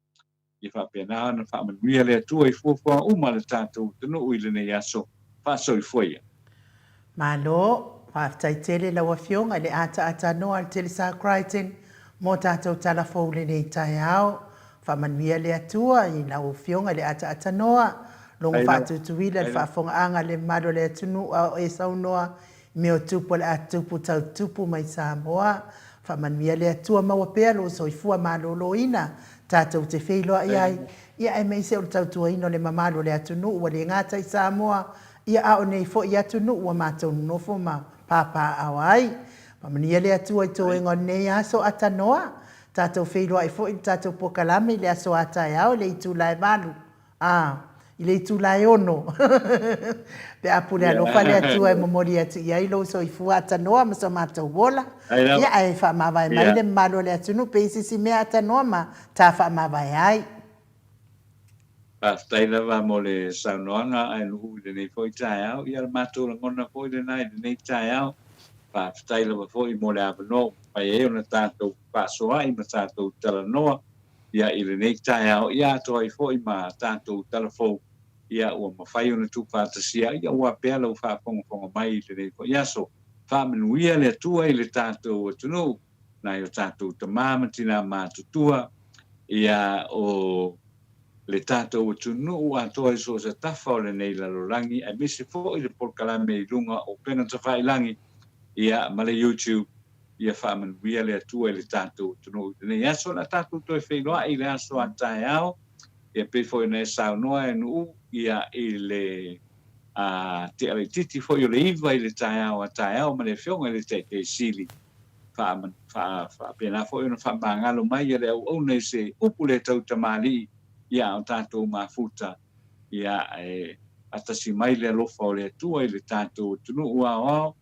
ia faapena ona faamanuia le Atua i fuafuaga uma a le tatou atunuu i lenei aso. Faasoifua ia. Malo, faafetai tele lau Afioga i le ataatanoa a le Telesa Crichton mo tatou tala fou lenei taeao. Faamanuia le Atua i lau Afioga i le ataatanoa, logo faatutuila le faafogaaga a le mamalu o le atunuu a o e saunoa i mea o tupu o le a tupu tau tupu mai Samoa. Faamanuia le Atua maua pea lou soifua maloloina tatou te feiloai ai, ia aemaise o le tautuaina o le mamalu o le atunuu ua le gata i Samoa, Ia a o nei foi atunuu ua matou nonofo ma papaaao ai. Faamanuia le Atua i toega o lenei aso atanoa. Tatou feiloai foi i le tatou pokalame i le aso a taeao i le itula e valu, a, i le itula e ono. Pe a pule alofa le Atua e momoli atu i ai lou soifua atanoa ma so matou ola. Ia ae faamavae mai le mamalu o le atunuu pe i se isi mea atanoa ma ta faamavae ai. Faafetai lava mo le saunoaga ae lu'u i lenei foi taeao. Ia, le matou lagona foi lena i lenei taeao. Faafetai lava foi mo le avanoa ua mafai ai ona tatou fefaasoa'i ma tatou talanoa, ia, i lenei taeao, ia atoa ai foi ma tatou tala fou, ia, ua mafai ona tuufaatasia, ia, aua pea lau faafogafoga mai i lenei foi aso. Faamanuia le Atua i le tatou atunuu, nai o tatou tamā ma tinā matutua, ia, o le tatou atunuu atoa i so o se tafa o lenei lalolagi, aemaise foi le polokalame i luga o upega tafailagi, ia, ma le YouTube, ia faamanuia le Atua i le tatou atunuu i lenei aso. O le a tatou toe feiloai i le aso a taeao, ia pei foi ona e saunoa e Nuu, ia, i le a, tea laitiiti foi o le iva i le taeao a taeao ma le Afioga i le Taitai Sili. Faapena foi ona faamagalo mai le auauna i se upu le tau tamalii, ia a o tatou mafuta, ia e faatasi mai le alofa o le Atua i le tatou atunuu aoao,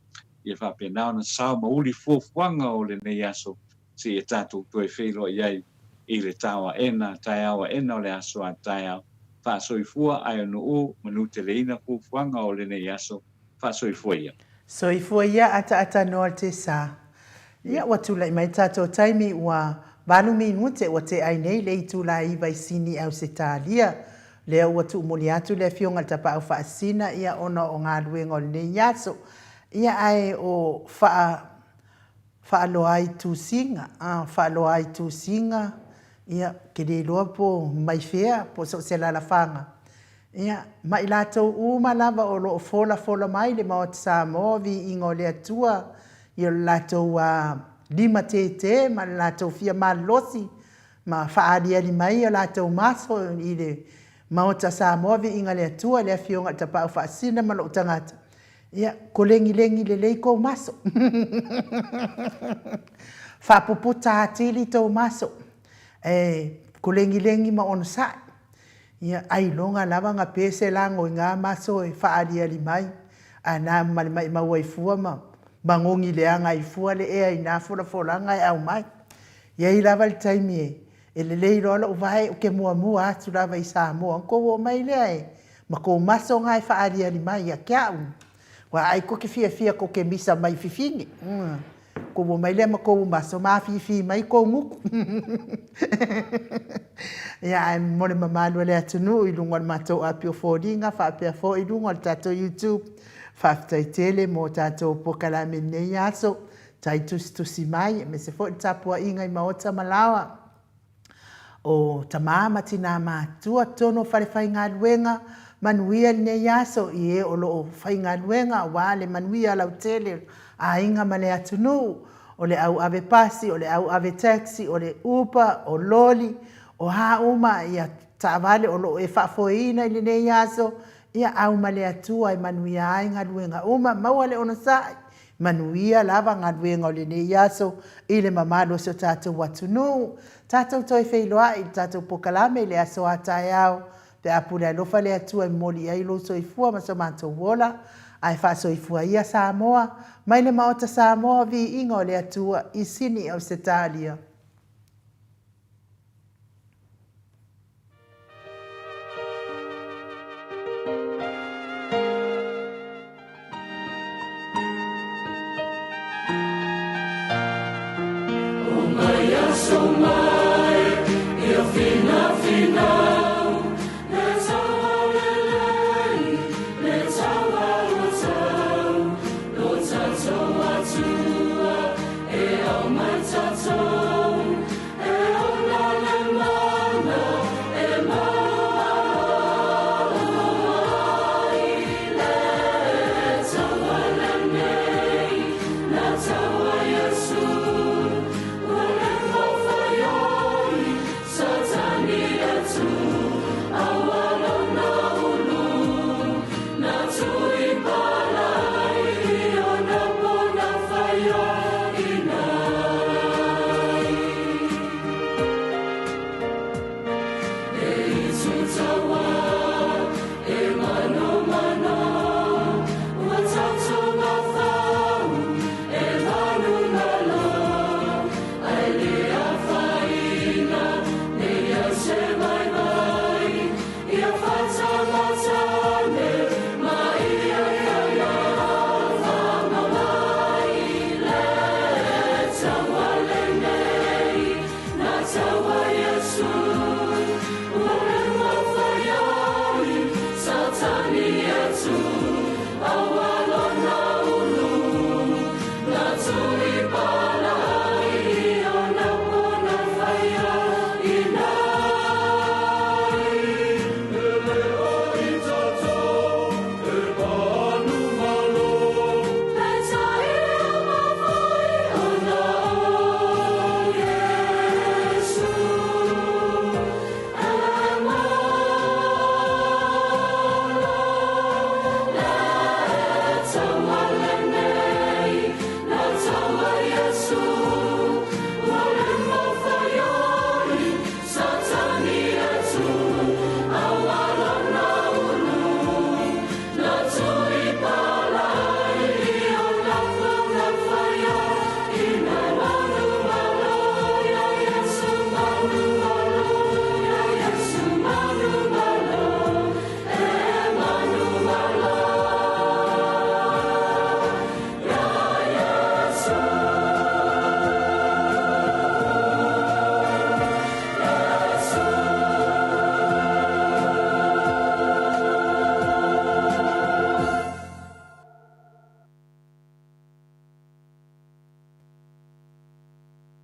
ia faapena ona sao ma uli fuafuaga o lenei aso seia tatou toe feiloai ai i le taoaena, taeao aena o le aso a taeao. Faasoifua ae o nuu manuteleina fuafuaga o lenei aso. Faasoifua ia. Soifua ia ataatanoa te sa. Ia ua tulai mai tatou taimi ua valu minute ua te'ai nei le itula e iva i Sini Ausetalia. Lea ua tuumuli atu le Afioga i le Tapaau Faasina ia ona o galuega o lenei aso. Ia ae o faa faaloa ai tusiga, a faaloa ai tusiga ia ke le iloa po mai fea po so o se alalafaga. Ia, ma i latou uma lava o lo o folafola mai le Maota Samoa, viiga o le Atua, i o le latou limatētē ma le latou fia malolosi ma faaaliali mai o latou maso i le Maota Samoa, viiga le Atua, le Afioga i le Tapaau Faasisina ma lou tagata, ia, kolengilegi lelei kou maso. Faapuputa atili tou maso, e kolengilegi ma onosai. Ia, ailoga lava na pese lago i na maso e faaaliali mai, ae na ma le maimau ai fua ma magogi leaga ai fua le ea i na folafolaga e aumai. E i ai lava le taimi e e lelei loa lou vae ou te muamua atu lava i Samoa ona tou oo mai lea e ma tou maso na e faaaliali mai ia te au. Ua ai tou te fiafia tou te misa mai fifine. Tou omai lea ma tou maso ma afifi mai tou gutu. Ia, ae mo le mamalu o le atunuu i luga o le matou api o foliga faapea foi i luga o le tatou YouTube, faafetai tele mo tatou polokalame i lenei aso, tai tusitusi mai, aemaise foi le tapuaiga i maota ma laoa. O tama ma tina matutua totonu o falefaigaluega, manuia lenei aso i e o lo o faigaluega aua le manuia lautele o aiga ma le atunuu, o le au ave pasi, o le au ave taxi, o le uber, o loli, o a uma ia taavale o lo o e faafoeina i lenei aso, Ia au ma le Atua e manuia ai galuega uma, maua le onosai, manuia lava galuega o lenei aso i le mamalu o si o tatou atunuu. Tatou toe feiloai i le tatou pokalame i le aso a taeao, pe a pule alofa le Atua e momoli i ai lou soifua ma so matou ola, ae faasoifua ia Samoa, mai le Maota Samoa, viiga o le Atua i Sini, Ausetalia.